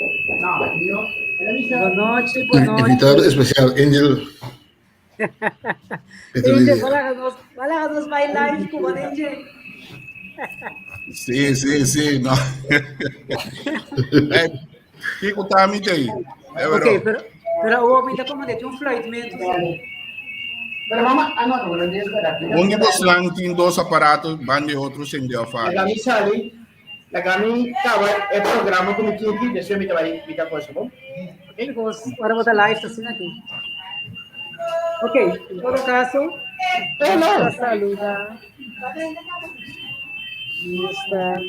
Bon nochi, bon nochi. Invitado especial, Angel. Angel, balaga nos, balaga nos bai live ku bon Angel. Sí, sí, sí, no. Hey, kiko ta mi tei? Ok, pero pero awor mi ta como de un fluitmento. Pero mama, ah no, no, no, espera. Un di bosnan tin dos aparato ban di otro sende of Laga mi sali, laga mi kaba e programa ku mi tin aki, despues mi ta bai mi ta cosa, bon? Ok, because ora bo ta live ta asina aki. Ok, en todo caso, Hello. nos ta saluda. Nos ta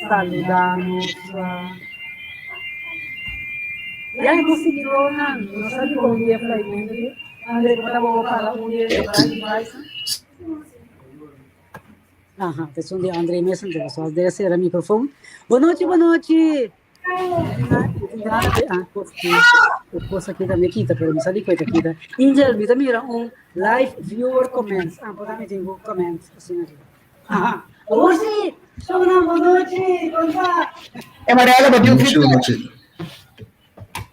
saluda nos. Ya nos seguidornan, nos sa di bon dia Fly André, como ta bobo para un dia de device? Aha, te son de André mes, entonces só debe ser el micrófono. Boa noite, boa noite. Ah, cosa aqui também quita, pero me sali cuenta quita. Angel, me mira un live viewer comments. Ah, por también tengo comments assim aqui. Aha. Ursi, Shona, boa noite. Conta. E Mariela, bo tin Boa feedback. noite.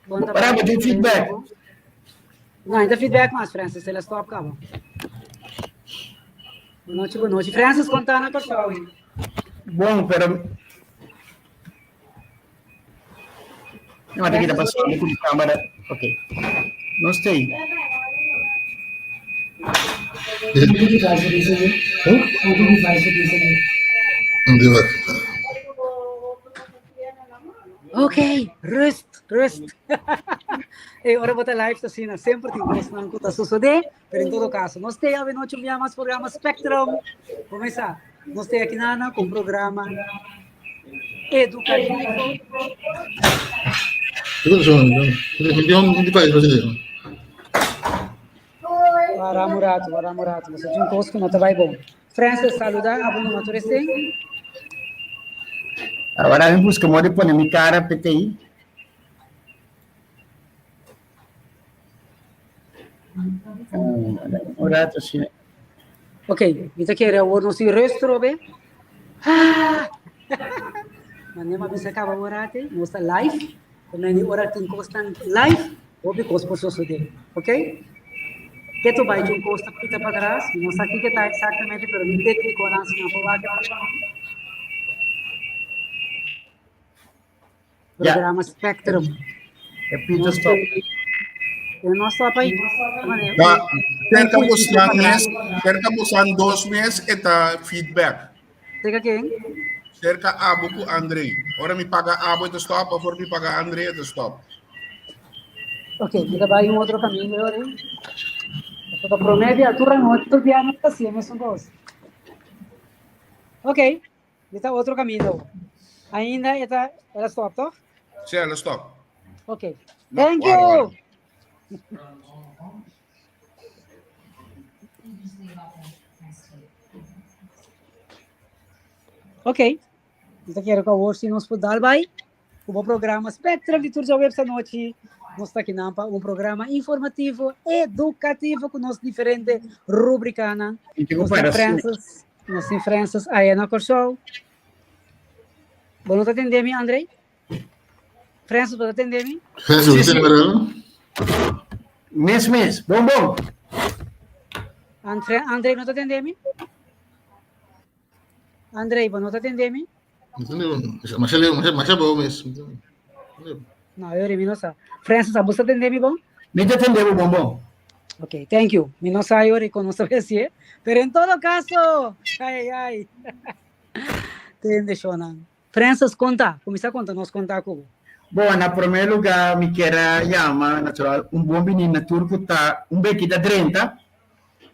Bom Mariela, bo tin feedback. Não, ainda feedback mais, Francis. Ela stop, cabo. Boa noite, boa noite. Francis, conta na cachorro. Bon, pero No, te kita pasando con cámara. Ok. No estoy. Ok, rust, rust. Hey, ora bota live ta asina, semper tin cosnan cu ta sucede, pero en todo caso, nos te awe noche un mas programa Spectrum. Comesa, nos te aki nana con programa educativo. Wara un rato, wara un rato, boso tin un cos cu no ta bay bon. Francis, saluda, abo no tur estén. Ahora mi busca modo de poner mi cara PTI. Un rato sí. Ok, mi ta kere awor nos tin rustro be. Ah! Mane ma bisa kaba orate, nos ta live. Como ni ora tin kosnan live, hopi kos por sosode. Ok? Keto bai un kos ta pita pa atras, mi no sa kiko ta exactamente, pero mi técniconan si nan por wak. Ja. Programa Spectrum. E pita stop. E no stop aí. Ta, cerca bosnan mes, cerca bosnan dos mes e ta feedback. Cerca ken? Cerca abo ku André. Ora mi paga abo e ta stop, of ora mi paga André e ta stop. Ok, mi ta bai un otro camino ahora. Pasobra promé bia tur anochi tur bia no ta hasi e mesun kos. Ok, mi ta otro camino. Ainda e ta el a stop toch? Sí, el a stop. Ok. No, Thank wara, you. wara. Ok. Mi ta kere ku awor si nos por dal bai ku bo programa Spectrum di tur djaweps anochi. Nos ta akinan pa un programa informativo, edukativo ku nos diferente rubrikanan. Mi tin ku Nos tin para asina. Francis, nos tin Francis aya na Kòrsou. Bo no ta tende mi, André? Francis, bo ta tende mi? Francis, Sí, bo ta sí. tende Mariela? Mes, mes. Bon, bon. André, André no ta tende mi? André, bo no ta tende mi? Masha leu, masha, masha bo mes. No, yo mi no sa. Francis, abo sa tende mi bon? Mi ta tende bo bon, bon. Ok, thank you. Mi no sa yori con no sabe si, eh? Pero en todo caso, ay, ay, ay. Tende, Shonan. Francis, conta. Cuminsa conta nos conta cu bo. Bon, na promé lugá mi kier a yama natural un bon bini na tur ku ta un beki ta drenta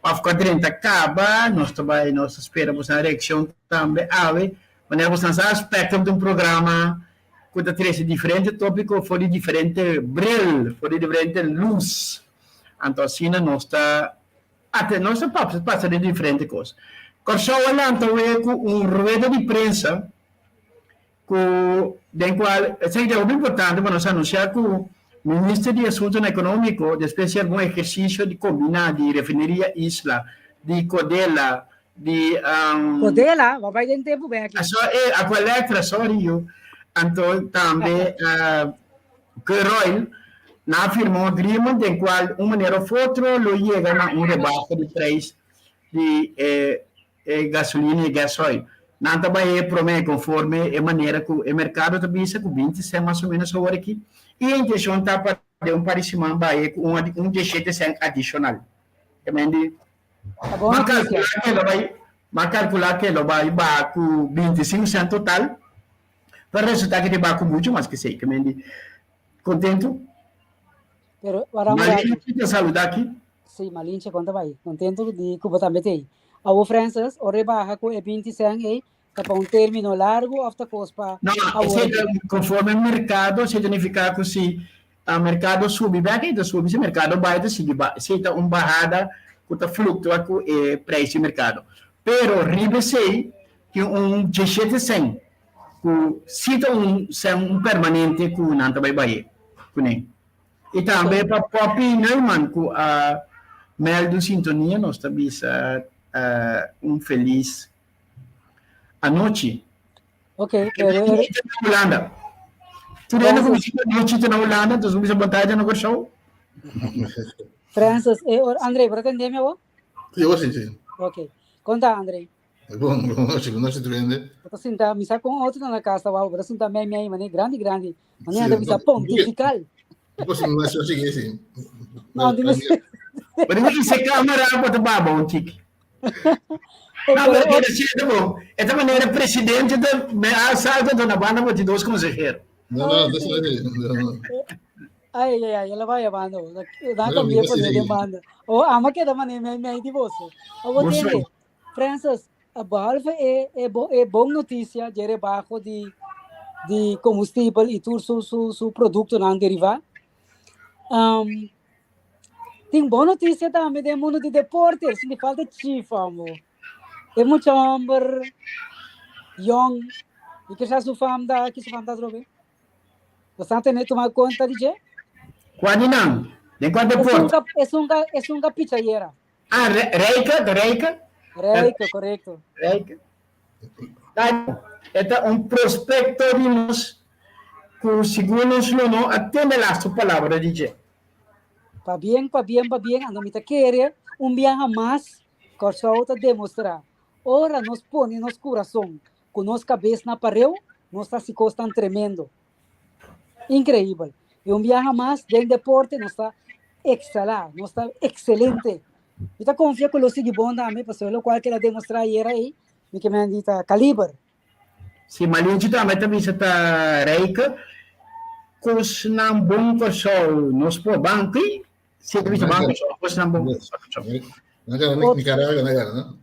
òf ku a drenta kaba. Nos ta bai nos ta spera boso reakshon tambe awe. Manera boso sa Spectrum ta un programa ku ta trese diferente tópiko for di diferente bril, for di diferente lus. Anto asina nos ta Ate nos a papia pasa den diferente kos. Kòrsou a lanta awe ku un rueda di prensa ku den kual esei ta hopi importante pa nos anunsiá ku Minister di Asuntunan Ekonómiko despues di algun ehersisio di kombiná di Refineria Isla, di Kodela, di Kodela? Bo a bai den tempu bèki. Aqualectra, sorry yu. anto tambe uh, Curoil nan a firma un agreement den cual un manera of otro lo yega na un rebaho di prijs di e, e gasolina y gasoil. Nan ta bai e prome conforme e manera cu e mercado ta bisa cu 20 cent mas o menos awor aki y e intencion ta pa den un par di siman bai cu un, un 17 cent adicional. Kemendi Ta bon Ma noticia. calcula que lo bai, ma calcula que lo bai baha cu 25 cent total, pero resulta que te baha cu mucho mas que esey. Kemendi contento. Pero wara un rato. Malinche ta saluda aki. Sí, Malinche, kon ta bai? Contento di cu bo tambe t'ey. Awo Francis, ora e baha cu e 20 cent ey, ta pa un termino largo of ta cos pa No, awor esey ta aki? conforme mercado, esey ta nifica cu si a mercado subi bek e ta subi, si mercado baha e ta sigui baha. Esey ta un bahada cu ta fluctua cu e prijs di mercado. Pero riba esey tin un diesshete cent cu si ta un cent un permanente cu nan ta bay bahe cune. Y tambe pa Poppy Neumann cu a meldu sintonia nos ta bisa un feliz anochi. Ok, pero Nochi ta na Hulanda. Tur hende ku bisa nochi ta na Hulanda, entonces ku bisa bon tarde na Kòrsou. Francis, eh, or, André, por atendé mi awor? Sí, awor sí, sí. Ok. Konta, André. Bon, bon nochi, bon nochi tur hende. Bo ta sinta, mi sa kon otro na casa wou, bo ta sinta mei mei, mane grandi grandi. Mane Sí, anda bisa no, pontifical. Pues no es así, sí. No, dime. Pero mi se cámara bo ta baba un tiki. No, pero quiere decir, bo, esta manera presidente ta me asalta na banda bo ti dos consejero. No, no, no, no, no. Ay, ay, ay, ela vai llamando. Da también poner de banda. O ama queda mané mei mei di boso. O bo tende. Francis, behalve e, e, bo, e bon noticia de rebajo di, di combustibel y tur su, su, su productonan derivá. Um, tin bon noticia tambe den mundo di deporte, sin di falta chifa, amo. E mucha homber young, y que sa su fam da, que su fam da trobe. Bastante tene tuma cuenta di dje. Cuál di nan? Den cuál deporte? Es un, es un, es un pichayera. Ah, Rijke, de Rijke? Rijke, correcto. Rijke. E ta un prospecto di nos cu sigur nos lo no a tende laatste palabra di dje. Pa bien, pa bien, pa bien, anto mi ta kere un biaha mas Kòrsou ta demostrá ora nos pone nos kurason ku nos kabes na pareu, nos ta hasi kosnan tremendo. Increíbel. Y un biaha mas den deporte nos ta excelá, nos ta excelente. Mi ta confia cu lo sigui bon tambe, pasobra locual cu el a demostra ayer ahí, mi ke men di ta caliber. Si Malinchi tambe ta bisa ta Rijke, cosnan bon Kòrsou nos por ban ki? Si ta bisa ban Kòrsou, cosnan bon Kòrsou. Nicaragua na gana, no?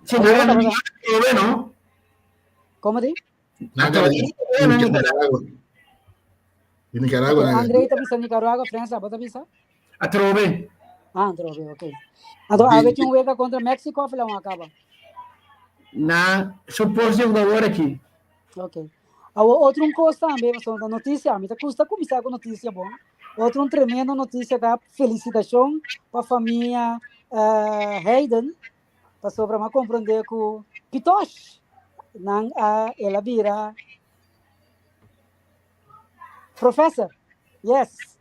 Si na gana Nicaragua, no? Como di? Nicaragua. Nicaragua. André ta bisa Nicaragua, Frans abo ta bisa? Atrobe. Ah, atrobe, ok. Anto, awe tin un wega contra Mexico of la un acaba? Na, suppose de jugador aqui. Ok. Awo otro un cos tambe, pasobra noticia, mi ta gusta cuminsa cu noticia bon. Otro un tremendo noticia ta felicitacion pa famia uh, Hayden, Pasobra m'a komprondé ku Pitosh nan a el a bira professor. Yes.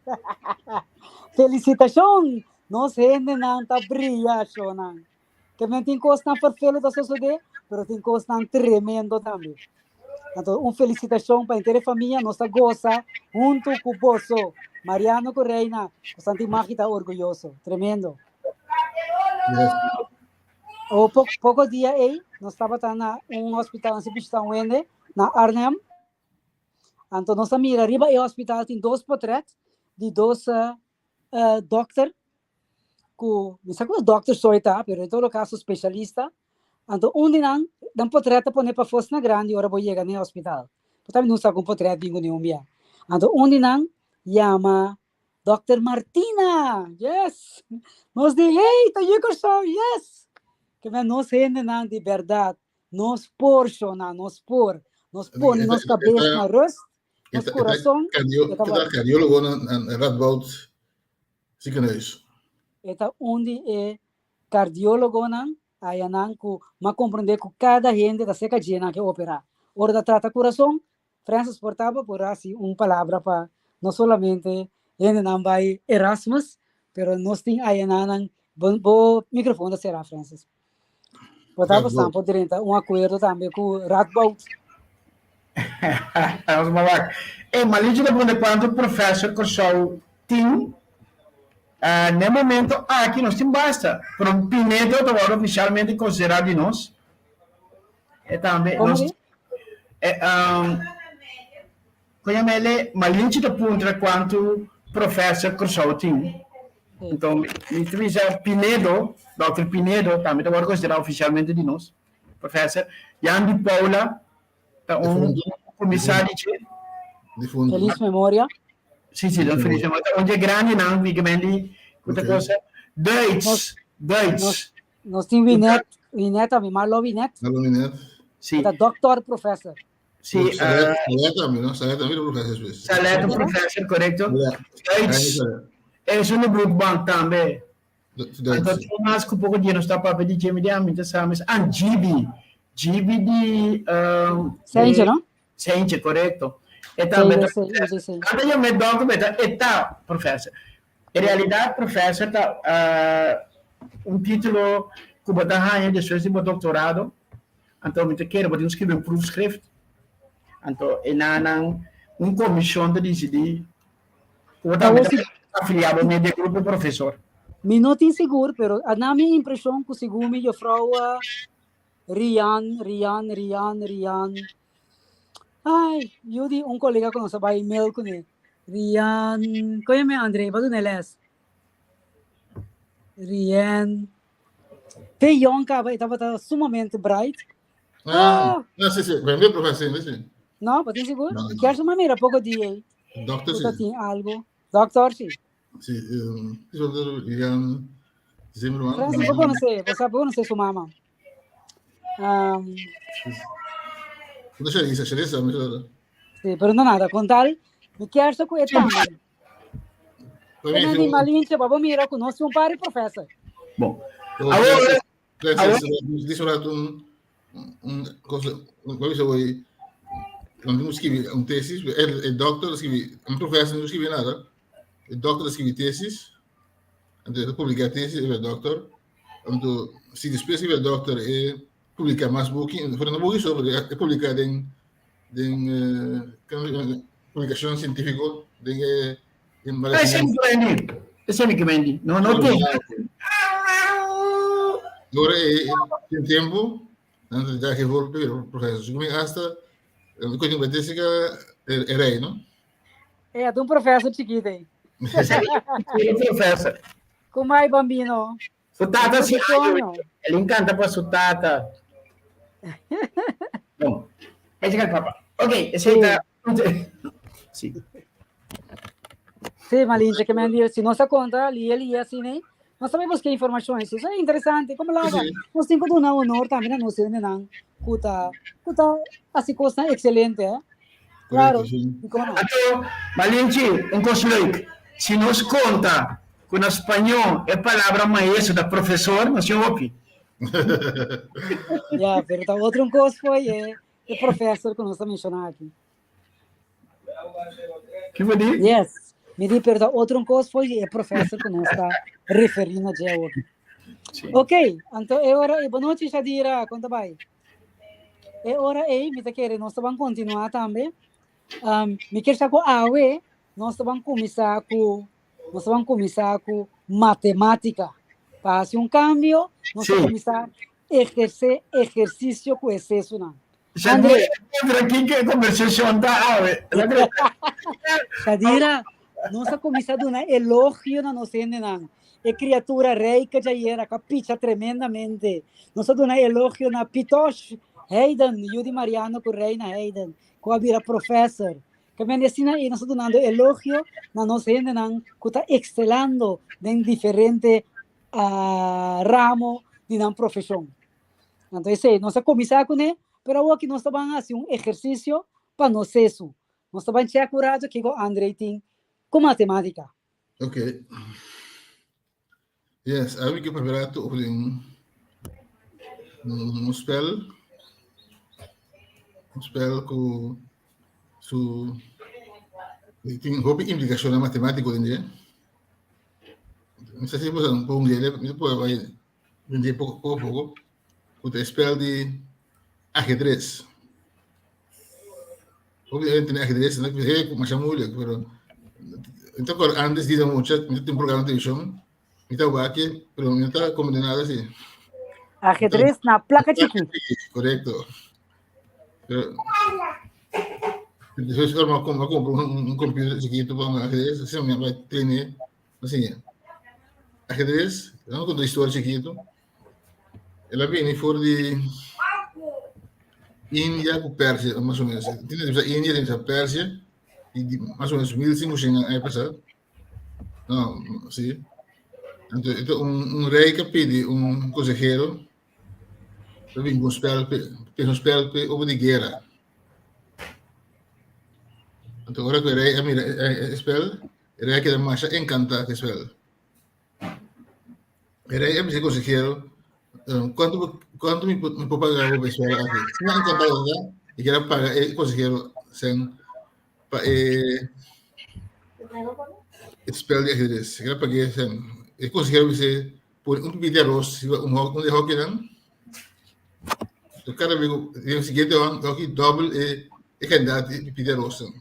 Felicitashon! Nos hendenan ta bria, shownan. Ke men tin kosnan ferfelu ta sosodé, pero tin kosnan tremendo tambe. Anto un felicitashon pa henter e famia, nos ta gosa huntu ku boso. Mariano ku Reina, ku Santi Magi ta orguyoso. Tremendo. Yes. O po poko dia ei, nos tabata na un hospital, nos a bishita un hende na Arnhem. Anto nos a mira riba e hospital tin dos potret di dos uh, uh, dokter ku mi sa ku dokter soy ta, pero en todo caso specialista. Anto un di nan, nan potret ta pone pafó asina grandi ora bo yega na e hospital. Bo tambe no sa ku un potret bin ku ni un bia. Anto un di nan yama Dokter Martina! Yes! Nos di, hey, ta yu Kòrsou! Yes! Ke men nos hendenan di bèrdat, nos por shona, nos por. Nos pone nos kabes na rust, nos kurason. E ta kardiólogo na Radboud Ziekenhuis. E ta un di e kardiólogonan ayanan ku m'a komprondé ku kada hende ta seka dje nan ke operá. Ora ta trata kurason, Francis por ta bo por hasi un palabra pa no solamente hendenan bai Erasmus, pero nos tin ayanan bo, bo microfoon ta será, Francis. Por ta bo staan por drenta un acuerdo tambe ku Radboud. Vamos maar. Eh, Malinche ta pregunta kuantu professor Kòrsou tin. Uh, na e momento aki nos tin basta, pero Pinedo ta wòrdu ofisialmente konsiderá di nos. E tambe Como nos di? eh, um, Koña Mele, Malinche ta puntra kuantu professor Kòrsou tin. Anto mi ta bisa Pinedo, Dòkter Pinedo tambe ta wòrdu konsiderá ofisialmente di nos. Professor Jan di Paula ta un komisario dje. Difunto. Feliz memoria. Sí, sí, don feliz memoria. Ta un dje grandinan, mi ke men di ku ta Ok. cosa. Duits, Duits. Nos tin Winet, Winet tambe, Marlo Winet. Marlo Winet. Sí. Ta doctor professor. Sí, Salet tambe, no? Salet tambe professor despues. Salet professor, correcto. Duits. Es un bloedbank tambe. Anto tin mas ku poko dia nos ta papia di dje, mi di ami ta sa mes. Ah, Gibi. Gibi di Seintje, no? Seintje, korekto. E tambe ta Sí, sí, sí. Anta yam'é dòkter, pero e ta professor. En realidat professor ta un título ku bo ta haña despues di bo doktorado. Anto mi ta kere bo tin ku skribi un proefschrift. Anto e nanan un komishon ta disidí Bo tambe ta afiliá bo mes den grupo profesor. Mi no tin sigur, pero a na mi impreshon ku segun mi juffrouw Rian, Rian, Rian, Rian, ai, yu di un kolega ku nos a bai mail kuné, Rian, kon yama e André? Bo a duna e lès. Rien, te yòn kaba e tabata sumamente bright. Ah, ah, sí, sí, ben bien profesor, sí, sí. No, bo tin sigur? No, no. Kier su manera poco di ei. Doctor, Kuta sí. tin algo. Doctor, sí. Sí, Jan Zimmerman. Francis, bo conoce, bo sabe, bo conoce su mama. Um, No sé, Sharisa, mi sí, pero no nada, con tal, mi kier sa ku e tambe. E di Malinche, bo mira ku nos un pari professor. Bom, awor Dice un un cosa, un voy cuando uno scrive un tesis, el, el doctor scrive, un profesor no scrive nada, el doctor scrive tesis, entonces publica tesis, el doctor, entonces si después el doctor eh, publica más booking, pero no booking sobre, eh, publica en, en eh, publicación científico, en, eh, en Ese mi kemendi. Ese mi kemendi. No, no te. Ahora, eh, en tiempo, antes de que volver, professor, como hasta, eu conheço uma que é rei, não? É, de um professor chiquito aí. Professor. Como é, bambino? Su tata sí, ele encanta para su tata. Bom, ese es el papá. Ok, ese está. Sí. Sí, Malinche, que me han si no se conta, li li así, né? Nós sabemos que informações, isso é interessante, como lá, nós temos que dar honor também a nós, né, não? Kuta, kuta, assim, coisa excelente, eh? Claro. Anto, Malinchi, un kos leuk. Si nos konta ku na spañó e palabra maestro ta profesor, nos tin hopi. Ya, pero ta otro un kos foi e, e professor ku nos ta menshoná aki. Ki bo di? Yes. Mi di, pero ta otro un kos foi e professor ku nos ta referí na dje awoki. Sí. Ok, anto e ora, e bonochi Shadira, kon ta bai? E ora ei mi ta kere nos ta ban kontinuá tambe. Um, mi kier sa ku awe nos ta ban kuminsá ku nos ta ban kuminsá ku matemátika. Pa hasi un kambio, nos ta Sí. kuminsá ehersé ehersisio ku e sesunan. Shadira, André. entra aquí que conversación ta awe. Shadira, nos a kuminsá duna elogio na nos hendenan. E kriatura rei djayera ku a picha tremendamente. Nos a duna elogio na Pitosh Hayden, yu di Mariano ku Reina Hayden, ku a bira professor. Ke men asina ei nos ta dunando elogio na nos hendenan ku ta ekselando den diferente uh, ramo di nan profeshon. Anto esei, nos a kuminsá kuné, pero awor aki nos ta ban hasi un ehersisio pa nos sesu. Nos ta ban chèk un rato kiko Andrei tin ku matemátika. Ok. Yes, a wiki preparato over een, un spel. Un spel ku. Su tin hopi implicacionnan matemático den dje. Mi sa si boso por un dje, mi por bai den dje poco poco poco, ku ta e spel di ajedrez. Hopi hende tene ajedrez, no e masha moeilijk, pero mi ta acorda antes di mucha, mi tin un programa di televishon, mi ta wak pero mi no ta comprende nada si. Ajedrez na placa chiki. Correcto. Pero, después ora mi a compra un computer chiquito pa un ajedrez, asina mi a bai traine, asina. Ajedrez, mi conta un historia chiquito. El a bini for di India ku Persia, mas o menos. Tin bisa India, tin bisa Persia, i di mas o menos 1500 aña pasá. No, sí. Anto, ito un rei que pidi un consejero pa bin un spel pe, un spel pe over di guerra. Anto, ora ku e rei a mira e spel, e rei a keda masha encantá ku e spel. E rei a bisa e consejero, Kuantu kuantu mi por mi por paga bo pa e spel aki? Si mi a encantá bo, e kier a paga e consejero sen pa e e spel di ajedrez. E kier a pag'é sen. E consejero bis'é, pone un pipita di aros riba un un di e hokinan. Kada bes ku den siguiente hoki dòbel e e kantidat di pipita di arosnan.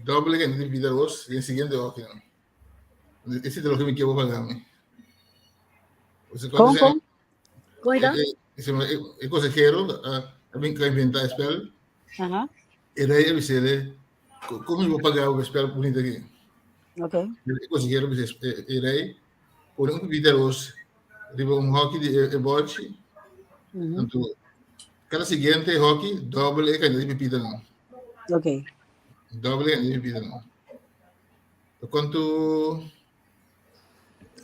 Dòbel e kantidat di pipita di aros den siguiente hokinan. Ese ta loke mi kier bo paga mi. Kon, kon? Kon e ta? E consejero a bin a inventa e spel. Aha. E rei a bisele, kon mi bo paga bo spel bunita aki? Ok. E consejero bisa e rei, pone un pipita aros riba un hoki di e bochi. Anto, kada siguiente hoki, dobbel e cantidad di pipitanan. Ok. Dobbel e cantidad di pipitanan. Kuantu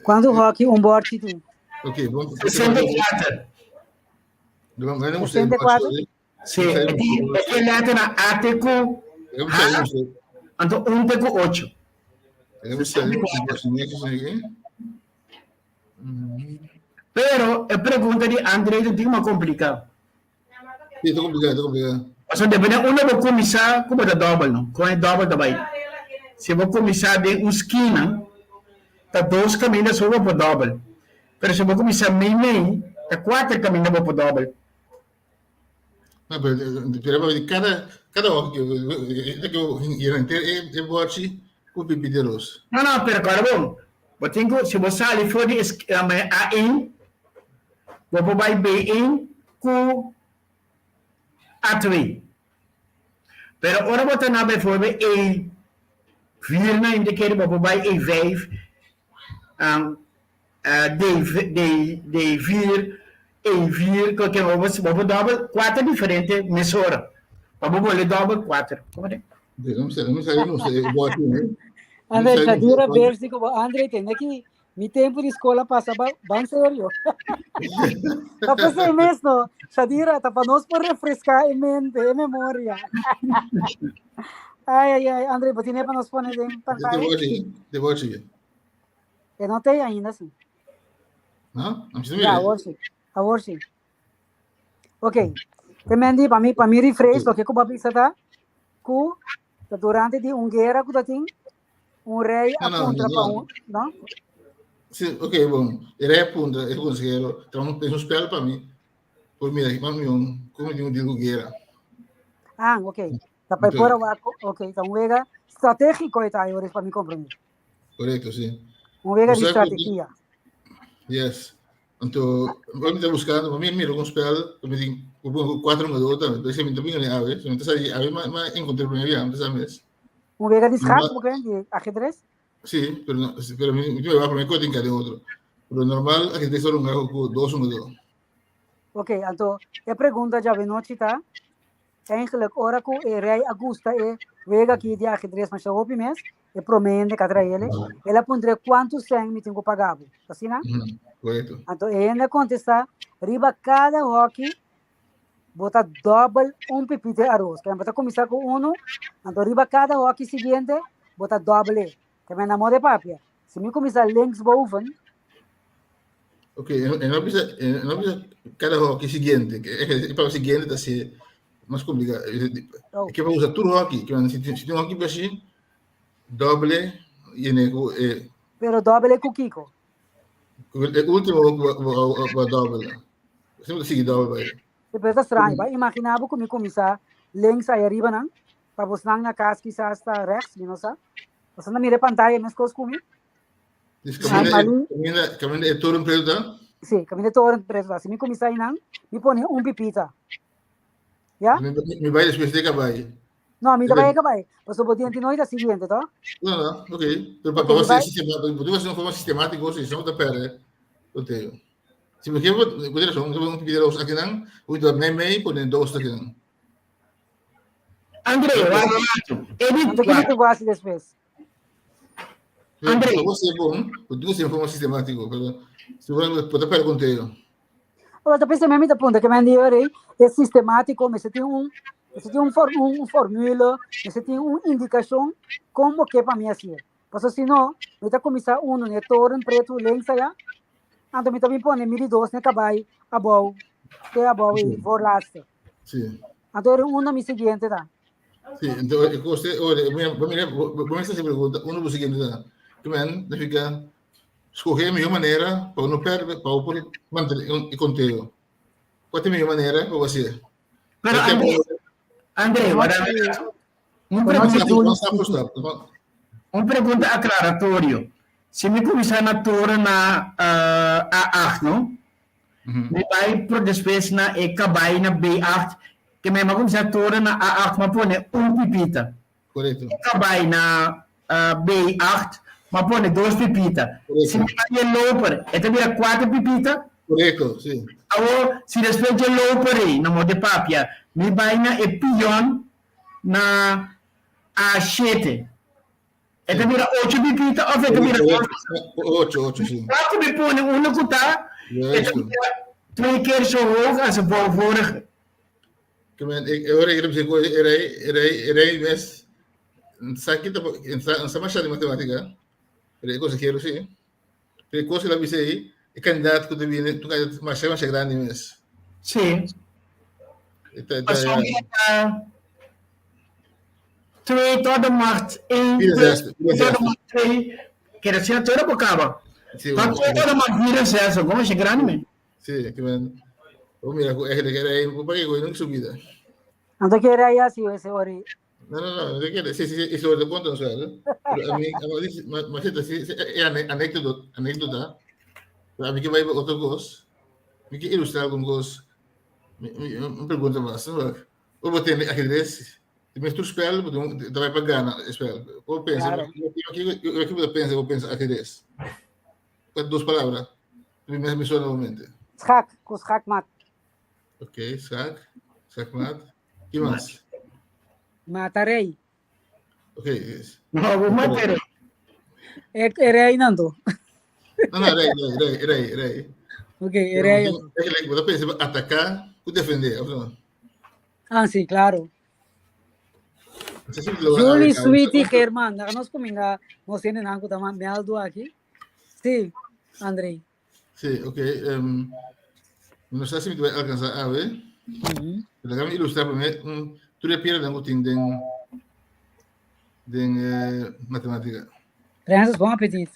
Kuantu hockey un bòrchi tin? Ok, bon. 64. 64? Sí, e letter na A te ku H, anto un te ku 8. Pero e pregunta di André ta un mas komplicado. Sí, ta complicado, ta complicado. Pasobra depende unda bo kuminsá ku bo ta dòbel, no? Kon e dòbel ta bai. Si bo kuminsá den un skina, ta dos kaminda so bo por dòbel. Pero si bo kuminsá meimei, ta kuater kaminda bo por dòbel. No, pero, pero kada, kada hoki, ke yena henter e bòchi ku pipi di aros. No, no, pero kòrda bon. Bo tin ku, si bo sali for di A1, Bo por bai B1 ku A2. Pero ora bo ta na bijvoorbeeld E4 na hende kere bo por bai E5, D, D, D4, E4, ku ke bo bo por dòbel kuater diferente mesora. Pa bo bole dòbel kuater. Komo te? A ver, Shadira Bersi como Andre tende aki Mi tempo di escola pasa ba, ban serio. Ta pesey mes no, Shadira, ta pa nos por refresca e mente, e memoria. Ay, ay, ay, André, bo tiene pa nos pone den pantalla? Te voy a seguir. E no te ainda, sí. No? Ja, awor sí. Awor sí. Ok. Te mendi, pa mi, pa mi refresh, lo que ku bisa ta, ku ta durante di un guerra ku ta tin, Un rei a No, no, puntra no, pa no. un, no? Sí, ok, bon. E rei a puntra e consehero, tra un, es un spel pa mi. Por mira, ma mi un, como mi tin un deal cu guera. Ah, ok. Ta pa Entonces- por awa, ok, ta un wega strategico e ta ahora pa mi comprende. Correcto, sí. Un wega di O sea que- strategia. Yes. Anto, mi ta buscando, mi mira un spel, mi tin cu cuatro jugador tambe. Pero mi ta bini awe, mi ta sabi awe, ma ma encontré primer día, mi ta sabi mes. Un wega di schaak, bo kren, di ajedrez? Sí, pero, no, pero mi, mi va primer kotin de otro. Pero normal, ajedrez solo un gajo ku dos jugador. Ok, anto, e pregunta djawe nochi ta, eigenlijk ora ku e rei a gusta e wega aki di ajedrez masha hopi mes, e prome hende ka traele, el a puntr'é kuantu sèn mi tin ku paga bo. Asina? Correcto. Anto e hende a kontestá, riba kada hoki bo ta dòbel un pipita di aros. Kende bo ta kuminsá ku unu, anto riba kada hoki siguiente bo ta dòbel e. Kende na moda e papia. Si mi kuminsá linksboven, Ok, e no bisa, e no bisa kada hoki siguiente. E palabra siguiente ta si. Mas kompliká. Oh. Ke usa tur hockey. Ke si tin hockey bashi, doble yene ku e. Pero doble ku kiko? E último ba doble. Sempre sigui doble bai. Pero ta straño. Bai imaginá bo ku mi kuminsá links ahí arriba nan. Pa bosnan na kas kisas ta rechts, mi no sa. Boso na mira e pantaya meskos ku mi? Dus kaminda, kaminda, kaminda e toren preto ta? Sí, kaminda e toren preto ta. Si mi kuminsá einan, mi pone un pipita. Ya? Mi, mi bai despues de kabai. No, mi ta bai kabai. Pasobra bo diente no ta siguiente, to? No, no, ok. Pero pa, pa, sistema, pa, pa, pa, forma sistemático, si no ta perde. Ok. Si me quiero, cu razón, un pipita dos aquí nan, un pipita mei mei, pone dos aquí nan. André, wak un rato. Edith, Anto kiko wak. ku hasi despues? André. Bo se bom, bo tu se forma sistemático, pero si bo por ta perde conteo. Ora ta pensa mi ta punta ke men di ora e sistemático, mester tin un mester tin un for, un, un formule, mester tin un indikashon kon bo ke pa mi hasié. Pasobra si no, mi ta kuminsá unu ne toren pretu links aya, anto mi ta bin pone mi di dos ne kabai abou, te abou i voorlaatste. Sí. Anto era uno mi siguiente ta. Sí, entonces, e coste, ora, mira, mira, bo me hace pregunta, uno bo siguiente ta. Que men, significa, escoger a mejor manera pa no perde, pa por mantener e conteo. Cuál es la mejor manera pa hacer? Pero André, André, wara, un pregunta, un pregunta aclaratorio. Si mi kuminsá na toren na uh, A8, no? Mi bai por despues na e kabai na B8, ke mi a kuminsá toren na A8, m'a pone un pipita. Korekto. E kabai na uh, B8, m'a pone dos pipita. Korekto. Si mi bai e loper, e ta bira kuater pipita? Korekto, si. Awor, si despues dje loper ei, na modo di papia, mi bai na e pion na A7, E ta bira ocho pipita of e ta bira dos? Ocho, ocho, sí. Waar ku mi pone uno ku ta, e ta bira twee keer zo hoog als de vorige. Que men, e ora que ele chegou, era era era mes, sa kita, sa sa masha de matemática, pero cosa quiero sí. Pero cosa la vise aí, e candidato que te viene, tu candidato masha masha grande mes. Sí. Eta, eta, Pasobra ta 2 tot de macht 1 64, tot de 64. macht 2. Kere asina todo por kaba. Sí, Pa 2 tot de macht 64, como is grande men. Sí, que men. Oh, mira, eigenlijk era aí, pa que nunca subida. Anto kere aí assim ese ori. No, no, no, no quiere. Sí, sí, sí, eso de punto, no sé. Pero a mí, a mí, más sí, sí, es anécdota, anécdota. Pero a mí que va a otra cosa. Me que ilustrar con cosas. Un pregunta mas. O bo tende ajedrez, mes tur spel, bo ta bai pa gana e spel. Bo pensa, Claro. yo ki bo pensa, bo pensa ajedrez. Cuál dos palabras? Mi me me suena nuevamente. Schak, ku schakmat. Ok, schak, schakmat. ¿Qué más? Mata rei. Ok. Yes. No, bo mata rei. E, e rei nanto. No, no, rei, rei, rei, rei, rei. Ok, e rei. Eigenlijk, bo ta pensa atacar ku defender, of no? Ah, sí, claro. Julie Sweetie Germán, laga nos kuminda nos tiene nan ku ta meldu aki. Sí, Andrei. Sí, ok. Um, no sé si me voy a alcanzar a ver. Pero déjame ilustrar primero. Um, tu le pierdes un den, den eh, matemática. Francis, bon apetit.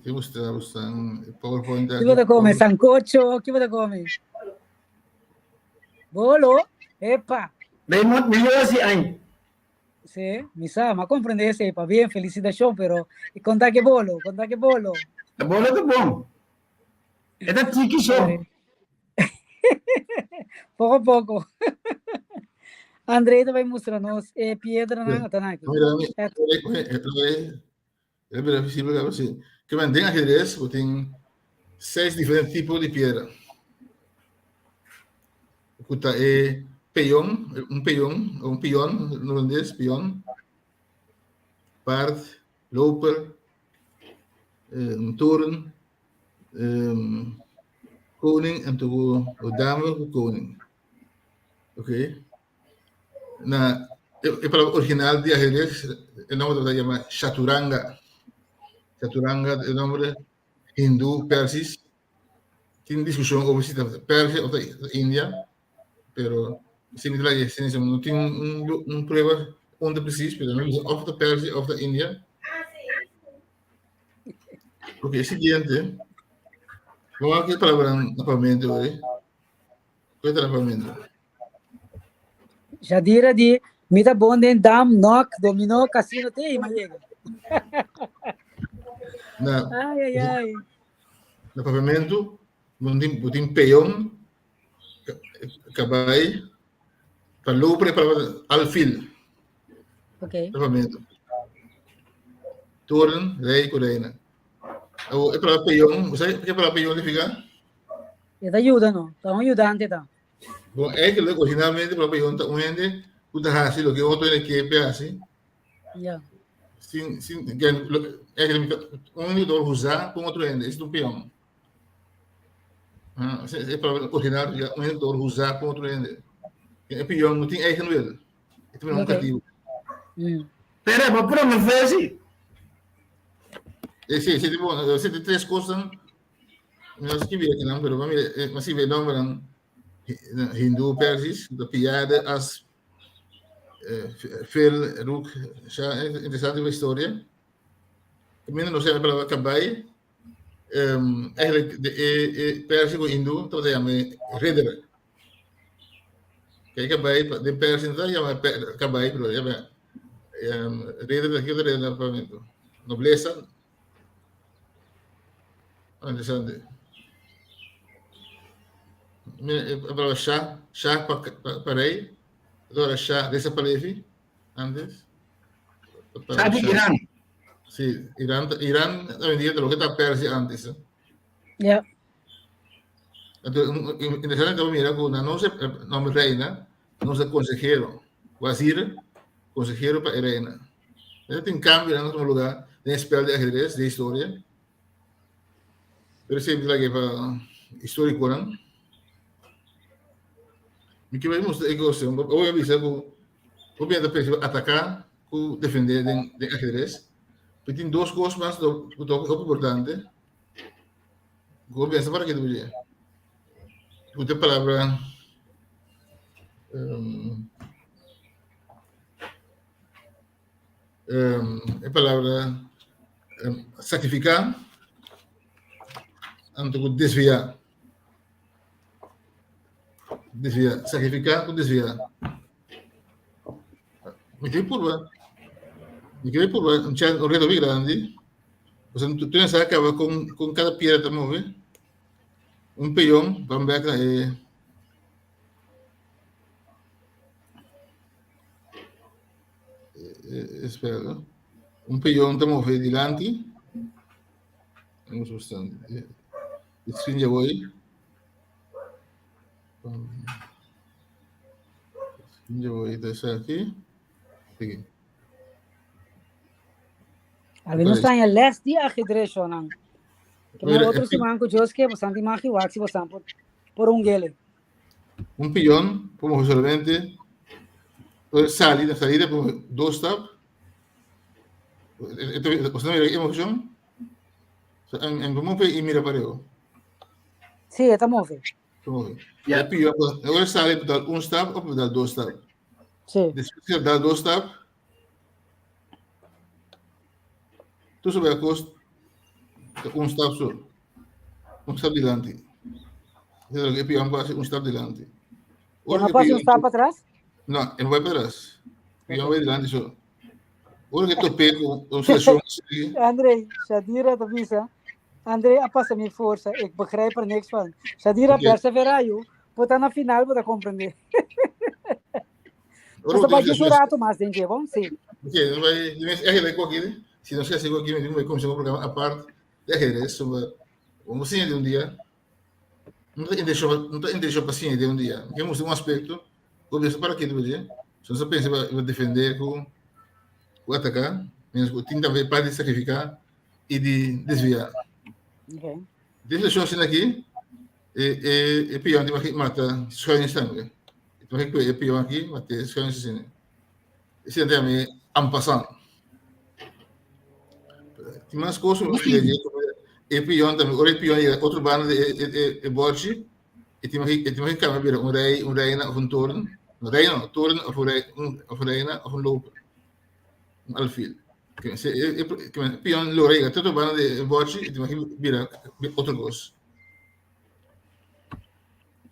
Te gusta, gusta un PowerPoint. Ki bo ta come? Sancocho? Ki bo ta come? Bolo? Epa! Raymond, mi yo si ay. Sí, mi sa, ma comprende ese, pa bien, felicitación, pero conta que bolo, conta que bolo. E bolo ta bon. E ta tiki so. Poco poco. André ta bai mustra nos e piedranan atanaki. Mira, mira, mira, mira, sí. Que men den ajedrez, bo tin seis diferente tipo di piedra. Ku ta e peon, un peon, un pion, no holandés, pion, paard, loper, un toren, koning en toen dame ku koning. Ok. Na e palabra original di ajedrez, e nombre tabata yama chaturanga. Chaturanga e nombre hindú persis. Tin discusion over si ta Persia of ta India, pero Si mi trae si no tin un un prueba unda precies, pero mi bisa of ta Persia of ta India. Ok, siguiente. Vamos a qué palabra na pamento hoy. Kue ta na pamento? Jadira di, mi ta bon den dam, nok, dominó, casino, te ima yega. Na, Ai, ai, ai. na pamento, bo tin peon, Cabai, pa loper e palabra alfil. Ok. Pamento. Toren, rei ku reina. Awo e palabra peon, bo sabi ke palabra peon significa? E ta yuda no, ta un ayudante ta. Bon, eigenlijk originalmente e palabra peon ta un hende ku ta hasi loke otro hende ke pe hasi. Ja. Sin, sin, gen, eigenlijk un hende ku ta usa pa un otro hende, ese ta un peon. Ah, e palabra original ya un hende door usa pa otro hende. E pion no tin eigen wil. E ta un Okay. katibu. Pero bo prome fesi. Eh, sí, sí, tipo, eh, sí, tres cosas. No escribí aquí, no, pero mira, eh, mas escribí nombre, Hindu, Persis, de piade as eh, Phil, Rook, ja, interesante la historia. También no sé la palabra cabay, Um, eigenlijk de e, e Persi ku Hindu tabata yama ridder. Kijk kabai, de Persi no yama kabai, pero yama um, ridder, aquí ridder na papiamento. Nobleza. Ah, interesante. Mira, e palabra shah, shah pa, pa, pa rei, agora shah, dessa palavra, antes. Shah di Iran. Sí, Iran, Iran hoy en día de lo que está Persia antes. ¿eh? Ja. Entonces, interesante mira que una no se nombre reina, no se consejero, wazir, consejero para reina. Entonces, en cambio, en otro lugar, en spel de ajedrez, de historia. Pero siempre la que para histórico, ¿no? Mi que vemos de cosa, voy a avisar que voy a atacar ku defendé den den ajedrez. Pero tin dos kos mas ku ta hopi importante. Ku pensa para ke dje. Ku ta palabra um, um, e palabra um, sacrificar anto ku desviar. Desviar, sacrificar ku desviar. Mi ke purba, mi ke purba un chan un reto bi grandi. Pasobra tu tu sa kaba kon kon kada piedra ta move. Un peon ban bek na e e espera. Un peon ta move dilanti. Un instante. E screen ya voy. Yo voy a hacer aquí. Sí. A ver, nos trae les di ajedrez, shonan. Que Mira, otro siman ku Dios ke, bosan di magi waxi bosan por, por un gele. Un peón, como solamente salida, salida por dos stap. Você mira emoción? En, en como y mira parejo. Sí, está move. Ja. E pion, ora sali por dal un stap of por dal dos stap. Sí. Despues di dal dos stap, tur sobre a kos ta un stap so. Un stap dilanti. E pion por hasi un stap dilanti. E no pasa un stap atras? No, e no bai pa atras. Pion bai dilanti so. Ora ke topé ku un situashon así. André, Shadira ta bisa, André a pasa mi forsa, ik begrijp er niks van. Shadira, Oké. persevera yu, bo ta na final bo ta comprende. Ora Nos ta bo bai tin djis un situacion rato mas den dje, bon? Sí. Oké, nos bai, di mes eigenlijk ook hier, si nos hasi ook hier, mi bai kuminsá un programa apart di ajedrez, sobre, vamos siña di un dia, no ta intenshon, no ta intenshon pa siña di un dia, mi ke mustra un aspekto, ku bisa para kitu dje, si nos a pensa riba defendé ku ku ataká, mientras ku tin tambe parti di sakrifiká i di desviá. Okay. Den situashon asina aki, e e e pion tin maki mata schuin tambe. E tin maki kue e pion aki mata schuin asina. Esei ta yama en passant. Tin mas kos ku nos kere dje, e pion tambe, ora e pion yega otro banda di e e e bòrchi, e tin maki e tin maki kambia bira un rei, un reina òf un toren. No rei no, toren of rei, un, of reina of un loper. Un alfil. Que se, e, e, que pion lo rei, todo banda de bochi, e te bira otro cos.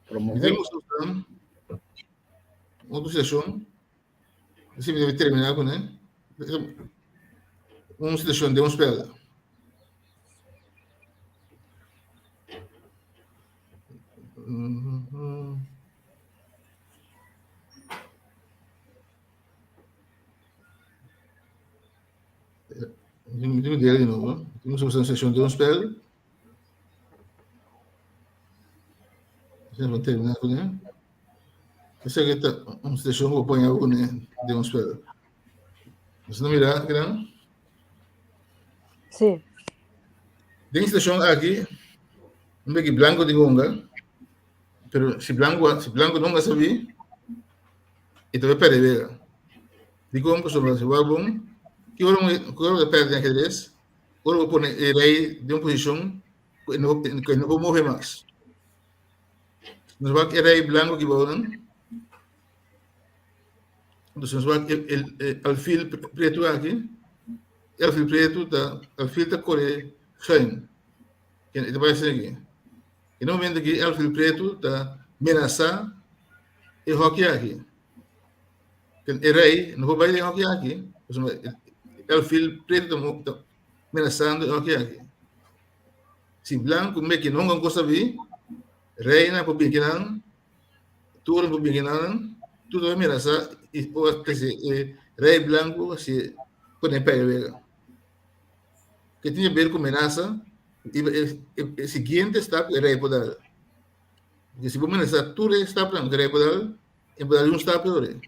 Promover. Otro situacion. Si mi debe terminar con él. Un situacion de un spel. Mi dele di nobo. Tin un situacion de un spel. Vamos terminar con él. Esaki ta un situacion ku bo poña bo kuné den un spel. Nos no mira kinan? Sí. Den situacion aki, un beki blanco di hunga, pero si blanco, si blanco no hunga sabi, e ta perde wega. Dikon? Pasobra si wak bon, ki ora ki ora bo ta perde den ajedrez? Ora bo pone e rei den un posicion ku e no ku e no por move mas. Nos wak e rei blanco ki bou nan. Dus nos wak e, e, e alfil preto aki. E alfil preto ta, alfil ta kore schuin. E ta bai asina aki. E no momento ki e alfil preto ta menasa e hoki aki. E rei no por bai den hoki aki. Pasobra e alfil preto ta, ta menasando e hoki aki. Si blanku meki nunka un kos sabí, reina por bin kinan, toren por bin kinan, tur ta mira sa i por trese e rei blanku si pone pèrdè wega. Ke tin haber ku menasa i e siguiente stap ku e rei por dal. Porque si bo menasa tur e stapnan ku e rei por dal, e por dal un stap yori.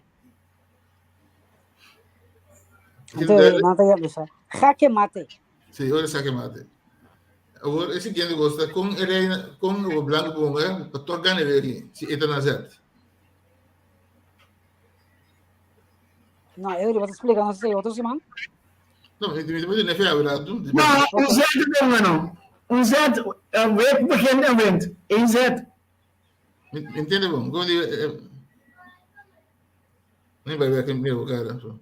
Anto, nan ta yama jaque mate. Sí, ora saque mate. Awor e siguiente cosa ta con e reina, con o blanco ponga pa toch gana weer hier, si e ta na zet. No, eu vas a explicar, no sé, otro siman. No, mi mi mi nefe rato. No, un zet doen we nog. Un zet, een wit begint en wint. Eén zet. Entiende bom? Como di Nee, bij werken meer elkaar zo.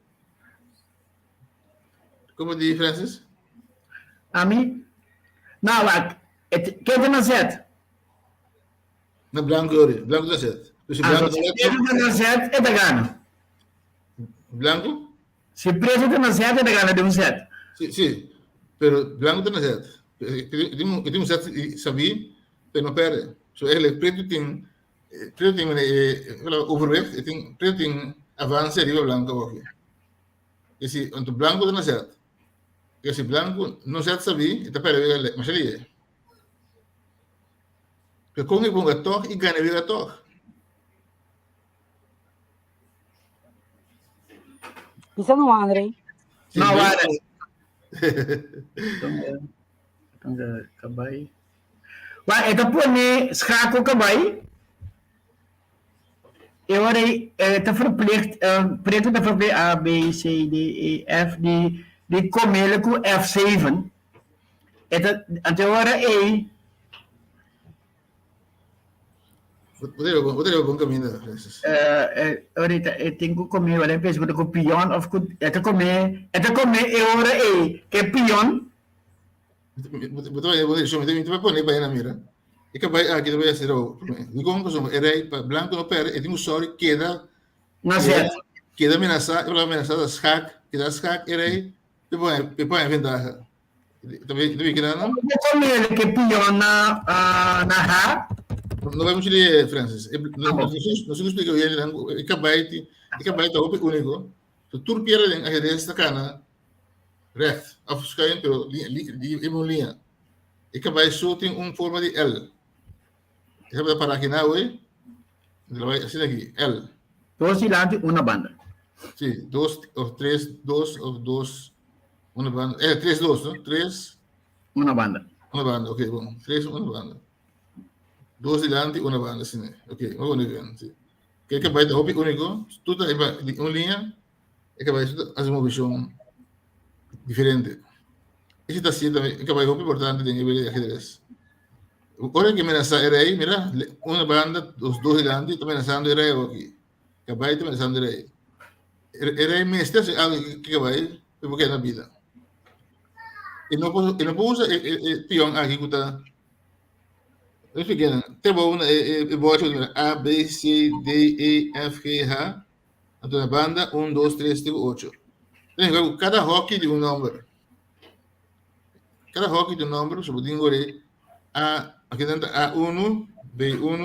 Como di Francis? Ami? Nou, wat? Het, kijk naar zet. Na blanco, hoor. Blanco na zet. Dus Ah, blanco so, si preto na zet, het gana. Blanco? Si preto na zet, het gana de un zet. Sí, sí. Pero blanco na zet. Tem um zet sabi, pero no perde. So eigenlijk preto tem preto tem eh, overwicht, tem preto tem avance arriba blanco ook. E si want blanco na zet. E si blanco no zet sabi, het perde maar serie. Pero kon ik bonga toch, ik gana weer toch. Bisa no, André. Sí, Nou, yo- waar? Kabay. Maar het pone schakel kabay. E ora te verplicht, preto te verplicht A, B, C, D, E, F, die, die komele ku F7. Het, ante ora E, Wat er bom caminho, Francis? Ahorita eh, tengo comer, ora penso ku pion of ku, het come, het come e ora E, que pion. Wat er bom, zo meteen te pone bij na mira. Ik heb bij aqui vai ser o. Digo como so era pa blanco no perde, e tem sorry queda Na zet. queda ameaçar, ela ameaçada schaak, queda schaak era aí, depois depois ventaja. Também também que não. Come que pion na, ah, na H. Não vai muito de Francis. Não não não explica bem, ik heb bij ik heb bij het ook único. So tur pierde en ajedrez sta cana recht, of schuin, pero li, li, li, in een linea. Ik heb bij zo tem een forma de L. Ik heb dat para aqui nou, hè? Vai assim aqui, L. Dos dilante, una banda. Sí, dos of tres, dos of dos, una banda. Tres, dos, no? Tres, Una banda. una banda, ok, bom. Tres, una banda. Dos delante, una banda, sim. Ok, vamos ver, sim. Que que vai dar único, tudo é uma linha, é que vai fazer uma visão diferente. Esse está sendo também, que vai muito importante em nível de ajedrez. Ora que ameaça era aí, mira, uma banda, os dois delante, está ameaçando era eu aqui. Kabai ta menasando e rei. E rei mester hasi algu ku e kabai pa e por keda na bida. E no por e no por usa e e pion aki ku ta te abou na e e bòrchi ku ta A, B, C, D, E, F, G, H, anto na banda un, dos, tres, te ku ocho. Kada hòki di un nòmber. Kada hòki di un nòmber, so bo tin ku ori A, aki nan ta A1, B1,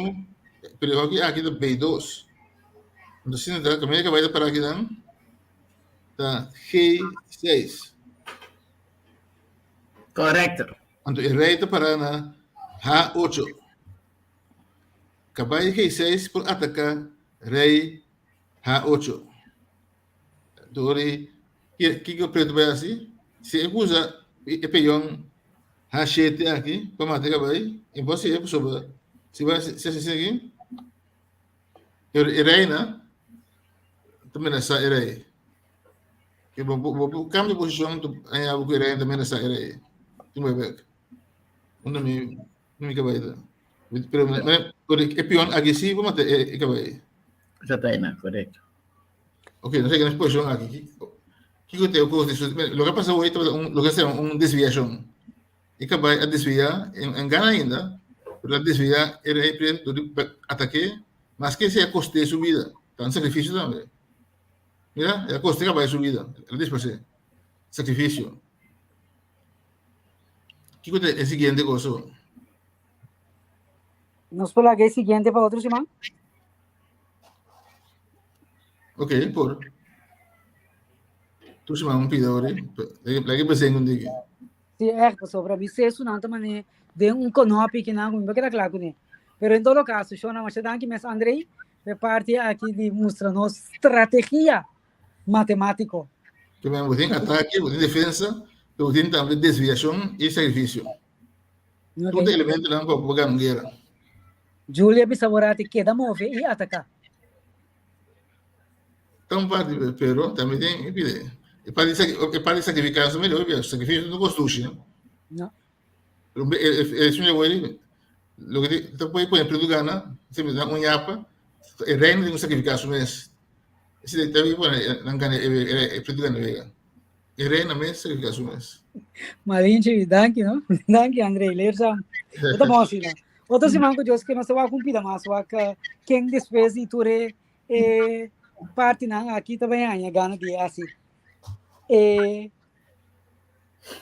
pero e hòki aki ta B2. Anto asina ta, kaminda kabai ta para aki nan ta G6. Korekto. Anto e rei ta para na H8. Kabai G6 por ataká rei H8. Dori, kiko pretu bai hasi? Si e usa e peon H7 aki pa mata e kabai, e por hasi pasobra si bai hasi asina aki, e reina ta menasá e rei. Ke bo bo kambia posishon haña bo ku e reina ta menasá e rei. Tin bai bek. Unda mi mi kabai ta? Pero e peon aki si por mata e kabai. Sa ta einan, korekto. Ok, nos a posishon aki. Kiko te kos di su, loke a pasa hoy tabata un, loke se llama un desviashon. E kabai a desviá, en gana ainda, pero a desviá e rei preto dor di atak'é, maske esei a kost'é su bida. Ta un sakrifisio tambe. Mira, el a kost'é kabai su bida, el a despas'é. Sakrifisio. Kiko ta e siguiente kos? Nos por laga e siguiente pa otro siman? Ok, por. Tur siman un pida ori. Lagi presente un diki. Sí, echt, pasobra mi sesu nan ta mane den un konopi ki nan ku mi no keda kla kuné. Pero en todo kaso, shona, masha danki mes Andrei pa e parti aki di mustra nos strategia matematiko. Ke men bo tin atake, bo tin defensa, pero bo tin tambe desviashon i sakrifisio. Tur ta elementonan pa bo gana un guera. Julia bisa Borati keda move i ataká. Ta un parti, pero tambe tin e pide. E parti e parti sakrifiká su mihor, pabia sakrifisio no kos dushi, no? No. Pero e e señor wei loke ti ta pone pone pretu gana, siempre nan un yapa, e reina tin ku sakrifiká su mes. Esei ta pone nan gana e pretu gana wega. E reina mes sacrifica su mes. Malinchi, danki, no? Danki, André. Leerzaam. Ota bon asina. Otro siman ku Dios ke nos ta wak un pida mas, wak ken despues di tur e e partinan aki ta bai haña gana di hasi e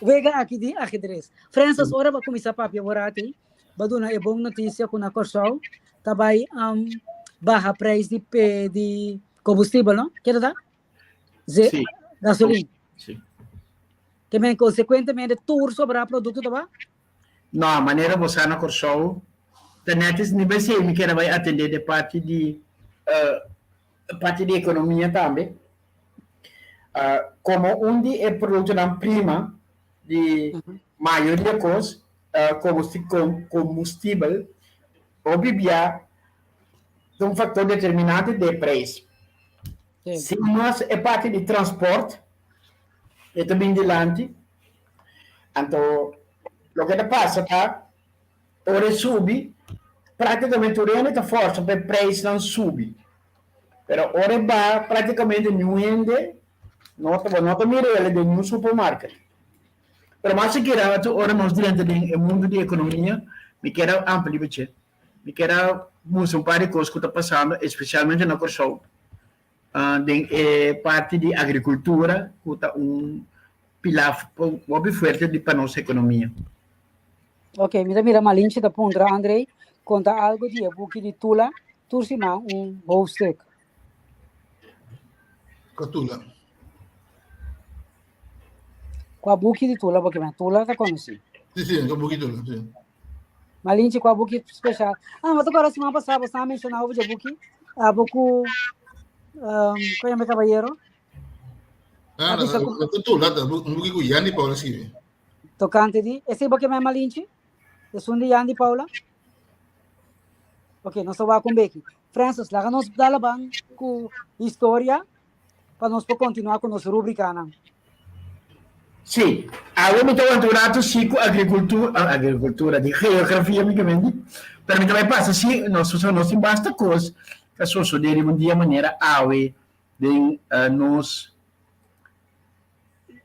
wega aki di ajedrez. Francis, ora bo a kuminsá papia bo rati, bo a duna e bon notisia ku na Kòrsou ta bai baha preis di di kombustibel, no? Ke ta ta? Ze, Sí. gasolin. Sí. Ke men konsekuentemente tur sobrá produkto ta ba? No, manera bo sa na Kòrsou ta nèt es nivel si mi kere bai atendé de parti di eh, parti di ekonomia tambe. Ah, komo un di e produktonan prima di mayoria kos, eh, kombusti kombustibel, hopi bia ta un faktor determinante den e preis. Si nos e parti di transport e ta bin dilanti, anto loke ta pasa ta ora e subi praktikamente tur hende ta forsa pa e preisnan subi, pero ora e baha praktikamente niun hende no ta bo no ta mira el den niun supermarket. Pero mas sikiera ora nos drenta den e mundu di ekonomia mi kier a amplia bichi. Mi kier a mustra un par di kos ku ta pasando, espesialmente na Kòrsou, den e parti di agrikultura ku ta un pilar hopi fuerte pa nos ekonomia. Ok, mi ta mira Malinche ta puntra Andrei konta algo di e buki di Tula, tur siman un hoofdstuk. Kua Tula? Kua buki di Tula bo ke men? Tula ta konosí. Si, si, kua buki Tula, si. Malinchi kua buki special. Ah, ma ta semana pasada bo estaba mencionando over de buki. Ah, boku um, ko llama caballero? Ah, no, no, no, tu, lata, un buki ku Yandy Paula escribe. Tocante di, ese boki mai Malinchi? Esun di Yandy Paula? Ok, nos ta con Becky. Francis, laga nos dala ban ku historia pa nos por continua ku nos rubricanan. Sí, awe mi ta wanta un rato sí ku agrikultura, agrikultura, di geografia mi ke mendi, pero mi ta bai pasa sí, nos nos tin basta kos. ta sosodé riba un dia manera awe den nos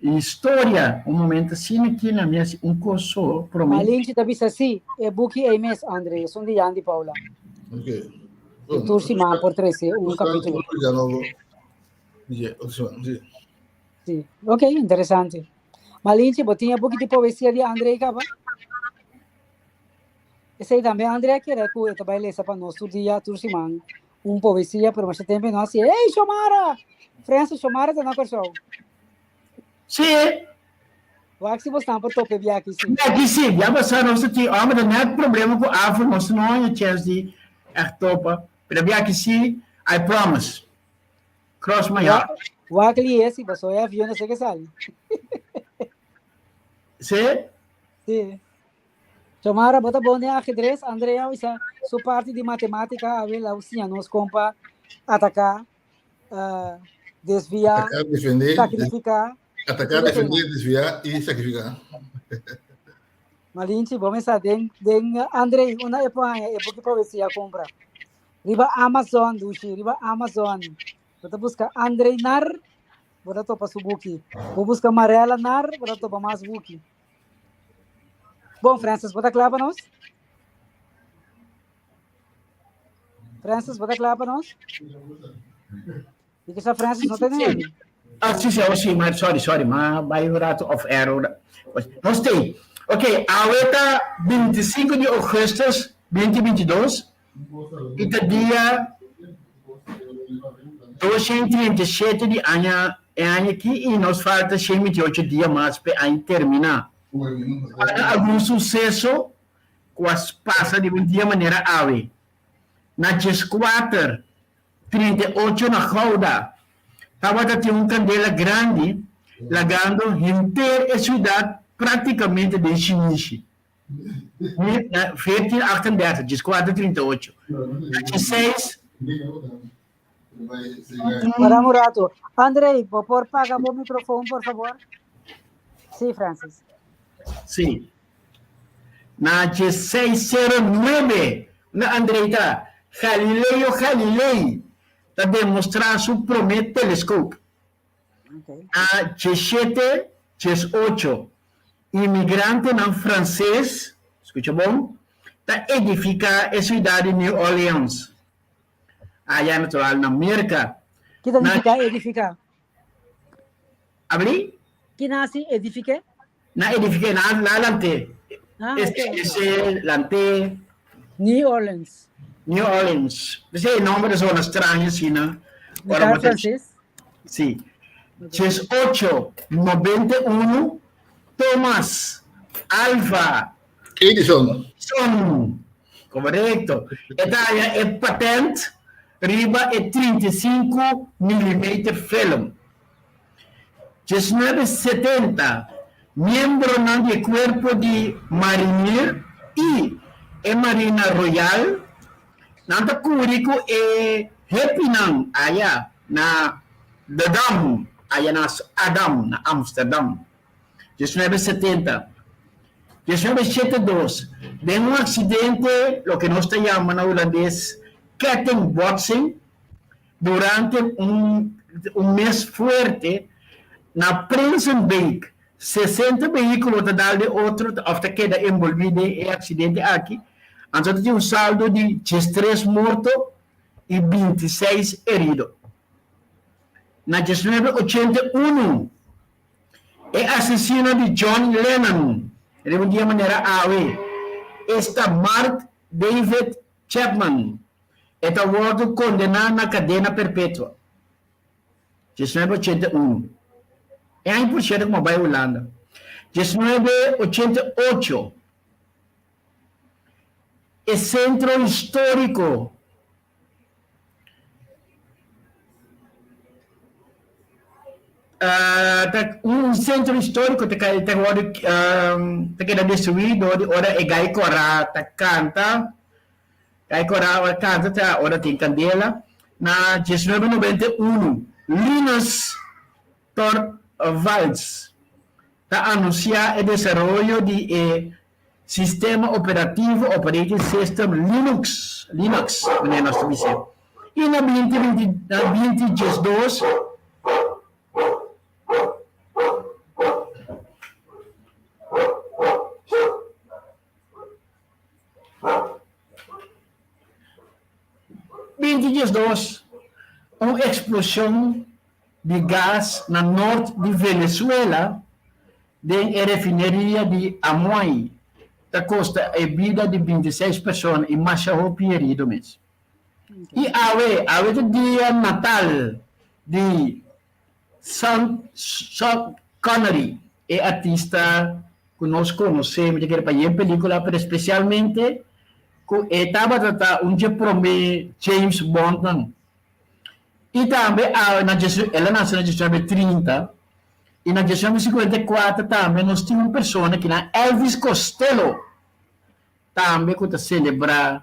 historia. Un momento asina aki na mi hasi un kos so promé. Malinchi ta bisa si, e buki ei mes, Andre, esun di Jan di Paula. Ok. I tur siman por trese un kapítulo. Sí, ok, interesante. Malinchi, bo tin e buki di poesia di Andre kaba? Esei tambe Andre a kere ku e ta bai lesa pa nos tur dia, tur siman, un poesia, pero masha tempu e no hasi. Ey, Shomara! Frenso, Shomara ta na Kòrsou. Sí. Wak si bosnan por tope biaki sí. Biaki sí, bia pasá nos ta tin, ora ta net problema ku afro, nos no haña chèns di ègt topa, pero biaki sí, I promise. Cross my heart. Wak li e si, pasobra e avion no sé ke sali. Sí? Sí. Xiomara, bo ta bon den ajedrez? Andrea bisa su parti di matematica awe la siña nos con pa ataca, uh, desvia, Atacar, defender, sacrifica. Atacar, defender, desviar y sacrificar. Malinchi, bo mesa den, den Andrei, una e por haña e buki poesia compra. Riba Amazon, dushi, riba Amazon. Bo ta busca Andrei Nar, bo ta topa su buki. Bo busca Marella Nar, bo ta topa mas buki. Bon, Francis, bo ta kla pa nos? Francis, bo ta kla pa nos? Di que sa Francis no tene sí. Ah, sí, sí, oh, sí, maar sorry, sorry, maar bij un rato of error. Nos tem. Ok, aweta 25 de augustus 2022 y ta dia 237 di aña e aña aki y nos falta 128 dia mas pa e aña termina. Para algun suceso cu a pasa di un dia manera awe. Na 14, 38 na Gouda tabata tin un candela grandi lagando henter e ciudad practicamente den shinishi. 1438, 14, 38. 16. Para un rato. Andrei, bo por paga bo microfoon, por favor? Sí, Francis. Sí. Na 1609, na Andrei ta Galileo Galilei ta demostra su prome telescoop. Okay. Na 1718, Inmigrantenan franses, skucha bon, ta edifiká e siudat di New Orleans, aya natural na Merka. Ki ta nifiká edifiká? Abri? Ki nan hasi edifiké? Nan edifiké, nan nan lant'é. Ah, ok. Ese lant'é. New Orleans. New Orleans. P'esei e nomber ta sona straño asina. Ora bo ta. Frances? Sí. 18, 91, Thomas Alva Edison. Edison. Correcto. E ta haya e patent riba e 35 millimeter film. 1970, Miembronan di e Cuerpo di Marinier y e Marina Royal nan ta curi cu e hepinan aya na De Dam, aya na Adam, na Amsterdam. 1970. 1972, Den un accidente, loke nos ta yama na Hulandes kettingbotsing, Durante un un mes fuerte na Prinsenbeek, 60 behiculo ta dal den otro of ta keda envolvi den e accidente aki, anto ta tin un saldo di 13 morto y 26 herido. Na 1981, e asesino di John Lennon, riba un dia manera awe, esta Mark David Chapman, E ta wòrdu kondená na kadena perpetua. 1981. E aña por sierto ku mi a bai Hulanda. 1988. E sentro históriko ta un sentro históriko ta ta wòrdu ta keda destruí dor di ora e gai kòrá ta kanta. Kai kora ora kanta ta ora tin kandela. Na 1991 Linus Torvalds ta anunsiá e desaroyo di e sistema operativo, operating system, Linux, Linux, manera nos ta bis'é. I na binti binti na binti diesdos 2012, un eksploshon di gas na nort di Venezuela den e refineria di Amuay ta kosta e bida di 26 persona i masha hopi herido mes. I awe, awe ta dia natal di Sean Sean Connery, e artista ku nos konosé, mi ta kere pa yen pelikula, pero espesialmente ku e tabata ta un dje promé James Bondnan. I tambe awe na djes, el a nase na diesnuebe 30, i na diesnuebe 54 tambe nos tin un persona ki nan Elvis Costello, tambe ku ta selebrá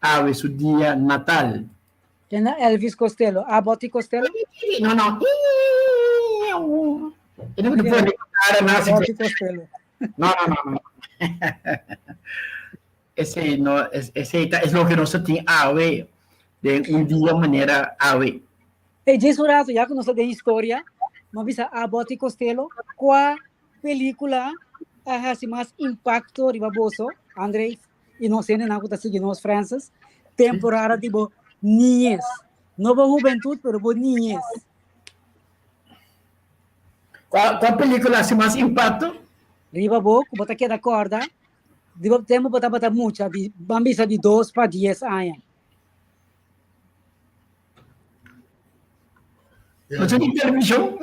awe su dia natal. Ken ta Elvis Costello? Abbott Costello? No, no. E no pone cara na Abbott Costello. No, no, no, no. Esei no, esei ta es loke nos tin awe den un dia manera awe. Hey, djis un rato, ya ku nos ta den historia, m'a bisa Abbott Costello, kua pelíkula a hasi mas impakto riba boso, André, i nos hendenan ku ta sigui nos, Francis, temporada di bo niñez. No bo hubentut, pero bo niñez. Kua, kua pelíkula hasi mas impakto? Riba bo, ku bo ta keda kòrda, di bo tempu bo tabata mucha, di, ban bisa di dos pa dies aña. No tin televishon?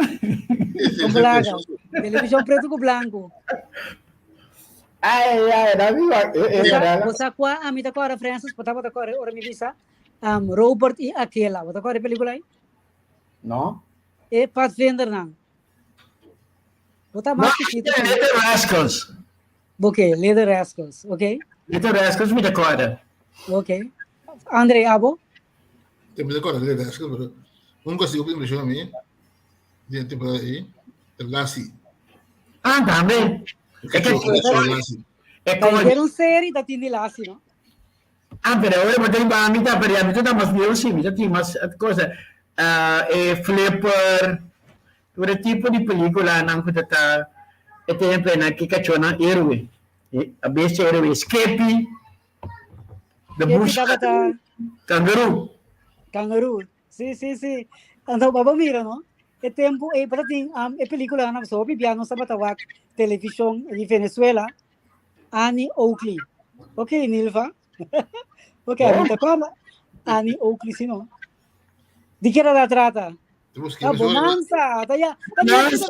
Ku blanco. Televishon preto ku blanco. Ai, ai, da viva. Bosa kwa a mi ta kora Francis, bota bota kora ora mi bisa. Um, Robert i Akela. Bota kora película aí? No. E Pathfinder nan. Bota mais chiquito. Little Rascals. Ok, Little Rascals, ok. Little Rascals mi ta kora. Ok. André, abo? Te mi ta kora Little Rascals, pero un cosa que impresiona a mí, de temporada ahí, el Lassie. Ah, tambe. É que é como era un serie da tin di Lassie, no? Ah, pero ahora me tengo a mitad, pero a mitad más viejo, sí, mitad tiene más cosa. Uh, eh, Flipper, tur tipo di película nan ku ta e tempo na ki kachona héroe. A bestia héroe, Skippy, The Skippy Bush tabata Kangaroo. Kangaroo. Sí, sí, sí. Anto baba mira, no? E tempo e para tin um, e película na so hopi bia nos tabata wak televisión di Venezuela, Annie Oakley. Ok, Nilva. ok, oh. mi ta acorda. Annie Oakley, si no. Di que era trata? Ah, Bonanza, ta ya. Bonanza,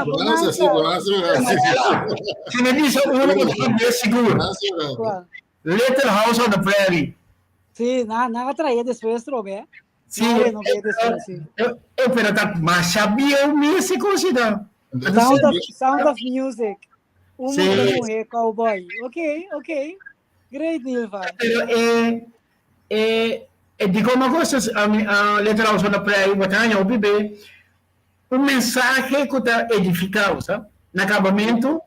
Bonanza, sí, Bonanza. Si me dice uno que es seguro. Little House on the Prairie. Sí, na, na traía después, trobe. Sí, no, sí. Eh, pero ta masha bieu mes e cosita. Sound of, Sound of Music. Un sí. mujer cowboy. Ok, ok. Great, Nilva. Pero eh, eh, eh, digo una cosa, a mi, a Little House on the Prairie, botanya, o bibe, un mensahe ku ta edifiká, sa? Na akabamentu,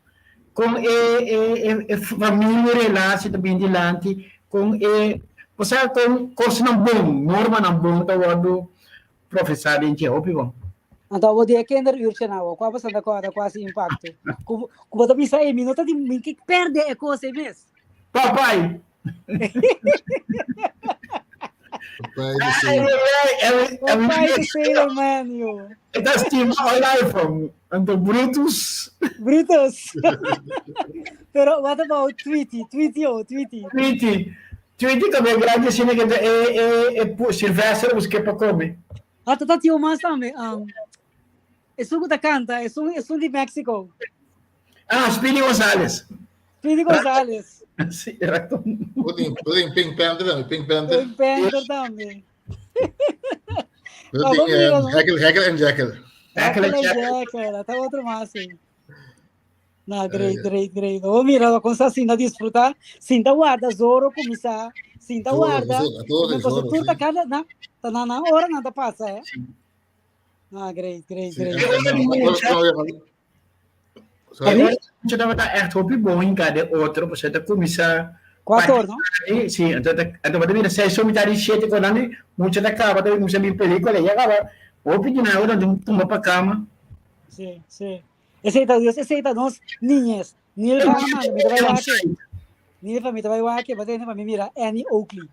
kon e e e e familia relatie ta bin dilanti, kon e, osea kon kosnan bon, normanan bon ta wòrdu profesá den dje. Hopi bon. Anto abo di e kinderuurtje nou, kua bo ta kòrda kua si impakto? Ku ku bo ta bisa, ey, mi no ta di, mi ke pèrdè e kos ei mes. Papai! Papai de Sailor. Papai de Sailor Man, yo. E ta stima olijf, anto Brutus. Brutus. Pero what about Tweety? Tweety oh, Tweety. Tweety. Tweety tambe grandi asina que e e e Sylvester busque pa come. Ah, ta tio mas tambe. Um, esun ku ta canta, esun esun di Mexico. Ah, Speedy Gonzales. Speedy Gonzales. Sí, ratón. Putin, Putin, Pink Panther tambe, Pink Panther. Pink Panther tambe. Putin, um, Heckle, Heckle and Jekyll. Heckle and Jekyll, ta otro mas, sí. Na, great, great, great. Oh, mira, con sa sinta disfruta, sinta guarda Zoro comienza, sinta guarda. Zoro, Zoro, ta cada na, ta na na hora na ta pasa, eh. Ah, great, great, great. Sorry? Mucha tabata echt hopi bon hinká den otro, pasobra ta kuminsá. Cuatro, no? Sí, anto anto bo ta mira seis o mitad di shete con nan mucha ta caba ta cuminsa bin pelicula ya caba hopi di nan ora nan tumba pa cama. Sí, sí. Esey ta Dios, esey ta nos niñez. Nilva a manda, mi ta bai wak. Nilva, mi ta bai wak, bo ta pa mi mira Annie Oakley.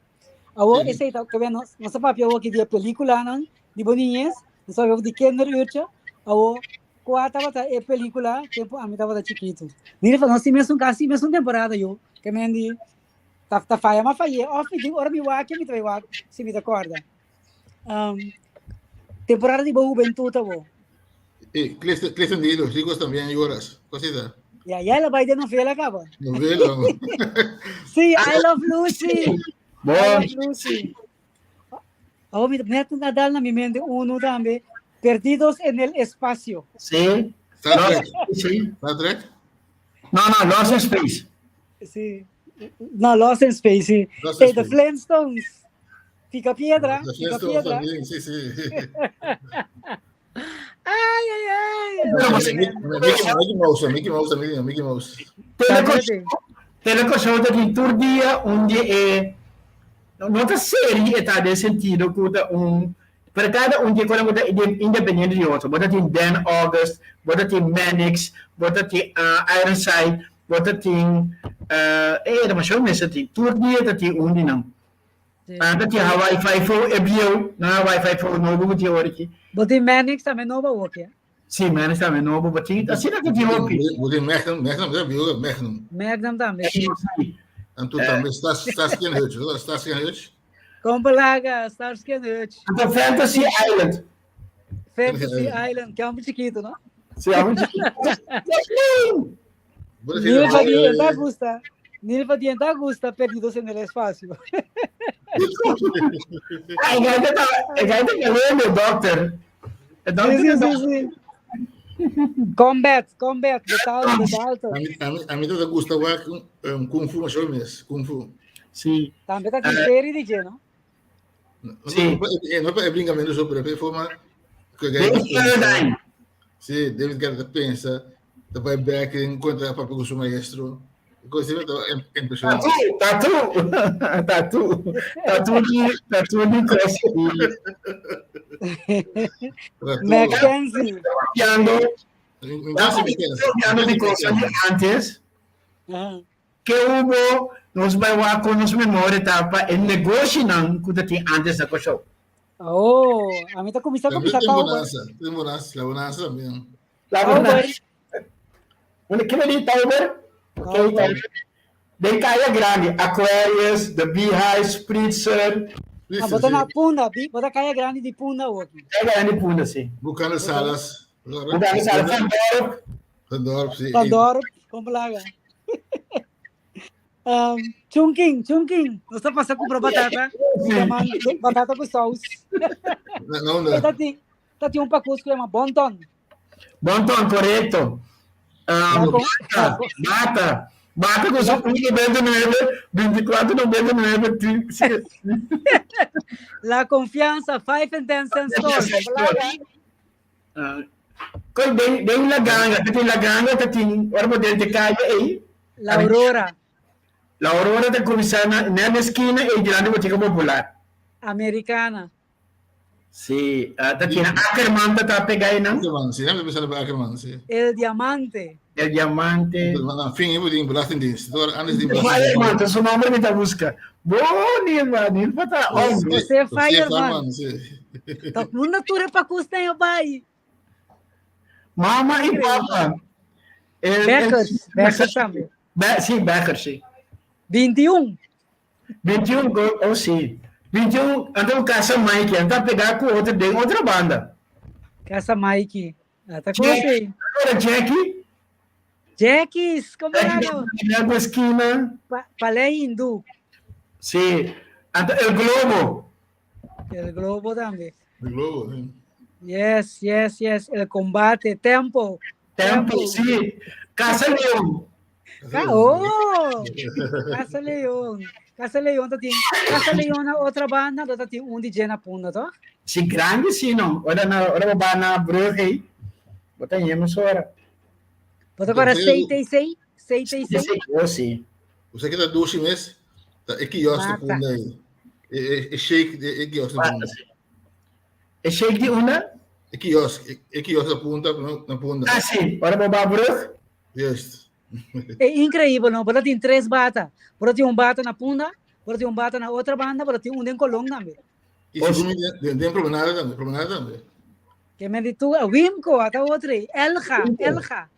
Awo, esey ta, ke nos, nos a papia awo ki di e peliculanan di bo niñez, nos a papia di kinderuurtje. Awo, Kua tabata e pelikula tempu ami tabata chikitu? Mira, nos tin mesun kasi mesun temporada yo. Ke men di ta ta faya ma fayé of mi tin ora mi wak mi ta bai wak si mi ta kòrda. Um, temporada di bo hubentud abo. E Clifton, Clifton di Los Ricos También Lloras. Cosita. Ya, ya la bai de novela kaba. Novela. Sí, I Love Lucy. I Bon. Love Lucy. Awor mi net a dal na mi mente uno tambe, Perdidos en el espacio. Sí. Star Trek. Sí. Star Trek. No, no, Lost in Space. Sí. No, Lost in Space, sí. Lost in Hey, The Space. Flintstones. Pica piedra, Los pica Flintstones piedra. también, sí, sí. Ay, ay, ay. Pero você- Mickey, Mickey Mouse, Mickey Mouse también, Mickey Mouse. Teleco Teleco ta tin tur dia un di e no ta serie e ta den sentido ku ta un pero kada un di e konan ku ta independiente di otro. Bo ta tin Dan August, bo ta tin Mannix, bo ta tin Ironside, bo ta tin e demasiado mester tin. Tur dia ta tin un di nan. Ah, ta tin Hawaii Five-O e bieu, no Hawaii Five-O nobo ku tin ora aki. Bo tin Mannix tambe nobo awor ke? Sí, Mannix tambe nobo, bo tin, asina ta tin hopi. Bo tin Magnum, Magnum ta bieu, Magnum. Magnum tambe, sí. Anto tambe Starsky and Hutch, no? Starsky and Hutch. Kompelaga, Starsky and Hutch. Anto Fantasy Island. Fantasy Island, ke hombre chiquito, no? Sí, hombre chiquito. Nilva Dienta gusta. Nilva Dienta gusta Perdidos en el Espacio. Ah, e gaita ta, e gaita kalende, doctor. E doctor Sí, sí, sí, sí. Combat, combat, de tal, de Dalton. A mi, a mi, a mi ta gusta wak um, Kung Fu masho mes, Kung Fu. Sí. Tambe ta tin serie di dje, no? Sí. No, no, e brincamento so, pero e forma que David Carradine. Sí, David Carradine pensa, ta bai back encontra papia com su maestro. Cosa ta impresionante. Tatu, tatu, tatu di, tatu di cos di. Mackenzie. Papiando, papiando di cos di antes. Ke hubo nos bai wak kon nos memoria ta pa e negoshinan ku ta tin antes na Kòrsou. Oh, ami ta kuminsá kuminsá Tambe tou. bonanza, tin bonanza, la bonanza también. La bonanza. Unda ke di Tauber? Tauber. Den Kaya Grandi, Aquarius, The Beehive, Spritzer. Ah, bota na Punda, bota Kaya Grandi di Punda hoki. Kaya Grandi di Punda, si. Bucana Salas. Bucana Salas, Van Dorp. Van Dorp, si. Van Dorp, kom laga. Um, Chunking, Chunking. Nos ta pasa compra batata. Chaman batata com saus. No, no. Ta tin, ta tin un pacos que chama Bonton. Bonton, correcto. Um, bata, bata. Bata com su 1,99, 24,99. Sí. La Confianza, 5 and 10 cent store. Kom laga. Ah, Koi den den la ganga, ta tin la ganga, ta tin ora bo den te calle ei. La Aurora. La Aurora ta cuminsa na na na esquina ei dilanti Botica Popular. Americana. Sí, ah, ta tin Ackerman ta ta pega einan. Ackerman, sí, siempre pensando pa Ackerman, sí. El Diamante. El Diamante. Na fin, eu digo Belastingdienst. Door antes di Fireman, ta su nombre mi ta busca. Bo, Nilma, Nilma ta hombre. José Fireman. Sí. Ta munda tur e pakus na yo bai. Mama y papa. El, Beckers, Beckers tambe. Be, sí, Beckers, sí. 21. 21, oh sí. 21, anto casa Mikey, anto pegar com outra, de outra banda. Casa Mikey. Ah, ta Jackie. Agora Jackie. Jackies, como era? Na esquina. Pa, Palé Hindú. Sí. Anto, El Globo. El Globo también. El Globo, sí. Yes, yes, yes. El Combate, Tempo. Tempo, Tempo. sí. Casa León. Oh! Casa León. Casa León ta tin. Casa León na otra banda, ta tin un DJ na punda, toch? Sí, grande sí, no. Ora na ora ba na brug aí. Bota yemos ora. Bota para CTC, CTC. Oh, sí. Você que tá dushi mes? Ta e kiosk na Punda ei. E shake e kiosk na Punda. E shake di unda? E kiosk, e kiosk na Punta, na Punda. Ah, si. Ora bo ba brug? Juist. É increíble, no? Bo tin tres bata. Bo tin un bata na Punda, bo tin un bata na otra banda, bo tin un den Colón tambe. I segun mi den Promenade tambe, Promenade tambe. Ke men di tu, Wimco, ata otro ei. Elga, Elga.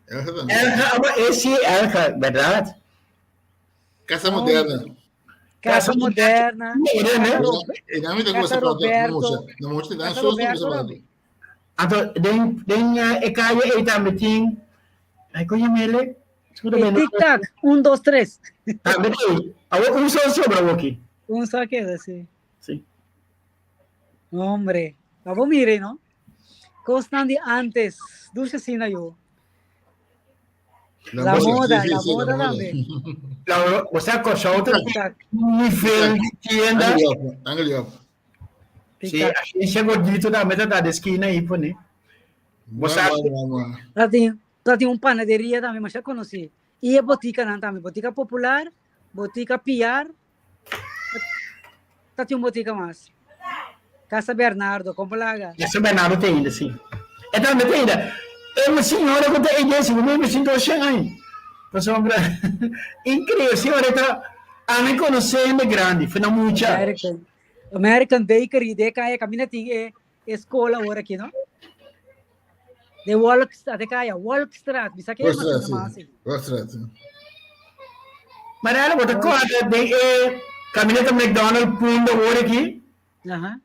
Elga tambe. Elga, abo e si Elga, berdad. Casa Moderna. Casa Moderna. Casa Roberto. Casa Roberto. Anto, den, den e calle ei tambe tin, ai coño mele? Tic tac, un, dos, tres. Tambe tin, awo un só sobra awoki. Un só queda, sí. Sí. Hombre, abo mire, no? Cosnan di antes, dulce asina yo. La moda, la moda tambe. La, o sea, Kòrsou ta nivel di tienda. Sí, agencia gordito tambe ta de esquina ahí pone. O sea, Ta tin un panaderia tambe, masha conocí. Y e botica nan tambe, botica popular, botica piar. Ta tin un botica mas. Casa Bernardo, como laga? Casa Bernardo te ainda, sí. E tambe te ainda. E uma senhora que tá aí, se me sinto shen aí. Pasobra, increíble, senhora tá a me conhecer de grande, foi na mucha. American, American Bakery, de kaya camina tin e escola ahora aqui, no? De Wolk, de kaya, Wolkstraat, bisa que é mas assim. Wolkstraat. Mariana, bota corda de e caminhonete McDonald's punda agora aqui.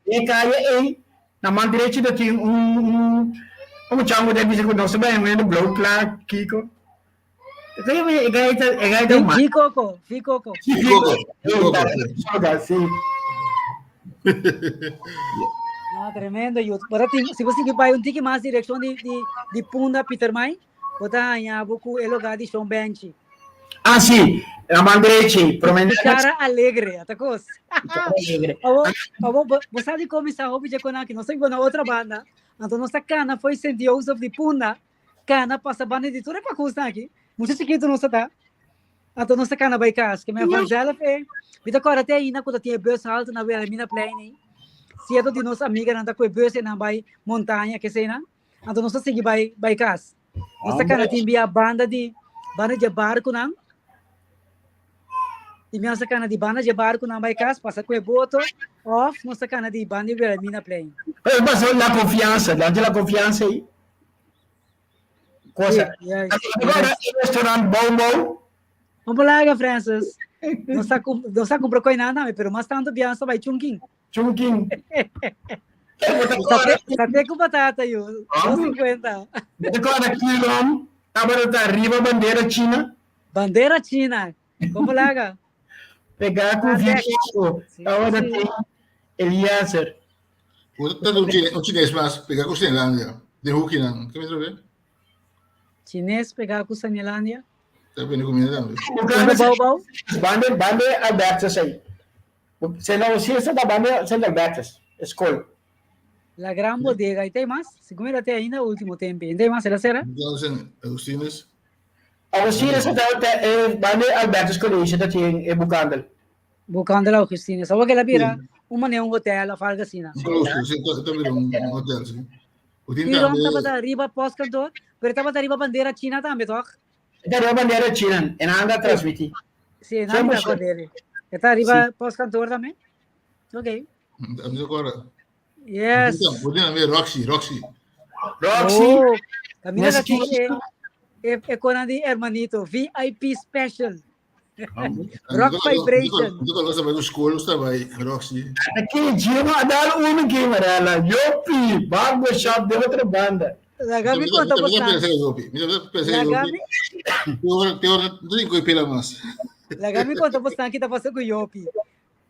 E kaya ei, na man derecho dat tin un un un chango de bisa ku nos bij een blauw klaar Kiko. E gaita e gaita ma. Kiko, Kiko. Kiko. Kiko. Sí. No, tremendo, yo. Pero tin, si bo sigui bai un tiki mas direccion di, di, di Punda Pietermaai, bo ta haña bo ku e lugar di Shon Benchi. Ah, sí, na man derechi, promé. Cara alegre, ata kos. Abo, abo, bo, bo sa di komi sa hopi je konaki, nos ta na otra banda. Anto nos ta kana foi St. Joseph di Punda, kana pasa banda di tur e pakusnan aki. Mucha chikitu nos ta ta. Anto nos ta kana bai kas, ke men vanzelf e, mi ta kòrda te ainda ku ta tin e bus halte na Wilhelminaplein ei. Sierto di nos amiganan ta ku e bus einan bai montaña keseinan. Anto nos ta sigui bai bai kas. Nos ta kana tin bia banda di banda di e barkunan. I nos ta kana di banda di e barkunan bai kas, pasa ku e boto, òf nos ta kana di banda di Wilhelminaplein. Pero pasa la confianza, dante la confianza ei. Cosa. Sí, yes, Agora, yes. e restaurant Bou Bou. Vamos lá, Francis. Não está não está compra coi nada, pero mas tanto bien está vai chunking. Chunking. Saté com batata, yo. 2,50. Agora, quilom, tava tá arriba bandeira China. Bandeira China. Como laga? Pegar com vídeo. Agora tem Eliezer. Ta un chines, un chines mas pega ku Snelandia. Den hoekinan. Ke mi trobe? Chines pega ku Snelandia? Ta bende comida tambe. Bande bau bau? Bande, bande Albertus aí. Se não, se essa da bande Sint Albertus, escola. La Gran Bodega, e tem mais? Segundo era até ainda o último tempo. Tem mais, será será? Então, Agustines. Agustines tá eh, bande Albertus College tá tem e Bukandel. Bukandel Augustines. Sabe que ela vira uma nem um hotel, of algo assim. Um claustro, sim, tá vira um hotel, sim. O tem também. Tava da riba pós-cantor, pero tava da riba bandeira China também, toch? Da riba bandeira China, e anda transmitir. Sim, não anda bandeira. Está arriba pós-cantor também? Ok. Agora. Yes. O tem também Roxy, Roxy. Roxy. Oh, Camina da é, é, é com a de hermanito, VIP Special. Rock Vibration. Nunca gosta mais do escola, está bem, Roxy. Aqui, dia não dá um aqui, Marela. Yopi, barbershop de outra banda. Laga me conta você. Laga me. Tem pela mais. Laga me conta você que tá passando com Yopi.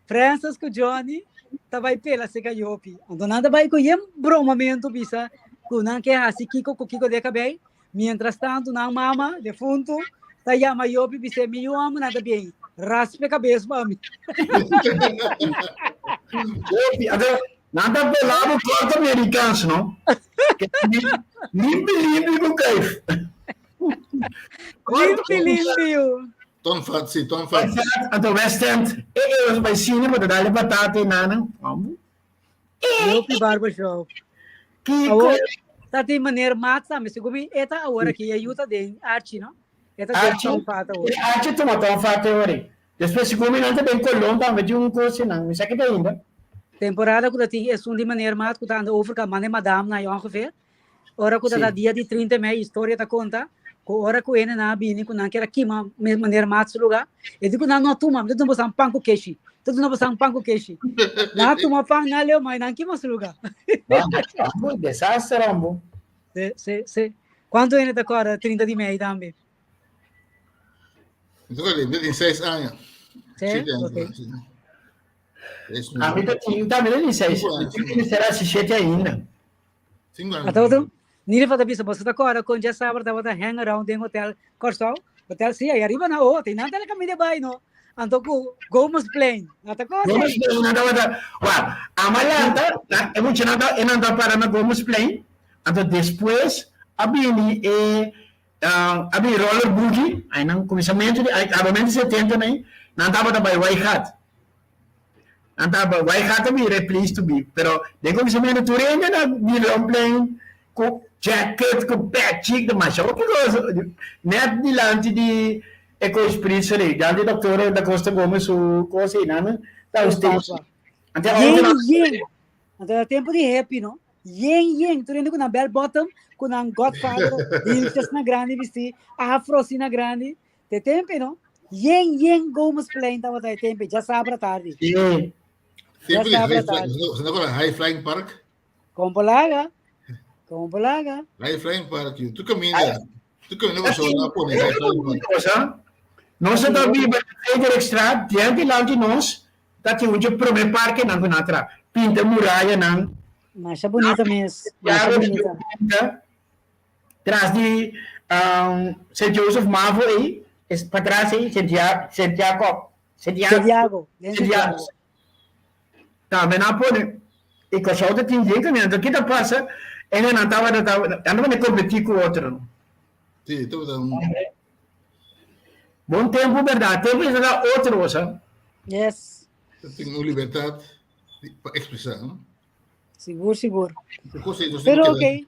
Francis com Johnny, tá vai pela seca Yopi. Então nada vai com yem bromamento bisa. Com não que assim Kiko com Kiko de cabelo. Mientras tanto, na mama defunto, tá chama Yopi bisa me eu amo nada bem. Raspe a cabeça, mami. Yopi, agora nada pelado corta americano, não? Limpe, limpe com caif. Limpe, limpe. Ton Fat, si, Ton Fat. Anto West End, e e bai cine, bo ta dale batata e nana. Ambo. Hopi barbershop. Kiko. Awor, ta tin meneer Maat tambe, segun mi, e ta awor aki, e yu ta den Archie, no? E ta den Archie, Ton Fat awor. e Archie tuma Ton Fat e ora. Despues segun mi nan ta den Colón tambe tin un cos nan, mi sa kita ainda. Temporada ku ta tin esun di meneer Maat ku ta anda overkant, manda e madam na ongeveer. Ora ku ta Sí. ta dia di 30 mei, historia ta konta ku ora ku hende nan a bini ku nan kier a kima meneer Maat su lugá, e di ku nan no a tuma, mi ta duna boso pan ku keshi, mi ta duna boso pan ku keshi. Nan a tuma pan, nan a leu, ma nan kima su lugá. Ambo, desaster ambo. Sí, sí, sí. Kuantu hende ta kòrda 30 di mei tambe? Mi ta kòrda, mi tin 6 aña. Sí? Siete aña, Ok. sí. Seis, A mi ta tin tambe tin 6, Cinco mi aña, tin cinco. será 7 ainda. Cinco aña. Ata otro, Nilva ta bisa, boso ta kòrda kon djasabra tabata hang around den hotel Kòrsou? Hotel sí, ahí arriba na oh, tin nan tele kaminda bai no. Anto ku Gomez Plein. Ata kos Gomez ei. Plein nan tabata, wak, Amalanta, na, e muchanan ta, e nan ta para na Gomez Plein, anto despues a bini e, a bini Roller Boogie, ai nan kuminsamentu di, akabamentu di setenta nan, nan tabata bai Waaigat. Nan ta bai Waaigat a bira e place to be, pero den kuminsamentu tur hende na bira un plein ku jacket, ku pèchi, masha hopi kos, nèt dilanti di e kos Spritzer ei, dilanti di doktor Da Costa Gomez su kos ei, nan ta un station. Anto e Yen, outonan yen. Anto e tempu di happy, no? Yen, yen. Tur hende ku nan bell bottom, ku nan Godfather, hiltjes na grandi bisti, afro asina grandi. Te tempe, no? Yen, yen Gomezplein tabata e tempe, djasabra tardi. Sí. Tempe di Djasabra High Flying, tardi. se no kora High Flying Park? Kompolaga, kompolaga. High Flying Park, yu. Tu kaminda, tu kaminda ku so na pone High Flying Park. Cosa, nos ta biba na Frederikstraat, dianti lanti nos, ta tin un dje prome parke nan ku nan tra. Pinta muraya nan. Masha bunita mes, masha Santiago bunita. pinta. Tras di Sint Joseph Mavo ei, es patras ei, Sint Ja, Sint Jacob, Sint Ja, Sint Jago, den Sint Sint Jago. Jago. Tambe nan a pone, i Kòrsou ta tin yen kaminda, anto ki ta pasa, e nan tabata ta, nan tabata kompetí ku otro. Sí, tabata un. Bon tempu bèrdat, tempu esei ta otro cosa. Yes. Tin un libertat pa ekspresá, no? Sigur, sigur. Cosa nos Pero no ok. keda,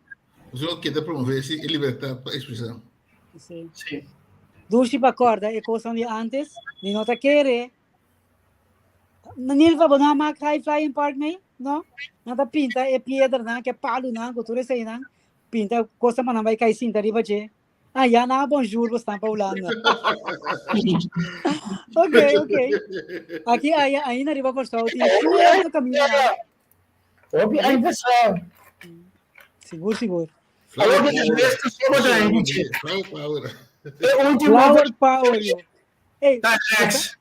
nos no keda promover si e libertad pa expresar. Sí. Sí. Dushi pa corda e cosa di antes, mi no ta kere. Nilva, bo no a mak High Flying Park mee? No? Nan ta pinta e piedranan, ke palunan, ku tur eseinan, pinta cosa pa nan bai kai sinta riba dje. Ah, ya na bonjour bo stan pa Hulanda. Ok, ok. Aki aya ainda riba Kòrsou tin cierto kaminda. Hopi ay pessoal. Sigur, sigur. Awor que después tu sobo da aí. Flower power. E último Flower power, yo. Hey, tá Rex.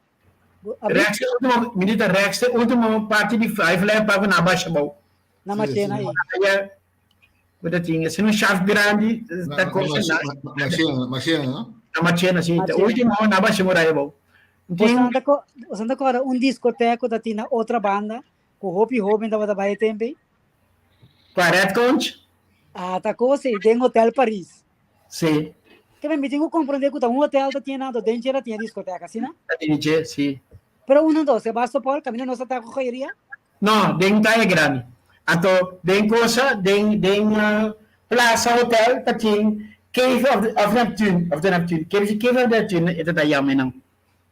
abi, Rex e último, minita Rex e último parte di Five Life pa na baixa bom. na machena aí. Aya Kuta tinha, se não chave grande, tá coisa na Machena, machena, no? na machena sim. Machena. Último na baixa moraia bom. Você anda co, você anda cora um discoteco da tina outra banda, com hopi hoben tava da tempo. Qua Red Conch? Ah, tá coisa, tem Hotel Paris. Sim. Que me tenho que compreender que um hotel da tinha nada, dentro era tinha discoteca, assim, né? Tá DJ, sim. Pero um dos, Sebastopol, caminho nossa tá com joieria. No, den Calle Grande. Anto, den cosa, den, den uh, Plaza Hotel, ta tin Cave of, the, of Neptune, of the Neptune. Cave, Cave of Neptune, ito ta yame nang.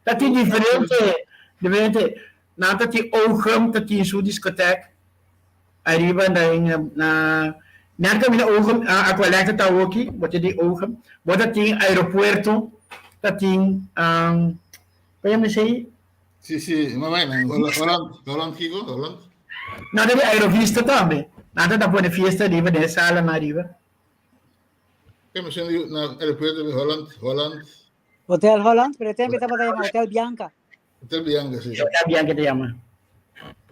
Ta tin diferente, diferente. Na ta tin Oogum, ta tin su discoteca. Arriba na, na, na camina Oogum, Aqualectra ta woki, bote di Oogum. Bota tin aeropuerto, ta tin, um, kaya me sei? Sí, sí, ma vai, Holland, Holland, Holland, Kiko, Holland. Nada di Aerovista tambe. Nada ta pone fiesta arriba, den sala na arriba. Que me sendo na aeropuerto de Holland, Holland, Hotel Holland, pero tempo tava da Hotel Bianca. Hotel Bianca, sí. Hotel Bianca te llama.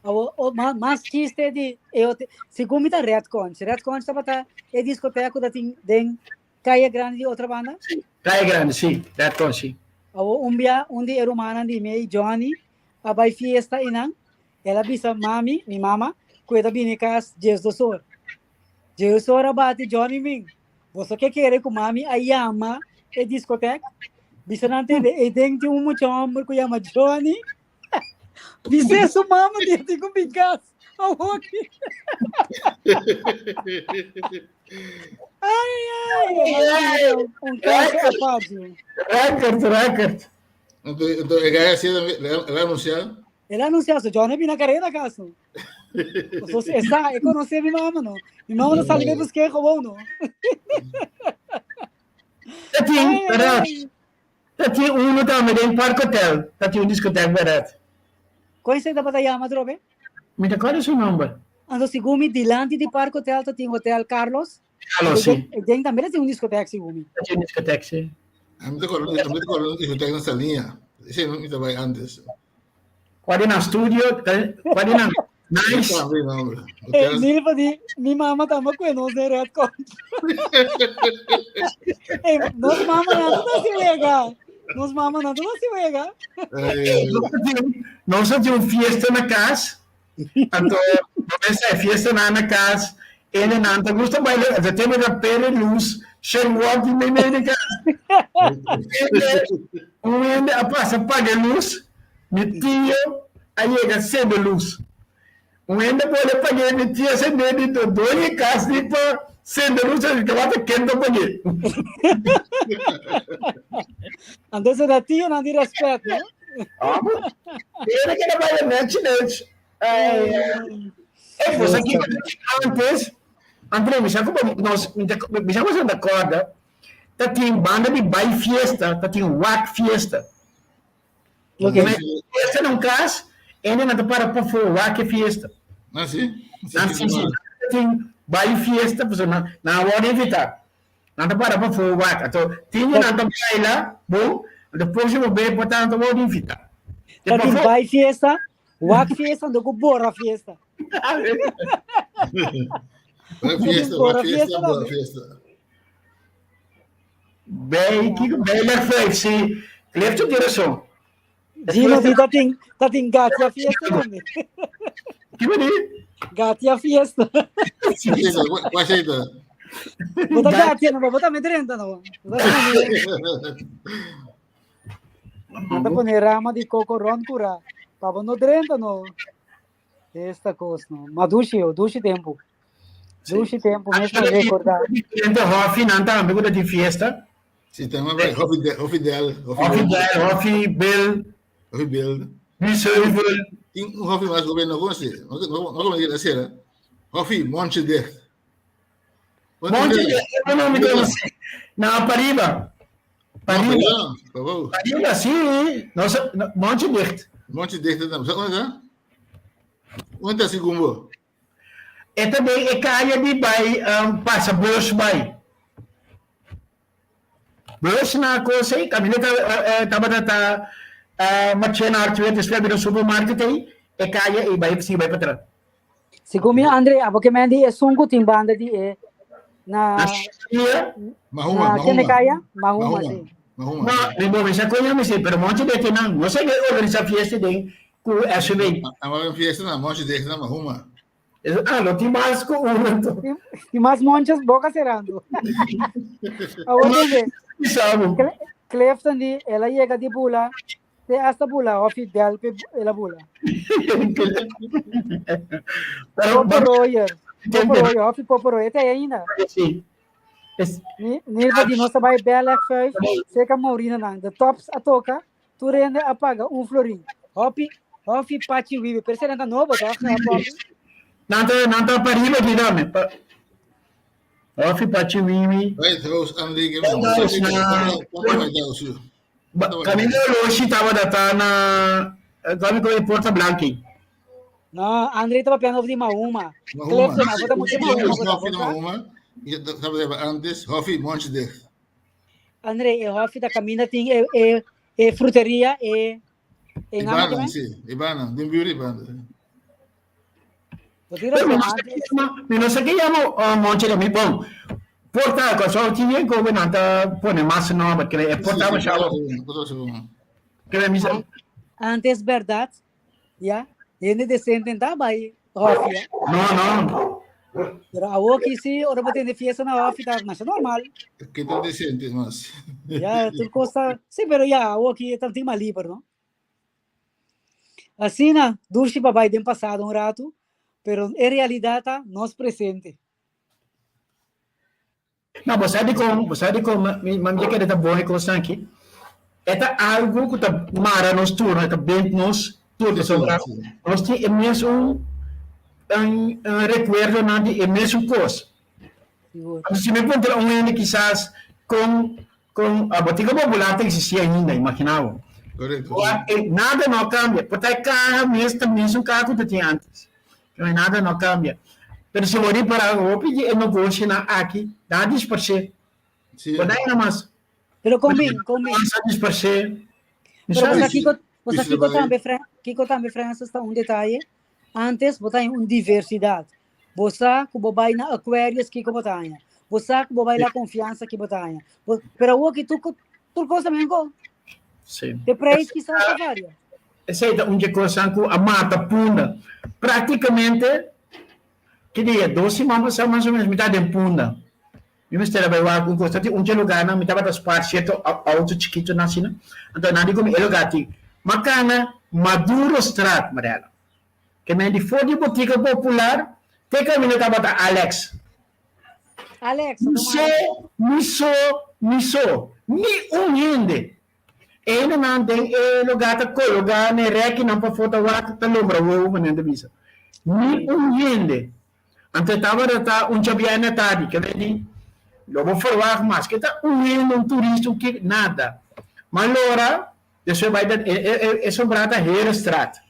O, o, ma, mas chiste di e hotel, segun mi ta Red Conch. Red Conch tabata e discoteca da tin den Calle Grande di otra banda. Sí, Calle Grande, sí. Red Conch, sí. Awo un bia un di e rumannan di mi Johnny a bai fiesta einan. El a bisa mami, mi mama, ku e ta bini kas 12 or. 10 or a bati Johnny min. Boso ke kere ku mami a yama e discoteca? Bisa nan tende, e den tin un mucha homber ku yama Johnny. Bisa su mama di tin ku bin kas. Awoki. Ai, ai, ai. Un kaso aparte. Record, record. Anto, anto e gai así, el a anunciá. El a anunciá, so Johnny bina carrera caso. So, esa, e conoce mi mama, no. Mi mama no sali bij busqué gewoon, no. Ta tin, verdad. Ta tin uno tambe den Park Hotel. Ta tin un discoteca, verdad. Kon esei tabata yama atrobe? Mi ta acorda su nomber. Anto segun mi dilanti di Park Hotel ta tin Hotel Carlos. Carlos, si. E den tambe ta tin un discoteca segun mi. Ta tin un discoteca, si. Mi ta acorda, mi ta acorda un discoteca na Saliña. Esei mi ta bai antes. Kua di nan studio? Kua di nan nice? Eh, Nilva di, mi mama tamba kue nos den Red Country. Hey, nos mama nan ta si wega. Nos mama nan ta si wega. Nos a tin un fiesta na kas. Anto, nos a fiesta na na kas. Ene nan ta gusta baila, anto te mira pere luz, shen walk in meimei di kas. Un hende a pasa paga luz, mi tio a yega sende luz. Un hende pone pag'é, mi tio a send'é di to doño e kas di pa sende luz, el tabata ken ta pag'é. Anto esei ta tionan di respet, no? Amo. Tiene que baila nechi nechi. Eh, pues aquí antes, André, mi sa como nos, mi sa como ta corda, ta tin banda di bai fiesta, ta tin wak fiesta. Okay. Fiesta num cas, ene na ta para pa fo wak fiesta. Ah, sí? Na sí, sí. Tin bai fiesta, pues na na word invita. Na ta para pa fo wak. Ato tin na ta baila, bon, de próximo be pa tanto word invita. Ta tin bai fiesta, Wak fiesta, ando ku borra fiesta. Wak fiesta, wak fiesta, borra fiesta. Bij, kiko, bij leg vijf, si. Clifton tiene razón. Gino di tatin, tatin gatia fiesta tambe. Kiko di? Gatia fiesta. Kwa sheita? Bota gatia no, bota me 30 no. Nan ta pone rama di coco rond cura pa bo no drenta no. Esta cos no. Ma dushi yo, dushi tempo. Dushi tempo mes pa recorda. Diferente hofi nan tambe ku ta tin fiesta. Si, tambe bai hofi del, hofi del, hofi del, hofi bel, hofi bel. Biesheuvel. Tin un hofi mas ku no konosi. No no konosi la sera. Hofi Monche Dicht. Monche Dicht, no mi konosi. Na pariba. Pariba. Pariba, sí. No, no, Monte Dicht. Monte Dicht, no. Sa onde tá? Onde tá segundo? E também é caia de bai um, passa bus bai. Bus na coisa aí, caminho tá tava tá tá machena arte después vira supermarket aí, e caia e bai sim bai para trás. Segun mi Andre, abo ke men di esun ku tin banda di e na Mahuma, na kende kaya? Mahuma, si. Mahuma. No, mi bo misa koña mi si, pero monchi de kinan, no sé que organisa fiesta den ku SUV. Ama fiesta na monchi de na Mahuma. Ah, no tin mas ku uno entonces. Tin mas monchas boca cerrando. Awor dende, Clifton di, el a yega di bula Te hasta bula of Fidel pe el a bula. Pero Popo Royer. Popo Royer, of Popo Royer, te ainda. Sí. Es, Ni ni pa di nos bai bel ek vijf, seka Maurina nan. De tops a toka, tu rende a paga un florin. Hopi, hopi pachi wibi, pero será nobo toch? Popi. Nanta, nanta pariba di dame. Pa, Hopi pachi wiwi. White House aanleggen. White House na- White House. Caminda Oloshi tabata ta na Kami ko Porta Blanki. No, André estaba piano di Mahuma. Mahuma. Clifton, abota mucho Mahuma. Hofi na Mahuma. Tabata antes, Hofi Monch Dicht. André, e Hofi da caminda tin e e e fruteria e e Ibana, sí, Ibana, den buurt Ibana. Mi no sé qué llamo uh, Monche de mi bom. Porta, cosa ti bien come nanta pone más nombre que es porta chavo. Que mi Antes verdad, ya, gente decente tá vai, Hofi. No, no. Pero awor ki si, ora bo tende fiesta na hofi ta masha normal. Ke ta decente mas. Ya, tur kos ta, sí, pero ya, awor ki ta tin mas liber, no? Asina, dushi pa bai den pasado un ratu, pero e realidad ta nos presente. No, bo sa dikon, bo sa dikon mi mi ta kere ta bon e kosnan aki. E ta algu ku ta mara nos tur, e ta bent nos tur, pasobra nos tin e mesun rekuerdonan di e mesun kos. Anto si mi puntra un hende kisas kon kon a Botica Popular ta eksistí ainda, imaginá bo. Nada no a kambia, por ta e kaha mes ta mesun kaha ku ta tin antes. No hay nada no cambia. Pero si bo ripara hopi di e negoshonan aki ta disparsé. Sí. Bo na mas. Pero kon bin, kon bin. Mas a disparsé. Pero bo sa kiko, bo sa kiko tambe, kiko tambe Francis ta un detaye. Antes bo taña un diversidad. Bo sa ku bo bai na Aquarius kiko bo taña. Bo sa ku bo bai La Confianza ki bo taña. Pero awor ki tur tur kos ta menko. Sí. De prijs kisas ta varia. Esei ta un dje kosnan ku a mata Punda. Praktikamente, ki dia? Dos siman pasá mas o ménos mi ta den Punda. Mi mester a bai wak un kos. Ta tin un dje lugánan mi tabata spar sierto outo chikitonan asina. Anto nan di ku mi e lugá tin Makana Madurostraat, Mariela. Ke men di for di Botika Popular te kaminda tabata Alex. Alex, Mi so, mi so, mi so. Ni un hende. Enanan den e lugá ta kologá na e rèkinan pafó ta wak ta lombra wowo, manera ta bisa. Ni un hende. Anto e tabata ta un djabièrnè tardi, ke men di, Lo bo ferwagt mas ke ta un hende, un turista, un kiko, nada. Ma lora, despues bai ta e sombrá ta Herenstraat.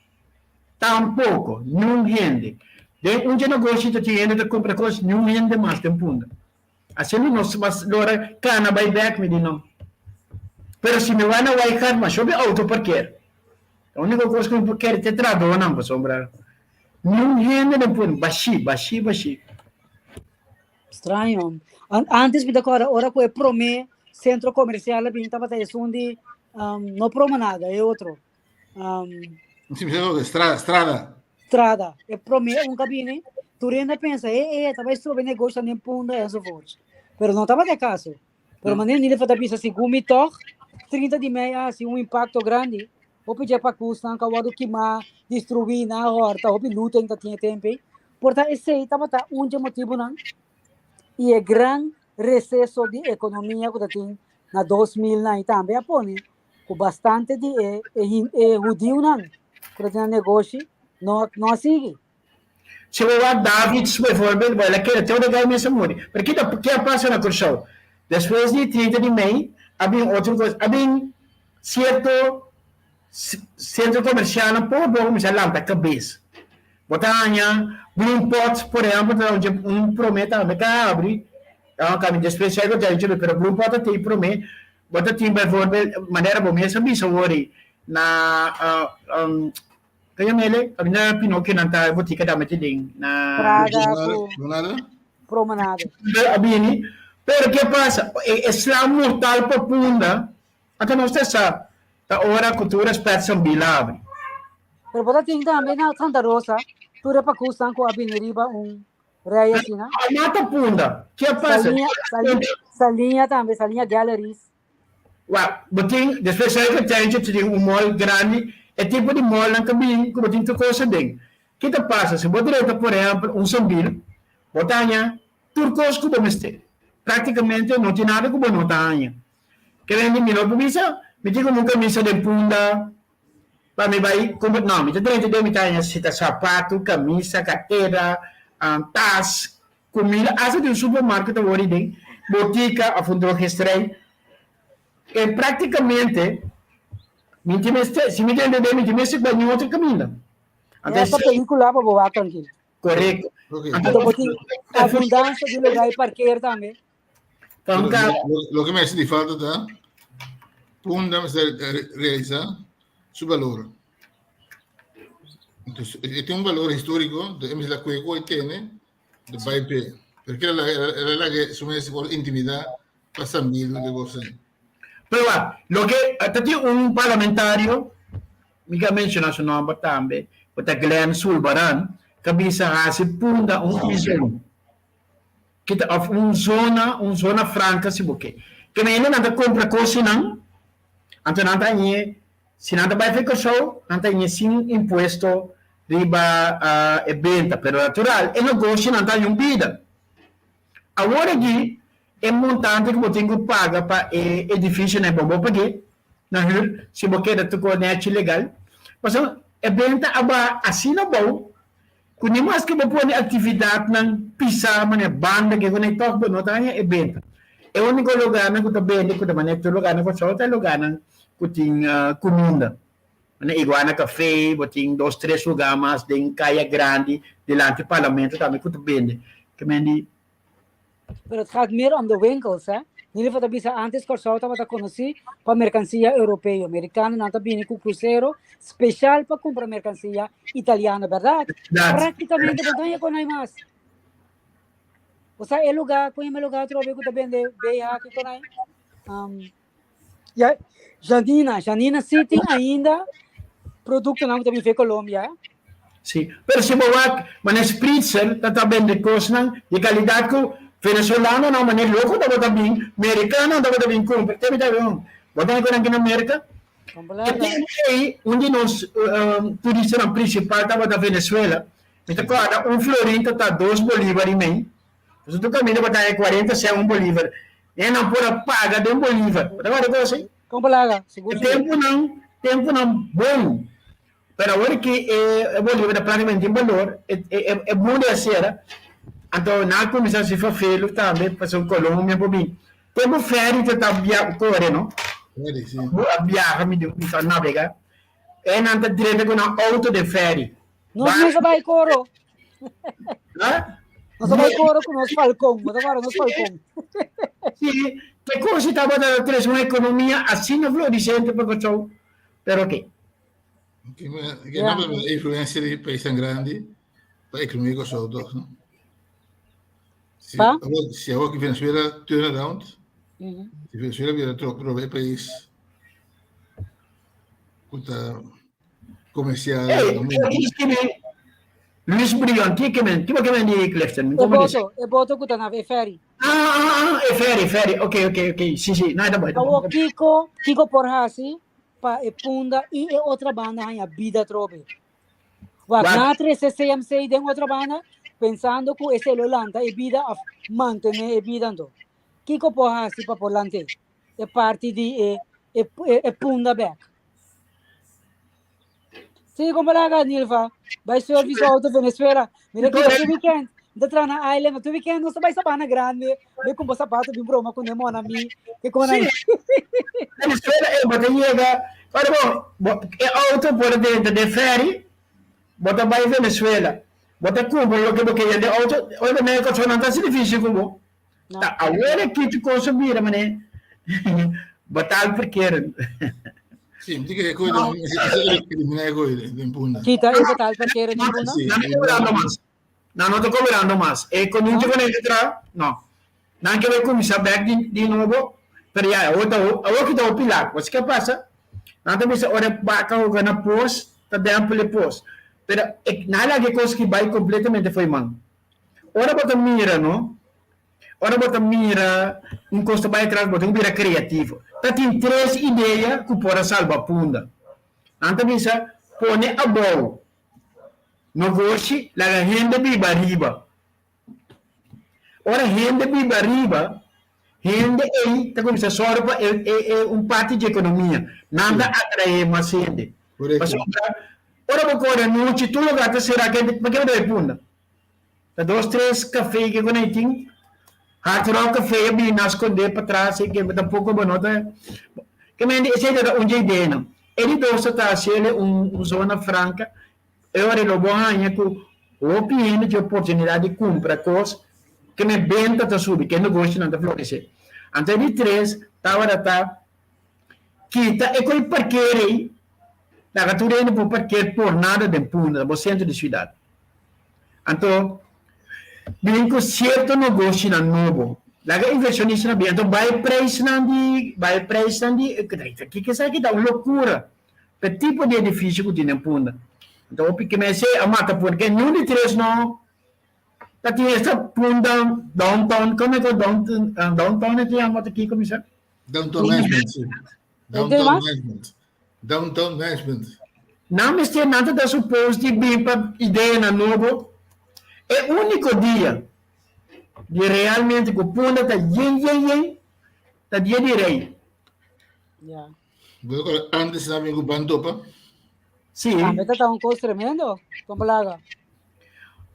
Tampoko, niun hende. Den un dje negoshi ta tin hende ta kumpra kos, niun hende mas den punda. Asina nos mas lora cana bay bek mi di no. Pero si mi wak na Waigart mas hopi auto parkeer. E unico cos cu mi por kere ta e trahadornan pasobra niun hende den pone bashi bashi bashi. Straño. Antes mi ta acorda ora cu e prome centro comercial a bin tabata esun di no Promenada e otro. Si mi sa strada, strada. Strada. E prome un cabine, tur hende pensa, e, e, ta bai strobe negocio den Punda enzovoorts. Pero no tabata e caso. Pero manera Nilfer ta bisa, segun mi toch, 30 di mei a haci un impacto grandi. Hopi dje pakusnan ka wordo kima, destrui na horta, hopi looting ta tin e tempo ei. Por ta esei tabata un dje motibonan y e gran receso di economia cu ta tin na 2000 nan y tambe a pone ku bastante di e e e hudiunan ku ta tene negoshi no no a sigui. Si bo wak Davids bijvoorbeeld, bo el a kere te ora gai mes a muri. Pero kita ke a pasa na Kòrsou? Despues di 30 di mei a bin otro kos, a bin sierto sentro komersialnan poko poko kuminsá lanta kabes. Bo ta haña Bloempot por ehèmpel ta un promé tambe ta habri, despues Saigon ta habri pero Bloempot ta tin promé. Bo ta tin bijvoorbeeld, manera bo mes a bisa awor ei, na ke yama ele? Kaminda Pinocchio nan ta e botica dame te den na Prada ku Promenade. A bini, pero ke pasa? E sla mortal pa Punda, ata nos ta sa, ta ora ku tur respet Sambil a abri. Pero bo ta tin tambe na Santa Rosa, tur e pakusnan ku a bini riba un Rei asina. A mata Punda. Ke a pasa? Saliña, Saliña, Saliña tambe, Saliña Galleries. Wak, bo tin, despues ei ku Tencho tin un mall grandi, e tipo di mallnan ta bin ku bo tin tur kos aden. Ki ta pasa? Si bo drenta, por ehèmpel, un Sambil, bo ta haña tur kos ku bo mester. Praktikamente no tin nada ku bo no ta haña. Ke rende mi no por bisa, mi tin ku un kamisa den Punda, Pa mi bai kumpra, no, mi ta drenta den mi ta haña si ta sapatu, kamisa, kartera, tas, kumida, asta den supermarket ta wòrdu den, botika òf un drogisterij. E praktikamente mi tin mester, si mi drenta den mi tin mester bai den otro kaminda. Anto esta pelikula pa bo wak trankil. Korekto. Anto bo tin abundansia di lugar di parkeer tambe. Loke mi a sinti falta ta Punda mester realisa su balor. Entonces, e tin un balor historico, de mester la kue ku e tene, de bai pe. Pero kila la la la ke su mes por intimida pa Sambil de gosen. Pero wak, loke ta tin un parlamentario, mi ka menciona su nomber tambe, ku ta Glenn Sulvaran, ka bisa hasi Punda un isla. Kita of un zona, un zona franca si bo ke. Ke men hende nan ta compra cosinan, anto nan ta hañ'é, si nan ta bai for Kòrsou, nan ta hañ'é sin impuesto riba e benta. Pero natural, e negoshinan ta haña un bida. Awor aki, e montante ku bo tin ku paga pa e edifisionan bo bo pag'é na hür si bo keda tur nechi legal. Pasobra e benta a baha asina abou ku ni maske bo pone aktividatnan pisá manera banda ke ku nan tòg bo no ta haña e benta. E úniko lugarnan ku ta bende ku ta manera tur lugarnan Kòrsou ta e lugarnan ku tin kuminda. Na Iguana Café bo tin dos tres lugar mas den Kaya Grandi dilanti Parlamento tambe ku ta bende. Ke men di. Pero het gaat meer om de winkels, hè. Nilva ta bisa antes Kòrsou tabata konosí pa merkansia europeo. Merikanonan ta bini ku krusero speshal pa kumpra merkansia italiano, bèrdat? Práktikamente bo no ta haña kon hay mas. Bo sa e lugá, kon yama e lugá atrobe ku ta bende BH ki kon hay? Ya, Janina, Janina sí tin ainda productonan ku ta bin fe Colombia, eh? Sí, pero si bo wak manera Spritzer ta ta bende kosnan di kalidat ku venezolanonan manera loko tabata bin, merikanonan tabata bin kumpra, te mi ta bin, bo ta haña ku nan na Merka? E tempu ei un di nos turistanan prinsipal tabata Venezuela, mi ta kòrda un florin ta ta dos bolívar i mei, Pasobra tur kaminda bo ta haña kuarenta sèn un bolívar. E nan por a paga den bolívar. Bo ta wak kos ei? Kon palaga? Sigur E tempunan, tempunan bon. Pero awor ki e bolívar ta práktikamente tin balor, e e e mundu a sera, anto nan a kuminsá hasi fafelu tambe pasobra Colombia por bin. Tempu fèri ta ta bia kore no? Fèri, si. Bo a biaha mi di a nabegá. E nan ta drenta ku nan outo den fèri. Nos mes a bai koro. Nos a bai koro ku nos falkon. Bo ta kòrda nos falkon. Sí, te kosi tabata ta trese un ekonomia asina florisente pa Kòrsou, pero oke. Ke no e influensia di paisnan grandi pa ekonomia di Kòrsou tòg, no? Si si awor ki Venezuela turn around, si Venezuela bira trobe e pais ku ta comercial. Hey, Luis Brion, ki ke men, ki bo ke men di Clifton? E boto, e boto ku ta na e ferry. Ah, ah, ah, e ferry, ferry. Ok, ok, ok. Si, si. No, ta bo. Awo kiko, kiko por hasi pa e punda i e otra banda haña bida trobe. Wak, na trese CMC den otra banda, pensando ku esei lo lanta e bida of mantene e bida anto. Kiko por hasi pa por lant'é? E parti di e e e punda bek. Sí, como la haga, Nilva? Bai service auto Venezuela. Mira que tu weekend. Da tra na island, tu weekend no se bai Sabana Grande. Ve con zapato bin broma con demo na mi. Que con ahí. Venezuela e bota llega. Ora bo, e auto por dentro de ferry, bota bai Venezuela. Bota cumpra lo que bo queria de auto. Ora me ko nan ta difícil ku bo. Ta awor aki tu cosa bira mane bataal parkeren. Sí, mi que koe eliminar koe den punda. Kita e betaal parkeren den punda? No ta cobrando mas. No, no ta cobrando mas. E konintje no? Konintje tra, no. Nan ke bai kuminsá bek di, di nobo, pero ya, awor ta awor ki ta hopi lat. What's ke pasa? Nan ta bisa ora baka hoga na pos, ta dempel e pos. Pero e, nan laga e kos ki bai kompletamente fo'i man. Ora bo ta mira no, ora bo ta mira un kos ta bai atras bo tin ku bira kreativo. Ta tin tres idea ku por a salba Punda. Nan ta bisa pone abou nogoshi laga hende biba ariba. Ora hende biba ariba, hende ei ta kuminsá sòru pa e e un parti dje ekonomia. Nan ta atraé mas hende. Pasobra ora bo kore anochi tur lugar ta será kende pa ke bo ta bai Punda? Ta dos tres café ke ku nan tin. Hard Rock Café a bini na skondé patras ei ke tampoko bo no ta ke men di esei ta un dje ideanan. E di dos ta ta hasiel un un zona franka e ora lo bo haña ku hopi hende tin oportunidat di kumpra kos ke men benta ta subi ke negoshonan ta floresé. Anto e di tres tabata ta Kita e koe parker ei, laga tur hende por parker por nada den Punda, bo sentro di siudat. Anto, bin ku sierto negoshinan nobo, laga invershonistanan bin, anto bai preisnan di, bai preisnan di, kiko esaki ta un lokura pa e tipo di edifisio ku tin den Punda. Anto hopi ke mester a mata Punda, ke niun di tres no. Ta tin esta Punda downtown, como e downtown, downtown e ta yama ta kiko mi sa? Downtown management, si. Downtown management. Downtown management. Nan mester nan ta ta suppose di bin pa ideanan nobo. E unico dia di realmente cu Punda ta yen yen yen ta dia di rey. Ja. Bo ta antes nan bin cu Bantopa? Si. Tambe ta ta un cos tremendo, con plaga.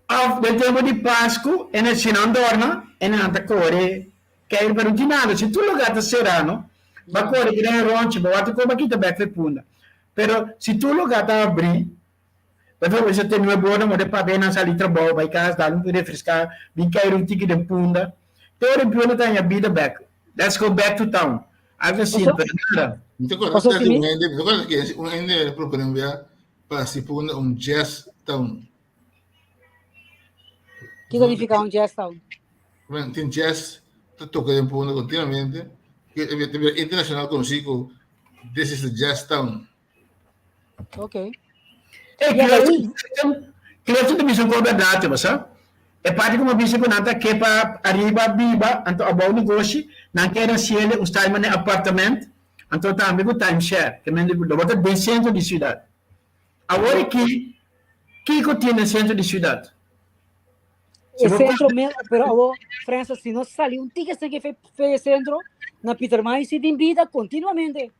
Of den tempo di Pascu e na si nan dorna e nan ta core keir pero no tin nada si tur lugar ta cera no ba core gran ronchi bo wak ta kita bek fe punda pero si tur lugar ta abri por ejemplo bo ta tene bo na papia nan sali trabou bai cas dal un refresca bin keir un tiki den punda te ora punda ta haña bida bek let's go back to town algo asina pero nada. Mi ta corda un hende mi ta corda un hende propone un bia pa si pone un jazz town. Kiko nifica un jazz town? Bueno, tin jazz ta toca den pone continuamente. Internacional conocí cu this is the jazz town. Ok. E Clifton ta bisa un cosa berdad, bo sa. E parti ku mi a bisa ku nan ta ke pa ariba biba, anto abou negoshi, nan kere hasiel un style manera apartament, anto tambe ku time share, ke men lo bo ta den sentro di siudat. Awor aki, kiko tin den sentro di siudat? E sentro mes, pero awor, Francis, si nos sali un tiki esaki fe e sentro, na Pietermaai si tin bida kontinuamente.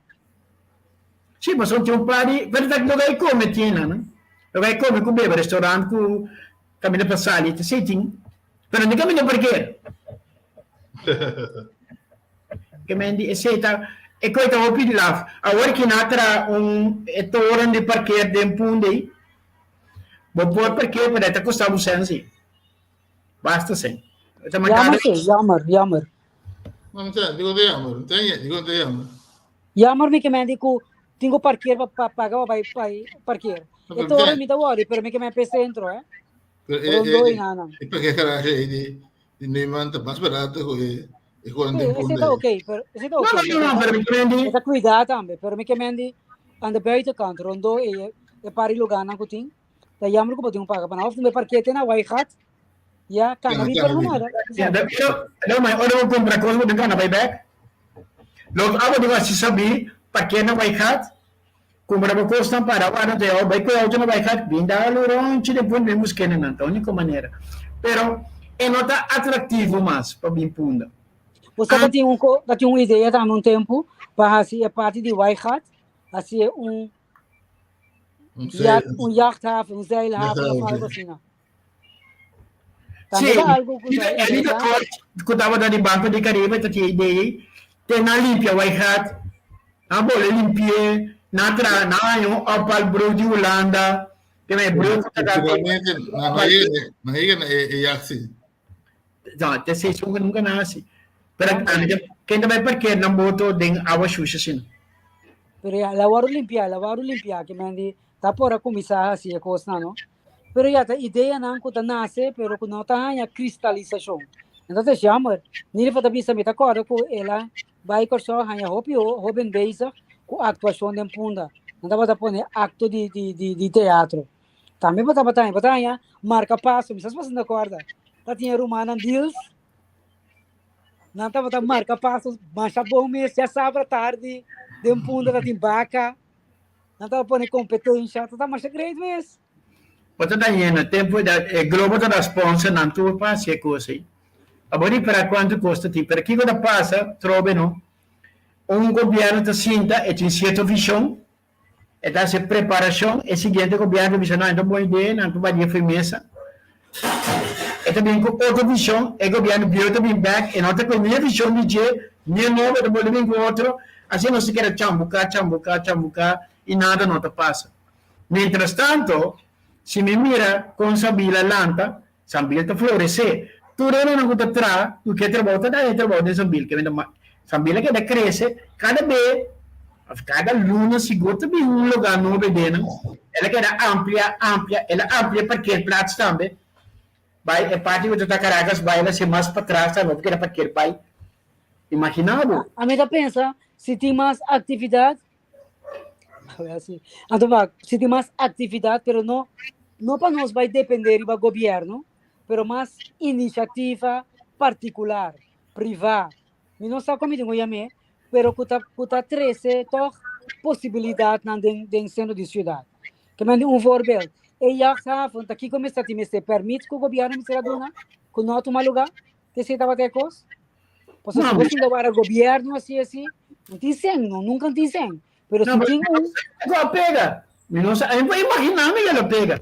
Sí, pasobra tin un par di, pero ta loke ai come tin nan, loke ai come ku bebe, restaurant ku kaminda pa sali, ta esei tin, pero no kaminda parker. Ke men di esei ta, e koi ta hopi laf. Awor ki nan a traha un e toren di parker den Punda ei, bo por parker pero e ta kosta bo sen si. Basta sen. E ta Jammer markado. si, jammer, jammer. No, no ta, digo te jammer, no ta, digo te jammer. Jammer mi ke men di ku tin ku parker pa pa paga pa bai bai parker. No, E pero toren te, mi ta wòri, pero mi ke men p'e sentro, eh. pero e, Rondó e, i nan nan. e parker garage ei di, di Neyman ta mas barato ku e, e kuan Sí, den ese Punda ta ei. ok, pero ese ta No, ok. no, no, no, pero mi ke men di. E ta cuida tambe, pero mi ke men di aan de buitenkant, rondó e e par di lugarnan ku tin, ta jammer ku bo tin ku paga pa nan. Of bo parkeer te na Waaigat, ya kana Kana, bi kana pero bi. nada. Ja, dat, pero, no, maar ora bo compra cos bo tin kana bai bek. Lo abo di wasi sabi parkeer na Waaigat, compra bo cosnan para warda te bai cu e auto na Waaigat, bin dal un rondje despues bin busca nan, ta unico manera. Pero e no ta atractivo mas pa bin Punda. Bo sa tin un ko, ta tin un idea tambe un tempo pa hasi e parti di Waaigat, hasi e un Un yacht, zeil, un jachthaven, un zeilhaven of jachthaven, algo sí. asina. Tambe Sí, ta algo ku ta e di interesante. kort ku tabata di Banco di Caribe ta tin idea ei. Te nan limpia Waaigat, nan bole limpi'é, nan traha, nan haña un ophaalbrug di Hulanda, ke men e brug ku ta da te Finalmente, nan a yega, nan a yega na e, e yacht sí. No, te sei su nunca na hasi. Pero ami ta ken ta bai parkeer nan boto den awa shushi asina. Pero ya, la wòrdu limpiá, la wòrdu limpiá, ke men di ta por a kuminsá hasi e kosnan, no? Pero ya, ta ideanan ku ta nase, pero ku no ta haña kristalisashon. Entonces jammer. Nilva ta bisa, mi ta kòrda ku el a bai Kòrsou haña hopi hóben bezig ku aktuashon den Punda. Nan tabata pone akto di di di di teatro. Tambe bo tabata haña, bo ta haña marka paso, mi sa si boso ta kòrda. Ta tin e rumannan Diels, nan tabata marka paso masha bon mes, ya sabra tardi den Punda ta tin baka, nan tabata pone kompetensha, ta ta masha great mes. Bo ta daña tempo da e Globo ta da sponsor nan tur pa hasi e kos ei. Abo ripara kuantu kos ta tin, pero kiko ta pasa trobe no, un gobierno ta sinta e tin sierto vision, E ta hasi preparashon, e siguiente gobièrnu ta bisa no, e ta un bon idea, nan ta badia for e mesa. E ta bin ku otro vishon, e gobièrnu bieu ta bin bèk, e no ta ku ni e vishon di dje, ni e nobo, e ta bolbe bin ku otro. Asina nos ta keda chambuká, chambuká, chambuká i nada no ta pasa. Mientrastanto, si mi mira kon Sabila lanta, Sambil ta floresé. Tur hendenan ku ta traha, ku ke trabou ta daña e trabou den Sambil. Ke mester Sambil a keda krese kada be òf kada luna sigur ta bin un lugá nobo e den nan. El a keda amplia, amplia, el a amplia e parkeerplaats tambe. Bai e parti ku ta ta Caracas bai el a hasi mas patras tambe pa keda parkeer bai. Imaginá bo. Ami ta pensa si tin mas aktividat Anto wak, si tin mas actividad, pero no, no pa nos bay depende riba gobierno, pero mas inisiativa partikular, privá. Mi no sa kon mi tin ku yam'é, pero ku ta ku ta trese tòg posibilidatnan den den sentro di siudat. Ke men di un voorbeeld, e jachthaven ta kiko mester tin mester pèrmit ku gobièrnu mester a duna ku no a tuma lugá? Esei tabata e kos? Pasobra si bo sinta wara gobièrnu asi asi, no tin sen, no, nunka no tin sen. Pero si tin un... Ku a pega. Mi no sa, mi por imaginá mi lo pega.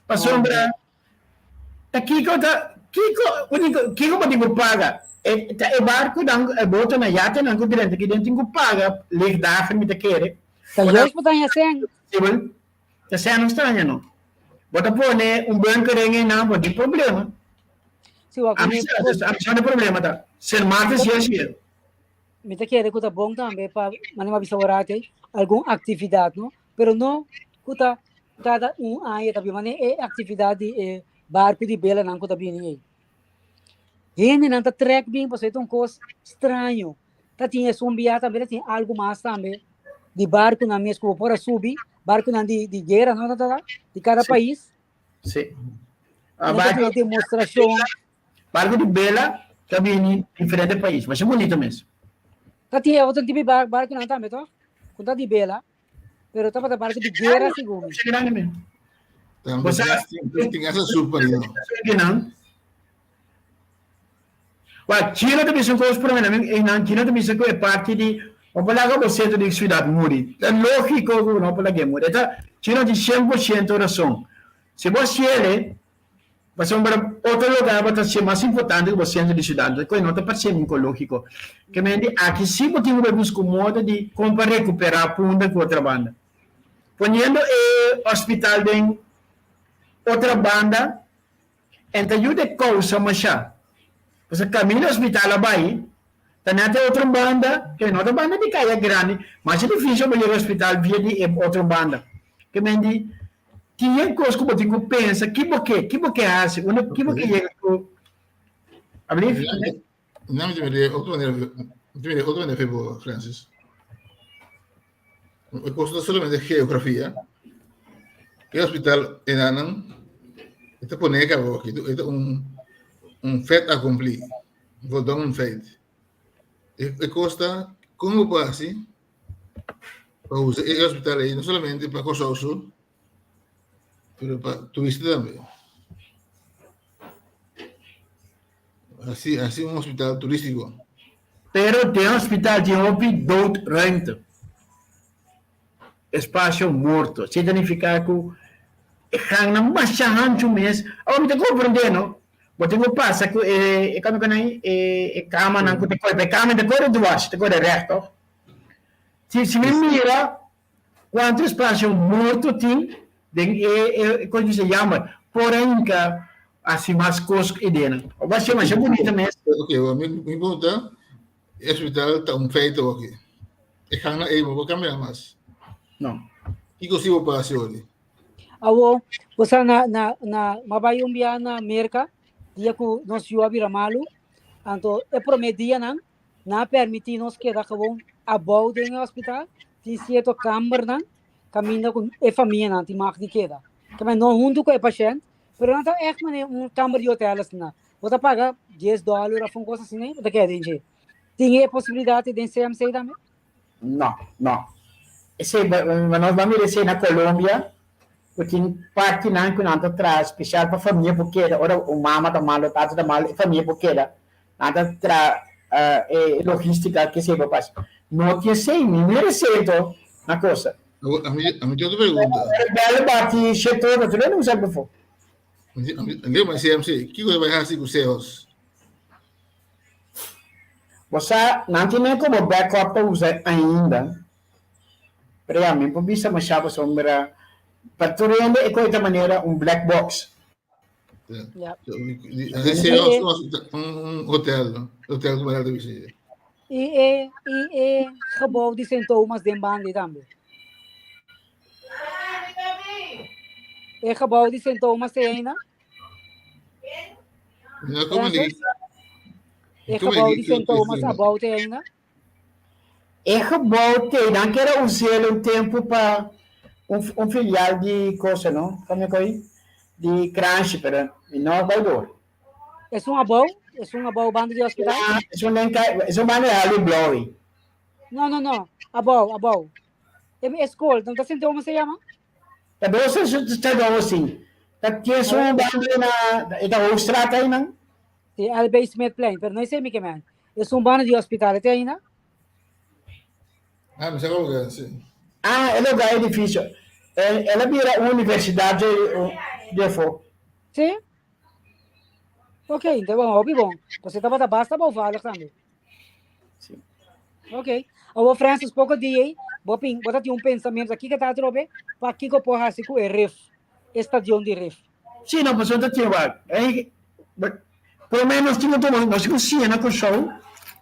Pasobra ta kiko ta kiko úniko kiko bo tin ku paga? E ta e barkunan, e botonan, yatenan ku drenta aki den tin ku paga lichtdagen mi ta kere. Ta juist bo ta haña sen. Ta sen no straña no. Bo ta pone un bunker en einan, bo tin problema. Sí, wak, A mi sa, a mi sa no problema ta. Sint Maarten si así. Mi ta kere ku ta bon tambe pa manera mi a bisa ora aki, algun aktividat no, pero no ku ta kada un aña ta bin, manera e aktividat di e barku di belanan ku ta bini ei. Hendenan ta trèk bin pasobra e ta un kos straño. Ta tin esun bia tambe, ta tin algu mas tambe di barkunan mes ku bo por a subi, barkunan di di guera no ta ta di kada pais. Sí. Nan ta tin demostrashon. Barku di bela ta bini diferente pais. Masha bunito mes. Ta tin e otro tipo di barkunan tambe toch? Ku ta di bela, pero tabata barku di guera segun mi. Masha grandi mes. Tambe tin esa super yo. Wak, China ta bisa un kos prome na mi, einan China ta bisa ku e parti di no por laga bo sentro di siudat muri. Ta lógiko ku no por lag'é muri. E ta, China tin 100% rason. Si bo hasiel, pasobra otro lugar bo ta hasié mas importante ku bo sentro di siudat. Entonces, koe no ta parse mi ku lógiko. Ke mende aki si bo tin ku bai buska un modo di kon pa rekuperá Punda ku Otrabanda. Poniendo e hospital den Otrabanda, En ta yuda e kousa mashá. Pasobra kaminda hospital a bai, ta net e otro banda, ke no ta banda di kaya grandi, masha difisil pa yega hospital via di e otro banda. Ke men di, tin e kos ku bo tin ku pensa, ki bo ke, ki bo ke hasi, unda, ki bo ke yega ku, ablief? Mi ta mira otro manera, mi ta mira otro manera fe bo, Francis. E kos no solamente geografia. E hospital enanan e ta pone kaba aki, e ta un un fait accompli, un voldongen feit. E e kos ta kon bo por hasi pa usa e hospital ei no solamente pa Kòrsou so, pero pa turista tambe. Hasi hasi un hospital turístiko. Pero den hospital tin hopi doodruimte, espacio morto. Esei ta nifiká ku e gangnan masha hanchu mes. Awor mi ta komprendé no, bo tin ku pasa ku e e kami ku nan e e kamanan ku ta kore, e kama ta kore dwars, ta kore règt tòg. Si si mi mira Cuanto espacio morto tin den e e cos bisa jammer por a hinca haci mas cos cu ideanan. O ba ser masha bunita mes. Ok, well, mi, mi pregunta, e hospital ta un feito aki. E gang na ei, bo por cambia mas. No. Kiko si bo por haci ori? Awo, bo sa na na na m'a bai un bia na Merca, dia cu nos yu a bira malu, anto e prome dianan Nan a permití nos keda gewoon abou den e hospital. Tin sierto kambernan kaminda ku e famianan tin mag di keda. Keme no huntu ku e pashènt, pero nan ta ègt manera un kamber di hotel asina. Bo ta paga dies dòler òf un kos asina i bo ta keda den dje. Tin e posibilidat den CMC tambe? No, no. Esei, nos bo a mira esei na Colombia, ku tin partinan ku nan ta traha spesial pa famia por keda ora un mama ta malo, tata ta malo, e famia por keda. Nan ta tra e logistica ke esei por pasa. No tin esei, mi mira esei anto na cosa. A mi tin otro pregunta. Rebelde bati shetor, no tin usa befo. Leo ma CMC, kiko ta bai hasi ku Sehos? Bo sa, nan tin e komo backup pa usa ainda. Pero ya, mi por bisa masha pasobra pa tur hende e koe ta manera un black box. Ja. Ese es un hotel, hotel como era de I e i e gebouw di Sint Thomas den bandi tambe. E gebouw di Sint Thomas te ainda? No, como ni. E gebouw di Sint Thomas abou te ainda? E gebouw te, nan kere us'el un tempu pa un, un filial di cosa, no? Kome koi? Di Kranshi, pero mi no a bai door. Esun abou? Esun abou banda di hospital? Ah, esun den kai, esun banda di Harley Blowy. No, no, no. Abou, abou. E, e school, no ta sinti como se llama? Ta dos ta dos sin. Ta tienes un banda na e ta Hoofdstraat ahí nan? Sí, LB Smithplein, pero no es mi que man. Esun banda di hospital, e te ainda? Ah, mi sa lugar, sí. Ah, e lugar edificio. El, el a bira un universidad de, de afó. Sí? Ok, então bom, hopi bom. Você tabata basta bouwvallig tambe. Sí. Ok. Awo Francis, poco dia, bo pin, bo tin un pensamento aki que ta atrobe, pa kiko por hasi ku e rif, e stadion di rif. Sí, no, pasobra ta tin wak. Eh, but, por lo menos tin un nos ku siña na Kòrsou,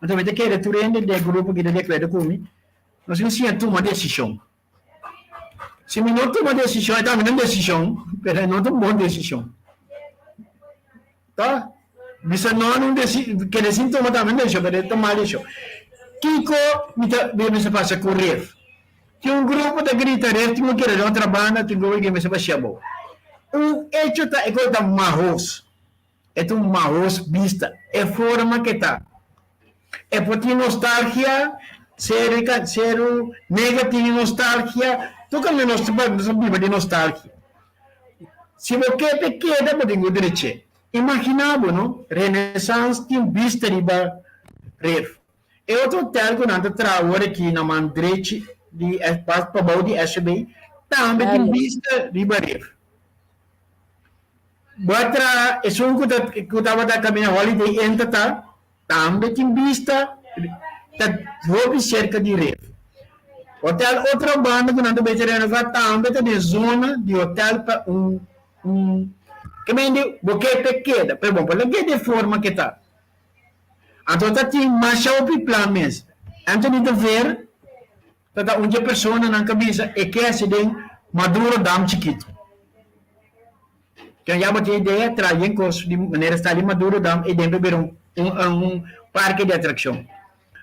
anto mi ta kere tur hende den e grupo ki ta di akuerdo ku mi, nos ku siña tuma desishon. Si mi no tuma desishon, e tambe ta un desishon, pero e no ta un bon desishon. Ta? Bisa no na un desi, kere sin tuma tambe un desishon, pero e ta mal desishon. Kiko mi ta mi mester pasa ku ref? Tin un grupo ta grita ref, tin un kere den otra banda, tin grupo ke mester bashia abou. Un echo ta e kos ta mahos. E ta un mahos bista, e forma ke ta. E por tin nostalgia, ser ser nega tin nostalgia, tur kende nos ta nos ta biba di nostalgia. Si bo ke p'e keda bo tin ku dreche. Imagina bo no, Renaissance tin bista riba ref. E otro hotel ku nan ta traha awor aki na man drechi di pas pabou di SB tambe tin bista riba ref. Bo a traha esun ku ta ku tabata kaminda Holiday Inn ta ta tambe tin bista ta hopi serka di ref. Hotel Otrobanda ku nan ta bay ta renova tambe ta den zona di hotel pa un un ke mende bo ke pe keda pero bo por lag'é den forma ke ta. Anto ta tin masha hopi plan mes. Anthony de Veer ta ta un dje personanan ka bisa e ke hasi den Maduro Dam chikitu. Ken ya bo tin idea traha yen kos di manera sta di Maduro Dam e den bira un un parke di atrakshon.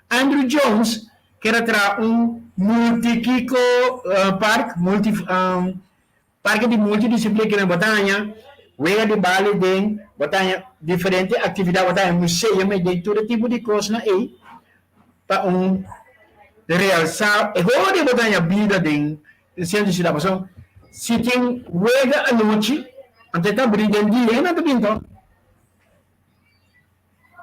Andrew Jones ker a traha un multi kiko park multi Parke di multidisiplina kinan bo ta haña wega di bali den, bo ta haña diferente aktividat, bo ta haña museum ei den, tur e tipo di kosnan ei pa un realsá e hora bo ta haña bida den sentro di siudat. Pasobra si tin wega anochi, anto e ta abrí den dia e nan ta bin tòg.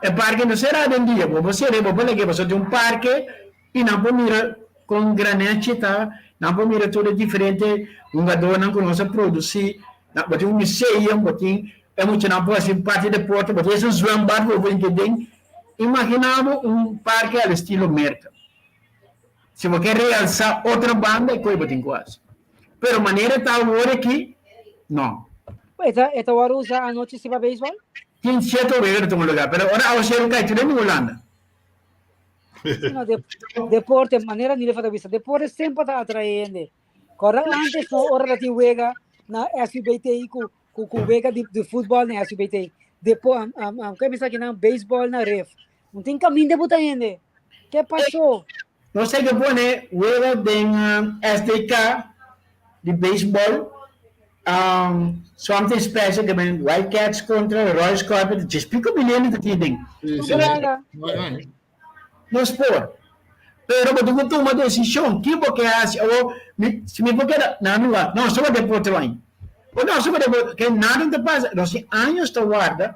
E parke no será den dia, bo por ser'é, bo por lag'é, pasobra tin un parke i nan por mira kon Granetje ta, nan por mira tur e diferente hungadónan ku nos a produsí, nan bo tin un museum, bo tin e muchanan por hasi parti deporte, bo tin esun zwembad ku bo por inke den. Imaginá bo un parke al estilo Merka. Si bo ke realsá otro banda e koe bo tin ku hasi. Pero manera e ta awor aki, no. E ta e ta wòrdu usá anochi si pa beisbòl? Tin sierto wega ta tuma lugá, pero ora awaseru kai tur hende Hulanda. Si no, de, deporte, manera Nilfa ta bisa, deporte semper ta atrae hende. Kòrda antes no ora ta tin wega na SUBT ku ku ku wega di di futbòl na SUBT. Depo um, um, um, ke bisa kinan beisbòl na ref. No tin kaminda buta hende. Ke pasó? Nos hay que pone wega den SDK di baseball um, something special que ben Wildcats contra Royal Scorpions, djes pico mil hende ta tin den. Sí, sí. Wega. No sport. Pero bo tin ku tuma desishon. Ki bo ke hasi? Awo, mi, si mi por keda, na mi wak, no, so deporte wai. O no, so deporte, ke nada no ta pasa. Nos tin años ta warda.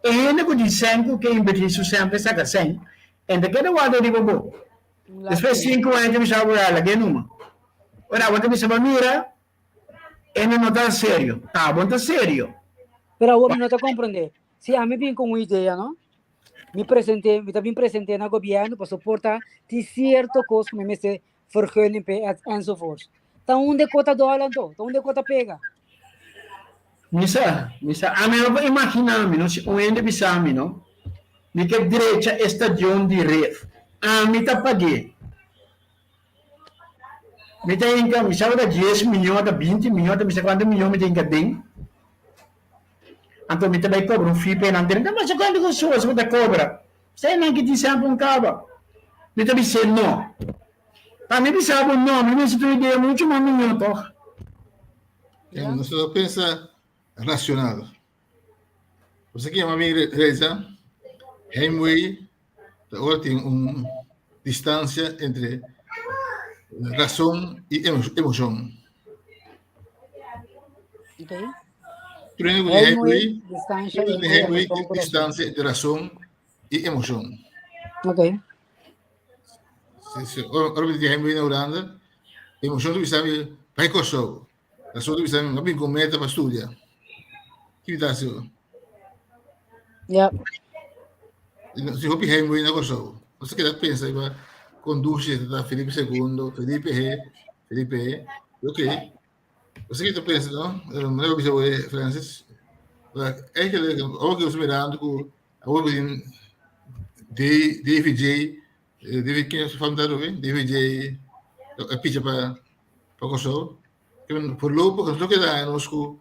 E hende ku tin sèn ku ke invertí su sèn pa e saka sèn, e ta keda warda riba bo. Despues sinku aña ta bisa bo, ya lag'é numa. Ora bo ta bisa bo, mira, e no ta serio. Ta, bo no ta serio. Pero awor mi no ta komprendé. Si ami bin ku un idea, no? Mi presenté, mi ta bin presenté na gobièrnu pasobra por ta tin sierto kos ku mi mester vergunning p'e enzovoorts. Ta unda e kos ta dòl anto? Ta unda e kos ta pega? Mi sa, mi sa. Ami no por imaginá mi no, si un hende bisa mi no, mi ke drecha e stadion di Rif, ami ta pag'é. Mi ta hinka, mi sa ku ta dies miyon, ta binti miyon, ta mi sa kuantu miyon mi ta hinka den. Anto mi ta bai kobra un fee pa e nan drenta, ma sa kuantu ku soos bo ta kobra? Sa e nan ki tin semper un kaba. Mi ta bis'é no. Pa mi bisa bo no, mi mester tin un idea muchu mas mihó tòg. Nos ta pensa racional. Você que mi realiza heimwee, ora tin un distancia entre razón y emoción. Okay. Trueno de heimwee, distancia entre heimwee, distancia entre razón y emoción. Okay. Sí, sí. Ora mi heimwee na Hulanda, emoción tu bisa mi bai Kòrsou. Razón tu bisa mi no bin ku meta pa studia. Ki mi ta hasi? Ja. Si hopi heimwee na Kòrsou. Nos ta keda pensa riba conduce ta Felipe segundo, Felipe G, Felipe E. Ok. Você que ta pensa, no? Manera bisa Francis. Eigenlijk, ook ik mirando ku awor bin David J. David ken su fam ta David J. A picha pa pa Kòrsou. Voorlopig nos no keda nos ku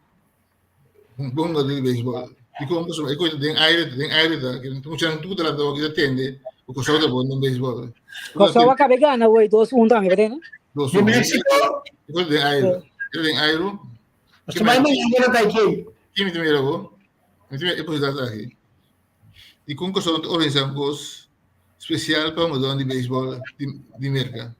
bon hungadó di beisbòl. Dikon? Pasobra e kos den aire, den aire ta. Muchanan tur ta lanta awor ta tende ku Kòrsou ta bon den beisbòl. Kòrsou a kaba gana hoy 2-1 tambe, berdad no? 2-1. Di Mexico. E kos den aire. E den aire. Nos ta bai mañana ta aki. Kin mi ta mira bo? Mi ta mira e posibilidat aki. Dikon Kòrsou no ta organisá un kos spesial pa hungadónan di beisbòl di Merka?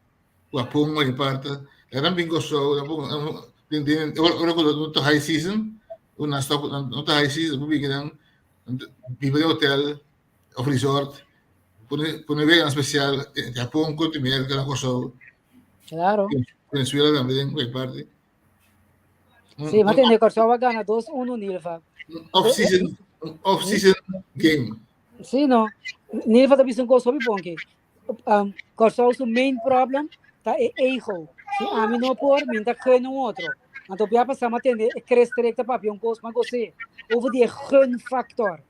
Ku a pongo e parta. La nan bin Kòrsou, nan pongo den den ora ku no ta high season, ora nan stop no ta high season, bo bin kinan biba den hotel of resort, pone pone weganan spesial Japon kontra Merka na Kòrsou. Claro. Venezuela tambe den e parti. Sí, ma tende Kòrsou a gana 2-1 Nilva. Off season, off season game. Sí, no. Nilva ta bisa un kos hopi bon ki. Um, Kòrsou su main problem ta e ego. Si ami no por, mi ta gun un otro. Anto bia pasá mi a tende e Chris Trek ta papia un kos, ma gos'é over di e gun factor.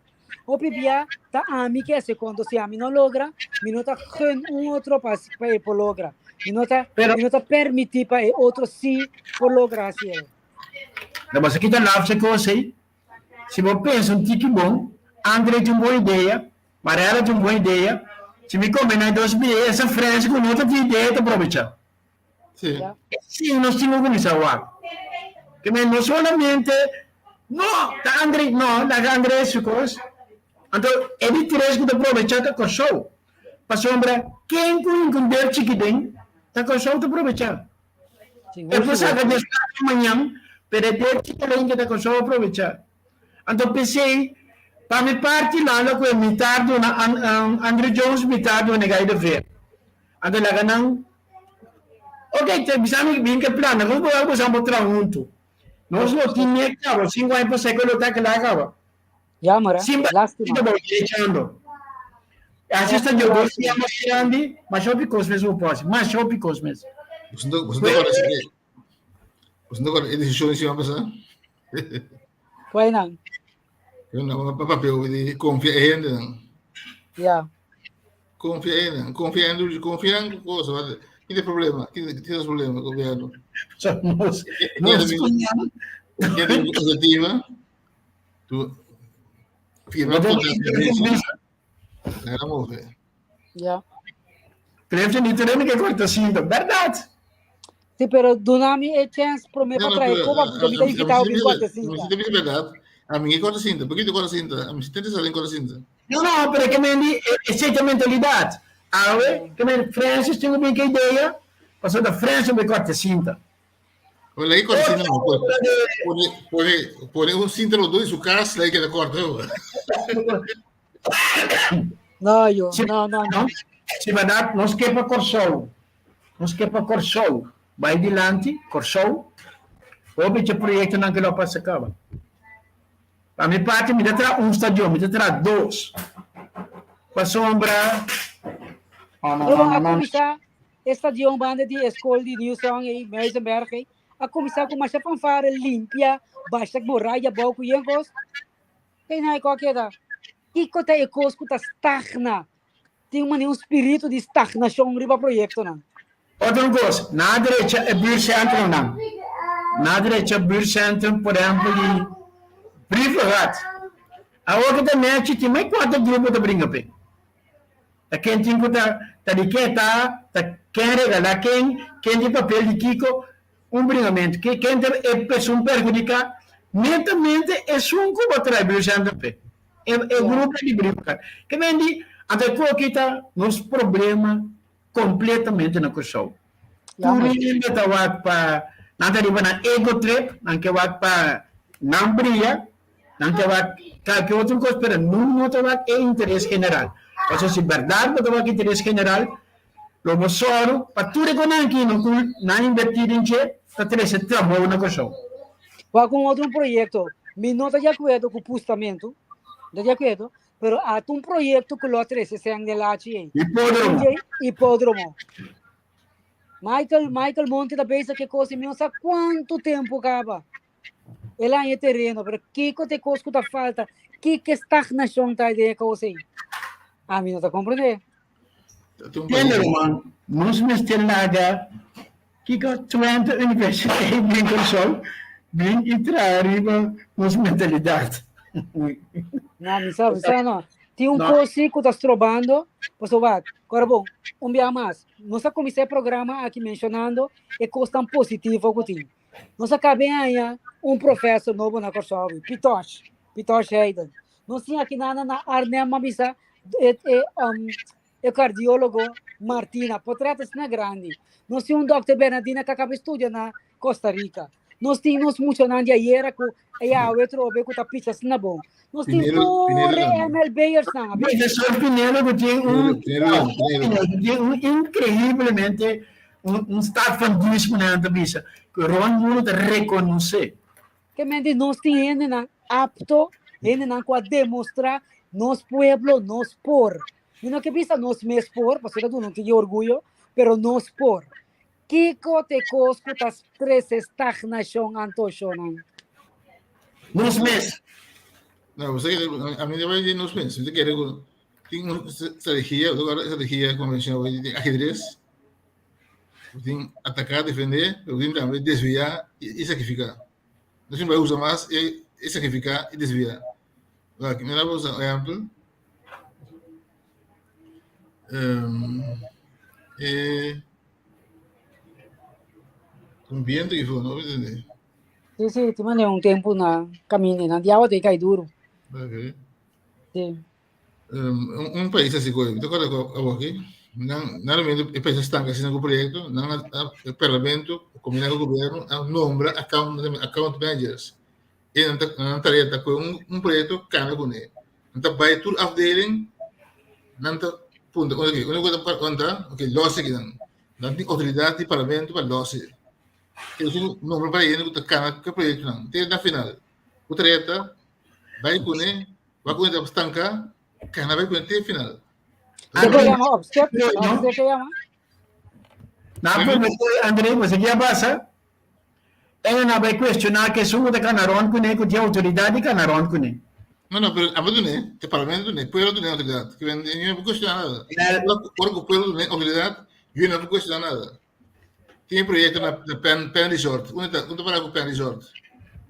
Hopi bia ta ami ke hasi konto, si ami no logra, mi no ta gun un otro pa pa e por logra. Mi no ta, Pero mi no ta permití pa e otro sí por logra hasi el. Lo boso kita laf kos ei. Si bo pensa un tiki bon, Andre tin un bon idea, Mariela tin un bon idea. Si mi kombiná e dos idea, esa Frens ku no ta tin idea ta probechá. Sí. Ja. Sí, nos tin ku kuminsá wak. Ke men no solamente, no, ta Andre, no, laga Andre su kos. Anto e di tres ku ta probechá ta Kòrsou. Pasobra ken ku hinka un der chiki den, ta Kòrsou ta probechá. Sigur, E por sigur. saka dies plaka mañan, pero e der chiki den ke ta Kòrsou a probechá. Anto p'esei, pa mi parti landa ku e mitar duna Andrew Jones mitar duna e gai de ver. Anto laga nan, Ok, te bisa mi bin ke plan, nos bo algo sa bo traha huntu. Nos lo tin nek kaba, sinku aña pasá ku lo ta kla kaba. Jammer, hè? Sin ba Lástima. bo derechando. Así Echt sta yo dos lástima. mas grandi, mas hopi kos mes bo por hasi, mas hopi kos mes. Bo no kòrda si bo no kòrda e desishon di siman pasá? Kua nan? No, pa papia di konfia e hendenan. Ja. Konfia e hendenan, konfia Andrew, konfia en cosa. Ki ta problema? Ki ta problema ku gobièrnu? So, nos, nos Hende inisiativa, tu firma kontrato, laga move. Ja. Clifton ni tereno ke korta sinta, bèrdat? Sí, pero duna mi e chance promé pa trae koba, porque mi ta invitado bin korta Mi sinta. ta bisa bèrdat, ami ke korta sinta, por ke korta sinta? Ami si tenta sali korta sinta. No, no, pero ke men di esei ta mentalidat. Awe, ke men Francis tin un bin ke idea, pasobra ta Francis un bin korta sinta. Bueno, ahí korta sinta no, pone, pone, pone un sinta los dos en su casa, ahí que korta. No, yo, Si, no, no, no. Si bèrdat, nos ke pa Kòrsou, nos ke pa Kòrsou bai dilanti, Kòrsou, hopi dje proyektonan ke lo a pasa kaba. Pa mi parti mi ta traha un stadion, mi ta traha dos. Pasobra, no, no, Pero no, no, a no. kuminsá e stadion banda di e skol di New Song ei, Muizenberg ei, a kuminsá ku masha fanfare limpia, basha muraya abou ku yen kos. Kei nan e kos a keda? Kiko ta e kos ku ta stagna? Tin un manera un spiritu di stagnashon riba proyektonan. Otro kos, na drecha e buurtcentrumnan. Na drecha buurtcentrum, por ehempel di Brievengat. Awor ku ta nechi tin mai kuater grupo ta bringa p'e. Ta ken tin ku ta ta di ken ta, ta ken regalá ken, ken tin papel di kiko. Un bringamentu. Ke ken ta e pesun perhudiká? Netamente esun ku bo trae buurtcentrum p'e. E, e grupo di brievenkas. Ke men di, anto e koki ta nos problema kompletamente na Kòrsou. Tur hende ta wak pa nan ta riba nan ego trip, nan ke wak pa nan bria, nan ke wak kalke otro kos, pero nun no ta wak e interes general. Pasobra si bèrdat bo ta wak interes general, lo bo sòru pa tur e konan aki no ku nan invertí den dje ta trese trabou na Kòrsou. Wak un otro proyekto, mi no ta di akuerdo ku pustamentu, no ta di akuerdo, Pero ata un proyecto cu lo a trece sen den lachi ei. Hipódromo. Hipódromo. Michael, Michael Monte ta bezig ke kos i mi no sa kuantu tempu kaba. El a haña tereno, pero kiko te kos ku ta falta? Kiko stagnashon ta den e kos ei? Ami no ta komprendé. Tende ruman, nos mester laga kiko Twente Universiteit den Kòrsou bin i traha riba nos mentalidat. No, mi sa, mi sa no. Tin un kos si ku ta strobando, pasobra wak, kòrda bon, un bia mas, nos a kuminsá e programa aki menshonando e kosnan positivo ku tin. Nos a kaba e aña un profesor nobo na Kòrsou, Pitosh, Pitosh Heiden. Nos tin aki na na Arnhem a bisa e e um, e cardiólogo Martina, portret asina grandi. Nos tin un dokter Bernardina que acaba estudia na Costa Rica. Nos tin nos muchanan di ayera ku e awe trobe ku ta picha asina bon. Nos tin Pinero, tur Pinero tambe. MLB'ers nan. Abi. Profesor Pinero ku tin un Pinero, Pinero, Pinero. ku tin un increíblemente un un staat van dienst ku nan ta bisa ku rond mundo ta rekonosé. Ke men di nos tin hendenan apto, hendenan ku a demostrá nos pueblo nos por. Mi no ke bisa nos mes por, pasobra ta duna un tiki orguyo, pero nos por. Kiko ta e kos ku ta trese stagnashon anto shonnan? Nos mes. No, bo sa ke ami ta bai di nos mes. Mi ta kere ku tin un strategia, strategia konvenshonal di ahedres. Bo tin ataká, defendé, pero bo tin tambe desviá i sakrifiká. No sin bai usa mas e e sakrifiká i desviá. Wak, mi a usa un ehèmpel. E un bientu i for, no por entendé. Sí, sí, tin manera un tempu na kaminda, nan di awa ta kai duru. Okay. Sí. Un pais asi koe, mi ta acorda ku awoki, nan nan realmente e pais a stanka asina ku proyekto, nan a e parlamento kombina ku gobierno a nombra account account managers i nan ta nan tarea ta koe un un proyekto kambia kuné. Nan ta bai tur afdeling, nan ta puntra oke unda ku ta konta oke lòs aki nan, nan tin outoridat di parlamento pa lòs e. E nombra pa hende ku ta kana ku e proyektonan te na final. Ku tarea ta bai kuné. Ba ku entra stanka, kana bai ku te final. André, llama opstep, opstep se llama. Na profesor André, você que pasa? Ela na vai questionar que sungo de canaron kune ku tiene autoridade de canaron kune. No, no, pero abo dune, te parlamento dune, pueblo dune autoridad. Que ven, yo no puedo cuestionar nada. Ora ku pueblo dune autoridad, yo no puedo cuestionar nada. Tin proyecto na, na Pen, Pen Resort. Unda ta, unda para ku Pen Resort?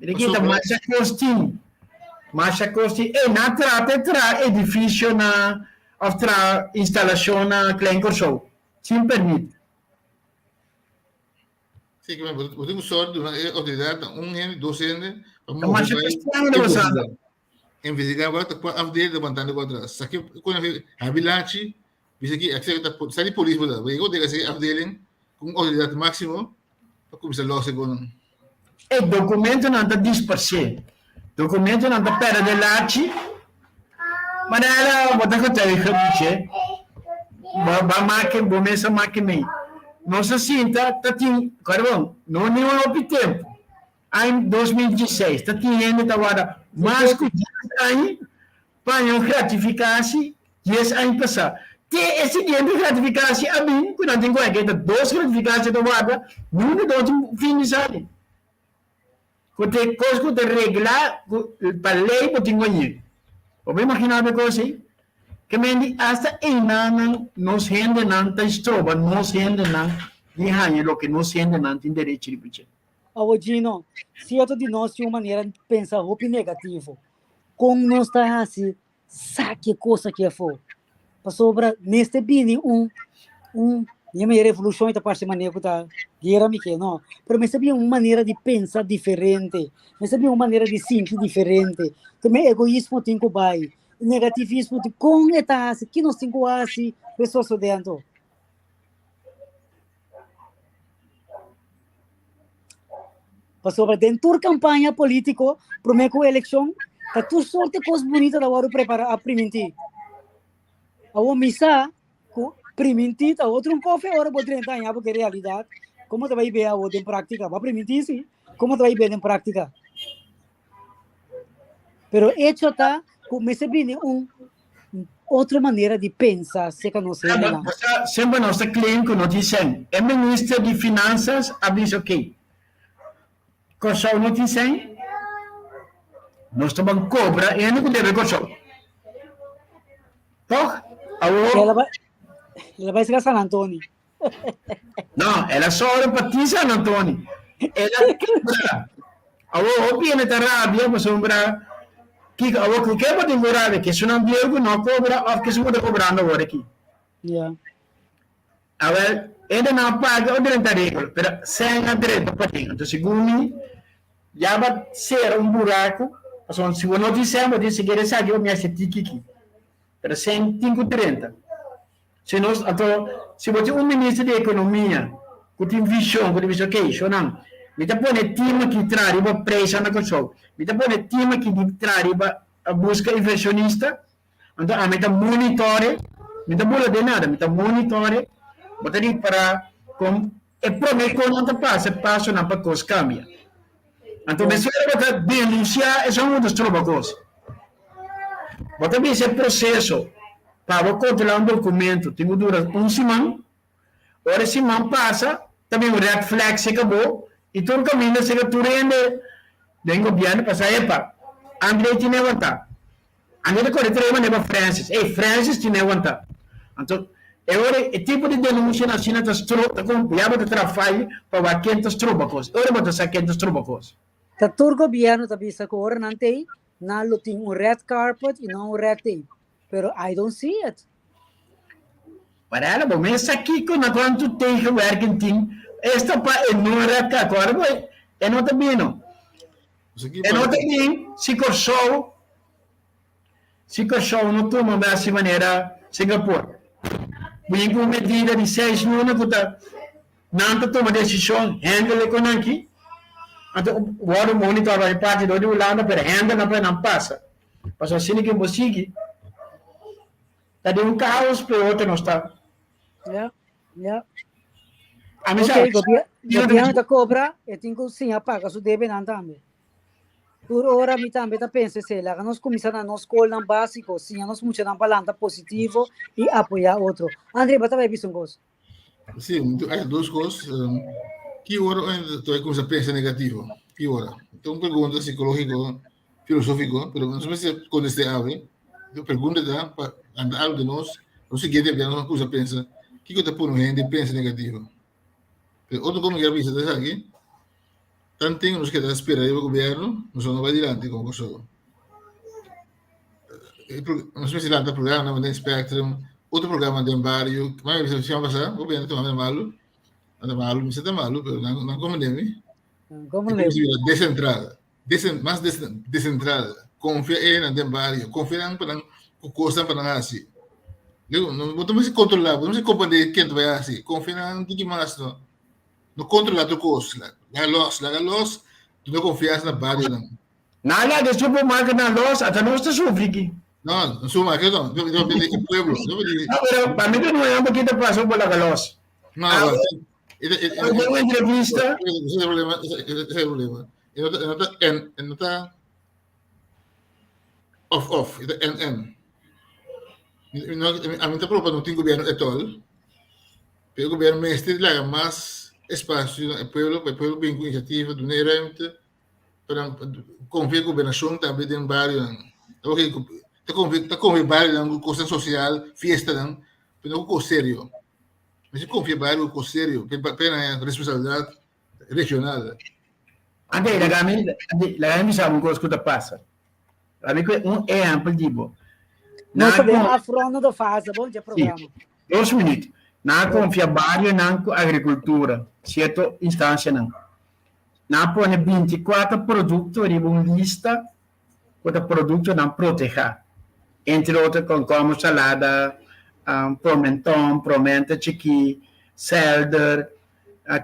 Rikita, masha kos tin. Masha kos tin. E na trata tra edificio na of tra instalacion na Klein Kòrsou. Sin permit. Sí, que bo tin ku sòru duna e outoridat na un hende, dos hende, pa Ta move masha bai kos tin, Rosana. Investigar wak ta kua afdeling ta bantando ku atras. Sa ke kon habi lachi Bisa ki akse ta sa di polis bo ta. Bo yega dega se afdeling ku un outoridat máksimo pa kuminsá lòs e konan. E dokumentonan ta disparsé. Dokumentonan ta pèrdè den lachi. Manera bo ta getuige Miche. Bo ba make bo mes a make mei. Nos a sinta ta tin, kòrda bon, no ni un hopi tempu. Aña 2016 ta tin hende ta warda mas ku dies aña Paña un gratificatie dies aña pasá. Te e siguiente gratificatie a bin ku nan tin ku haña ta dos gratificatie ta warda, nunca dos tin fin di sali. Ku te kos ku ta reglá ku pa lei bo tin ku hañ'é. Bo por imaginá bo e kos ei? Ke men di asta einanan nos hendenan ta stroba nos hendenan di haña loke nos hendenan tin derecho riba dje. Awo Gino, cierto di nos tin un manera di pensa hopi negativo. Kon nos ta hasi saki e kos aki afó? Pasobra mester bini un un mi manera revolushon ta parse manera ku ta guera mi ke no, pero mester bini un manera di pensa diferente, mester bini un manera di sinti diferente. Tambe egoismo tin ku bai. Negativismo di kon e ta hasi, ki nos tin ku hasi pa e sosodé anto? Pasobra den tur kampaña polítiko promé ku elekshon ta tur sorte kos bunita ta wòrdu prepará a primintí. Awor mi sa ku primintí ta otro un kofe ora bo drenta aña bo ke realidat komo ta bai be awor den práktika. Bo a primintí si, komo ta bai be den práktika? Pero hecho ta ku mester bini un otro manera di pensa serka nos hendenan. Semper nos ta claim ku no tin sèn. E minister di Finansas a bisa ok, Kòrsou no tin sèn, nos ta ban kobra e hende ku debe Kòrsou. Tòg? Awor. El a bai serka San Antoni. No, el a sòru pa tin San Antoni. El a kebra. Awor hopi hende ta rabia pasobra kiko awor ku ke bo tin ku rabia? Ke esunnan bieu ku no a kobra òf ke esun ku ta kobrando awor aki? Ya. Awel, hendenan a paga o drenta regel, pero sèn a drenta paden. Anto segun mi, ya bo a sera un buraku, pasobra si bo no tin sèn bo tin sikiera esaki bo mester tiki aki. Pero sèn tin ku drenta. Si nos, anto, si bo tin un minister di ekonomia ku tin vishon, ku ta bisa, okey, shownan, mi ta pone tim aki traha riba preisnan na Kòrsou, mi ta pone tim aki di traha riba buska invershonista, anto ami ta monitore, mi ta bula den nada, mi ta monitore, bo ta ripará kon e promé kon nan ta pasa e pasonan pa kos kambia. Anto mester bo ta denunsiá esun ku ta stroba kos. Bo ta bisa e proseso pa bo kontrolá un dokumento tin ku dura un siman. Ora e siman pasa ta bin un red flag serka bo i tur kaminda serka tur hende den gobièrnu pasa epa André tin e wantá. André ta kore trei manera pa Francis, ey Francis tin e wantá. Anto e ora e tipo di denunsianan asina ta stro ta kon ya bo ta traha fai pa wak ken ta stroba kos. E ora bo ta sa ken ta stroba kos. Ta tur gobièrnu ta bisa ku ora nan t'ei Nan lo tin un red carpet y no un red tape. Pero I don't see it. Parela, bo mes sa kiko na cuanto tegenwerking tin esta pa e no red carpet. Ora bo e no ta bino. E no ta bin si Corsou si Corsou no tuma basi manera Singapore. Bin cu un medida di seis luna cu ta Nan ta tuma desishon hendele ku nan ki. Anto wòrdu monitor pa e parti dor di Hulanda pero hende no por nan pasa. Pasobra asina ke bo sigui ta den un kaos peor ke nos ta. Ya, ya. Ami sa. Ok, gobièrnu ta kobra e tin ku siña paga su debenan tambe. Tur ora mi tambe ta pensa esei, laga nos kuminsá na nos skolnan básiko, siña nos muchanan pa lanta positivo i apoyá otro. André, bo ta bai bisa un kos? Sí, hay dos cosas. ¿Qué hora tú comienza a pensar negativo? ¿Qué hora? Esta es una pregunta psicológico, filosófico, pero no sé si contesté ave. Yo pregunta da, pa anda algo de nos, no siguiente día nos comienza a pensar, ¿qué te pone gente pensa negativo? Pero otro cosa que quiero pensar es aquí, tanto nos queda esperar el gobierno, nos no va adelante con Kosovo. Nos mester lanta programa den Spectrum, otro programa den bario. Mas mi bisa pasá, gobierno ta manda malu. Anda malu, mi ta malu, pero nan nan como mi. Como ne? Descentrada. Desen, mas des, descentrada. Confia en den bario, confia en pa nan ku cosnan pa nan hasi. Digo, no no mester controlar, no mester comprender ken ta bai hasi. Confia nan tiki mas no. No controla tur cos. Laga los, laga los, duna confiansa na barionan. Nan laga e supermarket nan los, ata nos ta sufri aki. No, no supermarket no, yo yo di e pueblo. Yo di. No, pero pa mi ta nuevo ki ta pasa por laga los. No, ah, e una entrevista. Ese es el problema, ese es el problema. E no ta, e no ta en, e no ta off off, e ta en en. No, a mi ta propa no tin gobierno at all. Pero e gobierno mester laga mas espacio na e pueblo, pa e pueblo bin ku iniciativa, duna e ruimte. Pero konfia gobernashon tambe den barionan. Oke, ta konfia ta konfia barionan ku kosnan sosial, fiestanan, pero no ku kos serio. Mester konfia bario ku kos serio, pena responsabilidat regional. Ante, laga mi, laga mi bisa un kos ku ta pasa. Laga mi kue un ehèmpel di bo. Nos ta den afrondo de fase, bon dje programa. Dos minuut. Nan a konfia barionan ku agrikultura, sierto instansianan. Nan a pone binti kuater produkto riba un lista ku ta produktonan protehá. Entre otro kònkòmber salada, promenton, promenta chikí, sèlder,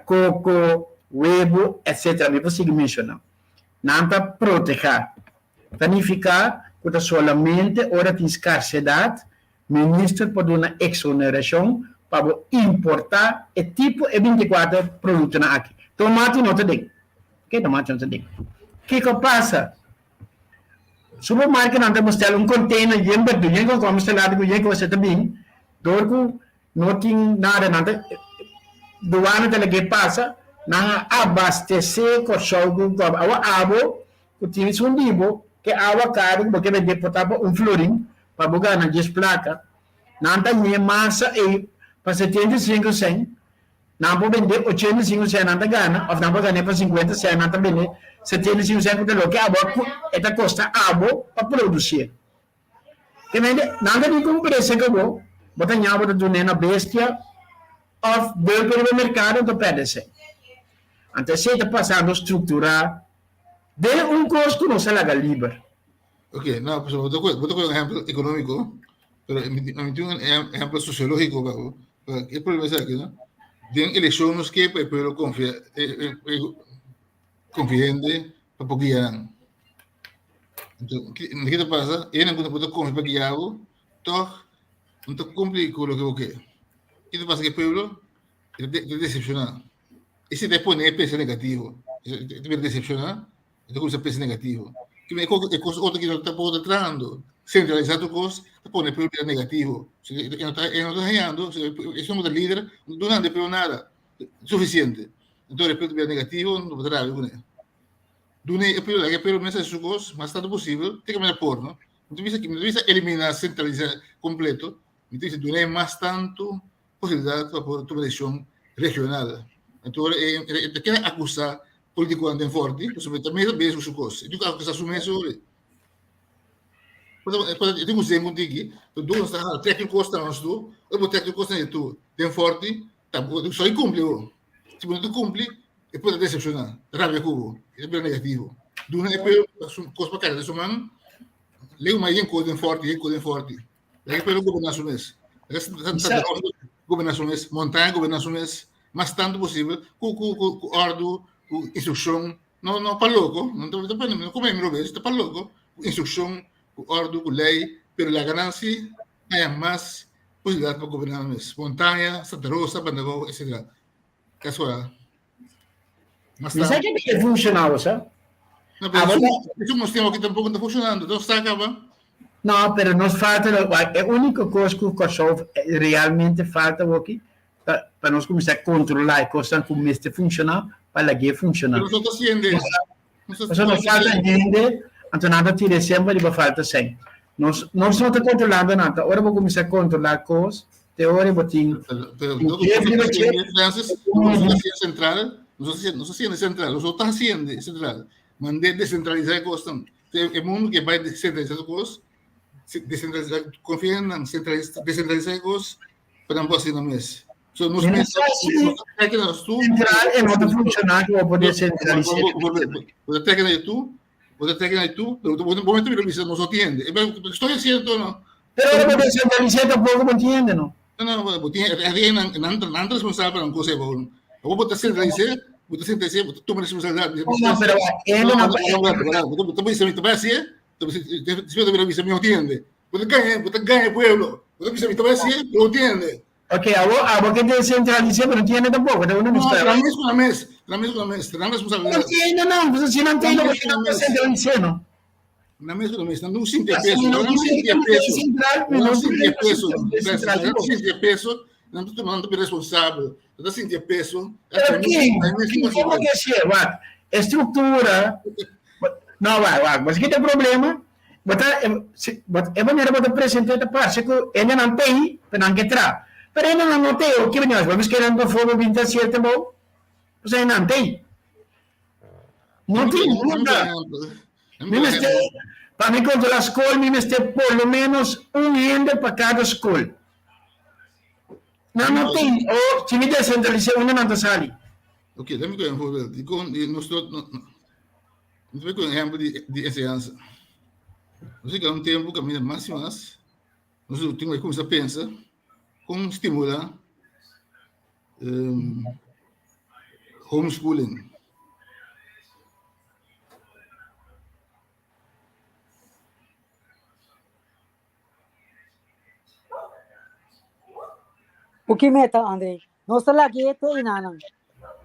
koko, webu, etsetera. Mi por sigui menshoná. Nan ta protehá. Ta nifiká ku ta solamente ora tin skarsedat minister por duna eksonerashon pa bo importá e tipo e binti kuater produktonan aki. Tomati no ta den. Ke tomati no ta den. Kiko pasa? Supermarketnan ta mester un container yen berdu, yen kònkòmber salada ku yen kos ta bin, dor ku no tin nada nan ta duana ta lag'é pasa, nan a abastesé Kòrsou ku kòmber. Awa abo ku tin esun di bo ke awa karu ku bo ke bendé por ta pa un florin pa bo gana dies plaka, nan ta ñe masa ei pa 75 sèn. Nan por bende 85 sèn nan ta gana òf nan por gan'é pa 50 sèn nan ta bende 75 sèn ku ta loke abo a e ta kosta abo pa produsié. Te mende nan ta bin ku un precio ku bo, bo ta ña bo ta dun'é na bestia òf beuke riba merkado anto pèrdè sèn. Anto esei ta pasando strukturá den un kos ku nos a laga liber. Ok, no, pues bo ta bo ta un ehempel ekonómiko, pero mi tin un ehempel sosiológiko pa bo. E problema es aki, no? Den elekshon nos ke pa e pueblo konfia, konfia hende pa por guia nan. Anto, ke ta pasa? Hendenan ku no por ta konfia pa guia bo, tòg no ta kumpli ku loke bo ke. Ke ta pasa ku e pueblo? E ta desepshoná. Esei ta pone e pensa negativo. E ta bira desepshoná. E ta kuminsá pensa negativo. Ki e kos e kos otro ki no tampoko ta trahando. Sentralisá tur kos ta pone e pueblo bira negativo. E no ta e no ta hañando, esun ku ta lider no ta dunando e pueblo nada sufisiente. Enton e pueblo ta bira negativo, no ta rabia kuné. Duna e pueblo, laga e pueblo mes hasi su kos mas tantu posibel, te kaminda por no. Mi ta bisa mi ta bisa eliminá sentralisá kompleto, mi ta bisa duna e mas tantu posibilidat pa por tuma desishon regional. Enton e ta keda akusá politikonan den forti, pasobra e ta mes a bes ku su kos. E tin ku akusá su mes ori. E tin ku zen ku tiki, pero dor nos ta hala trek e kos na nos tur, ora bo trek e kos na e tur den forti, ta bo so i kumpli bo. Si bo no ta kumpli, e por ta desepshoná, rabia ku bo, e ta bira negativo. Duna e pueblo su kos pa karga den su man, leu mas yen kos den forti, yen kos den forti. Laga e pueblo goberná su mes. Laga Santa Rosa goberná su mes, Montaña goberná su mes, mas tantu posibel, ku ku ku ku òrdu, ku instrukshon, no no pa loko, no ta pa no kome mi robes, ta pa loko, ku instrukshon, ku òrdu, ku lei, pero laga nan si haña mas posibilidat pa goberná nan mes. Montaña, Santa Rosa, Bandabou, etcetera. Kasual. Mas Mi sa que te funcionaba, sa? No, pero eso nos tiempo que tampoco está funcionando. Entonces está acaba. No, pero nos falta, e único cosa que Kòrsou realmente falta aki, pa, pa nos kuminsá kontrolá e kosnan ku mester funshoná, pa lag'é funshoná. Pero nos ta haciendo eso. Pasobra nos falta hende, anto nan ta tira semper riba falta sèn. Nos, nos no ta kontrolando nada. Ora bo kuminsá kontrolá kos, te ora bo tin Pero no Francis, nos ta haciendo central, nos ta haciendo central, nos ta haciendo central. Mandé descentralizar e kosnan. E mundo ke bai descentralizar su kos, descentralizar, confia en nan, descentralizar e kos, pa nan por hasi nan mes. So nos mes, Central e no ta funciona ku bo por descentralizar. Bo ta trek na tu, bo ta trek na tu, pero bo bo mester bisa nos no tiende. Estoy haciendo no. Pero ora bo descentralizar tampoco bo entiende no. No, no, bo tin e nan nan nan responsabel pa nan cosa bo. Bo bo ta centralizar, bo ta centralizar, bo ta tuma responsabilidad. No, pero e no Bo ta bisa mi ta bai hacié, ta bisa despues ta bisa mi no tiende. Bo ta gaña, bo ta gaña pueblo. Bo ta bisa mi ta bai hacié, pero no tiende. Ok, abo, abo ke descentralice, pero no tiene tampoco, ta uno No, la mes con la mes, la mes con la mes, la responsabilidad. No tiene, no, pues si no tiene, porque no descentralice, no. La mes con la mes, no siente peso, no siente peso, no siente peso, no siente peso, no te no te responsable, no siente peso. Pero quién, ¿cómo que se va? Estructura, no, va, va, mas que problema? Bo ta, e manera bo ta present'é ta parse ku hendenan t'ei pa nan ke traha. Pero hendenan no t'ei, oke bini bo miskien nan pafó bo bin ta hasié trabou, pasobra hendenan t'ei. No tin nunka. Mi mester, pa mi kontrolá skol mi mester por lo ménos un hende pa kada skol. Nan no tin, o si mi desentralis'é unda nan ta sali? Oke, lèt mi kohe un voorbeeld. Dikon nos no. Mi ta bay cu un ehempel di, di enseñansa. Nos yega un tempu kaminda mas i mas nos tin ku kuminsá pensa kon stimulá homeschooling. Ku ki meta, André? Nos ta laga e te enanan.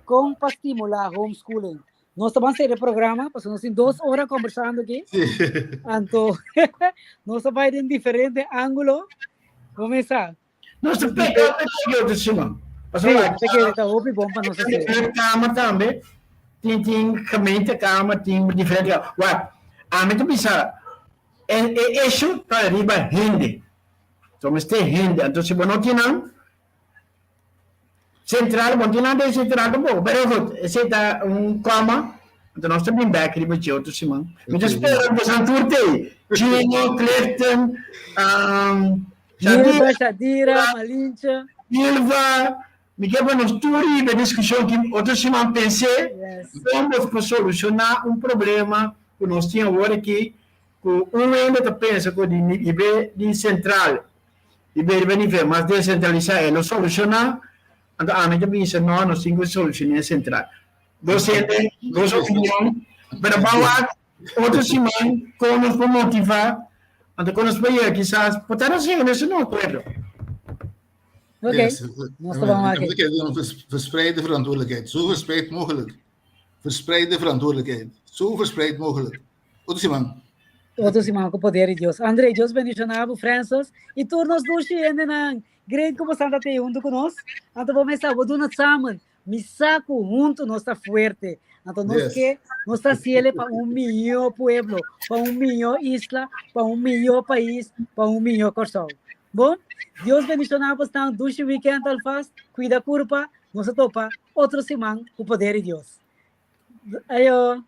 Kon pa stimulá homeschooling? Nos ta ban sera e programa, pasobra nos tin dos ora kombersando aki. Anto, nos ta bai den diferente ángulo. Kuminsá. Nos ta peka peka otro siman. Pasobra sí, peka ta hopi bon pa nos hacer. Kamer tambe. Tin tin gemeente kamer, tin diferente kamer. Wak, ami ta bisa e e issue ta riba hende. So mester hende. Anto si bo no tin nan central, bo no tin nan den central tampoco. Pero goed, esei ta un koma. Anto nos ta bin bek riba dje otro siman. Mi ta spera ku boso tur t'ei. Gino, Clifton, um, Shadira, Shadira, Malinche. Milva, mi ke pa nos tur riba e diskushon ki otro siman pens'é Yes. kon nos por solushoná un problema ku nos tin awor aki ku un hende ta pensa ku di nivel di sentral di beri riba nivel mas desentralisá e lo solushoná, anto ami ta bisa no, nos tin ku solushoná e sentral. Dos hende, dos opinion, pero ban wak otro siman kon nos por motivá, anto kon nos por yega kisas por ta nos yega na esun akuerdo. Ok, Yes. nos ta ban wak. Ik heb verspreid de verantwoordelijkheid. Zo verspreid mogelijk. Verspreid de verantwoordelijkheid. Zo verspreid mogelijk. Otro siman. Otro siman ku poder di Dios. André, Dios bendiciona bo, Francis, y tur nos dushi hendenan. Great ku bosan ta tei huntu ku nos. Anto bo mesa, bo duna samen. Mi sa ku huntu nos ta fuerte. Anto nos Yes. ke, nos ta hasiele pa un mihó pueblo, pa un mihó isla, pa un mihó pais, pa un mihó Kòrsou. Bon, Dios bendiciona bosnan. Dushi weekend alvast. Kuida kurpa. Nos ta topa otro siman ku poder di Dios. Ayo.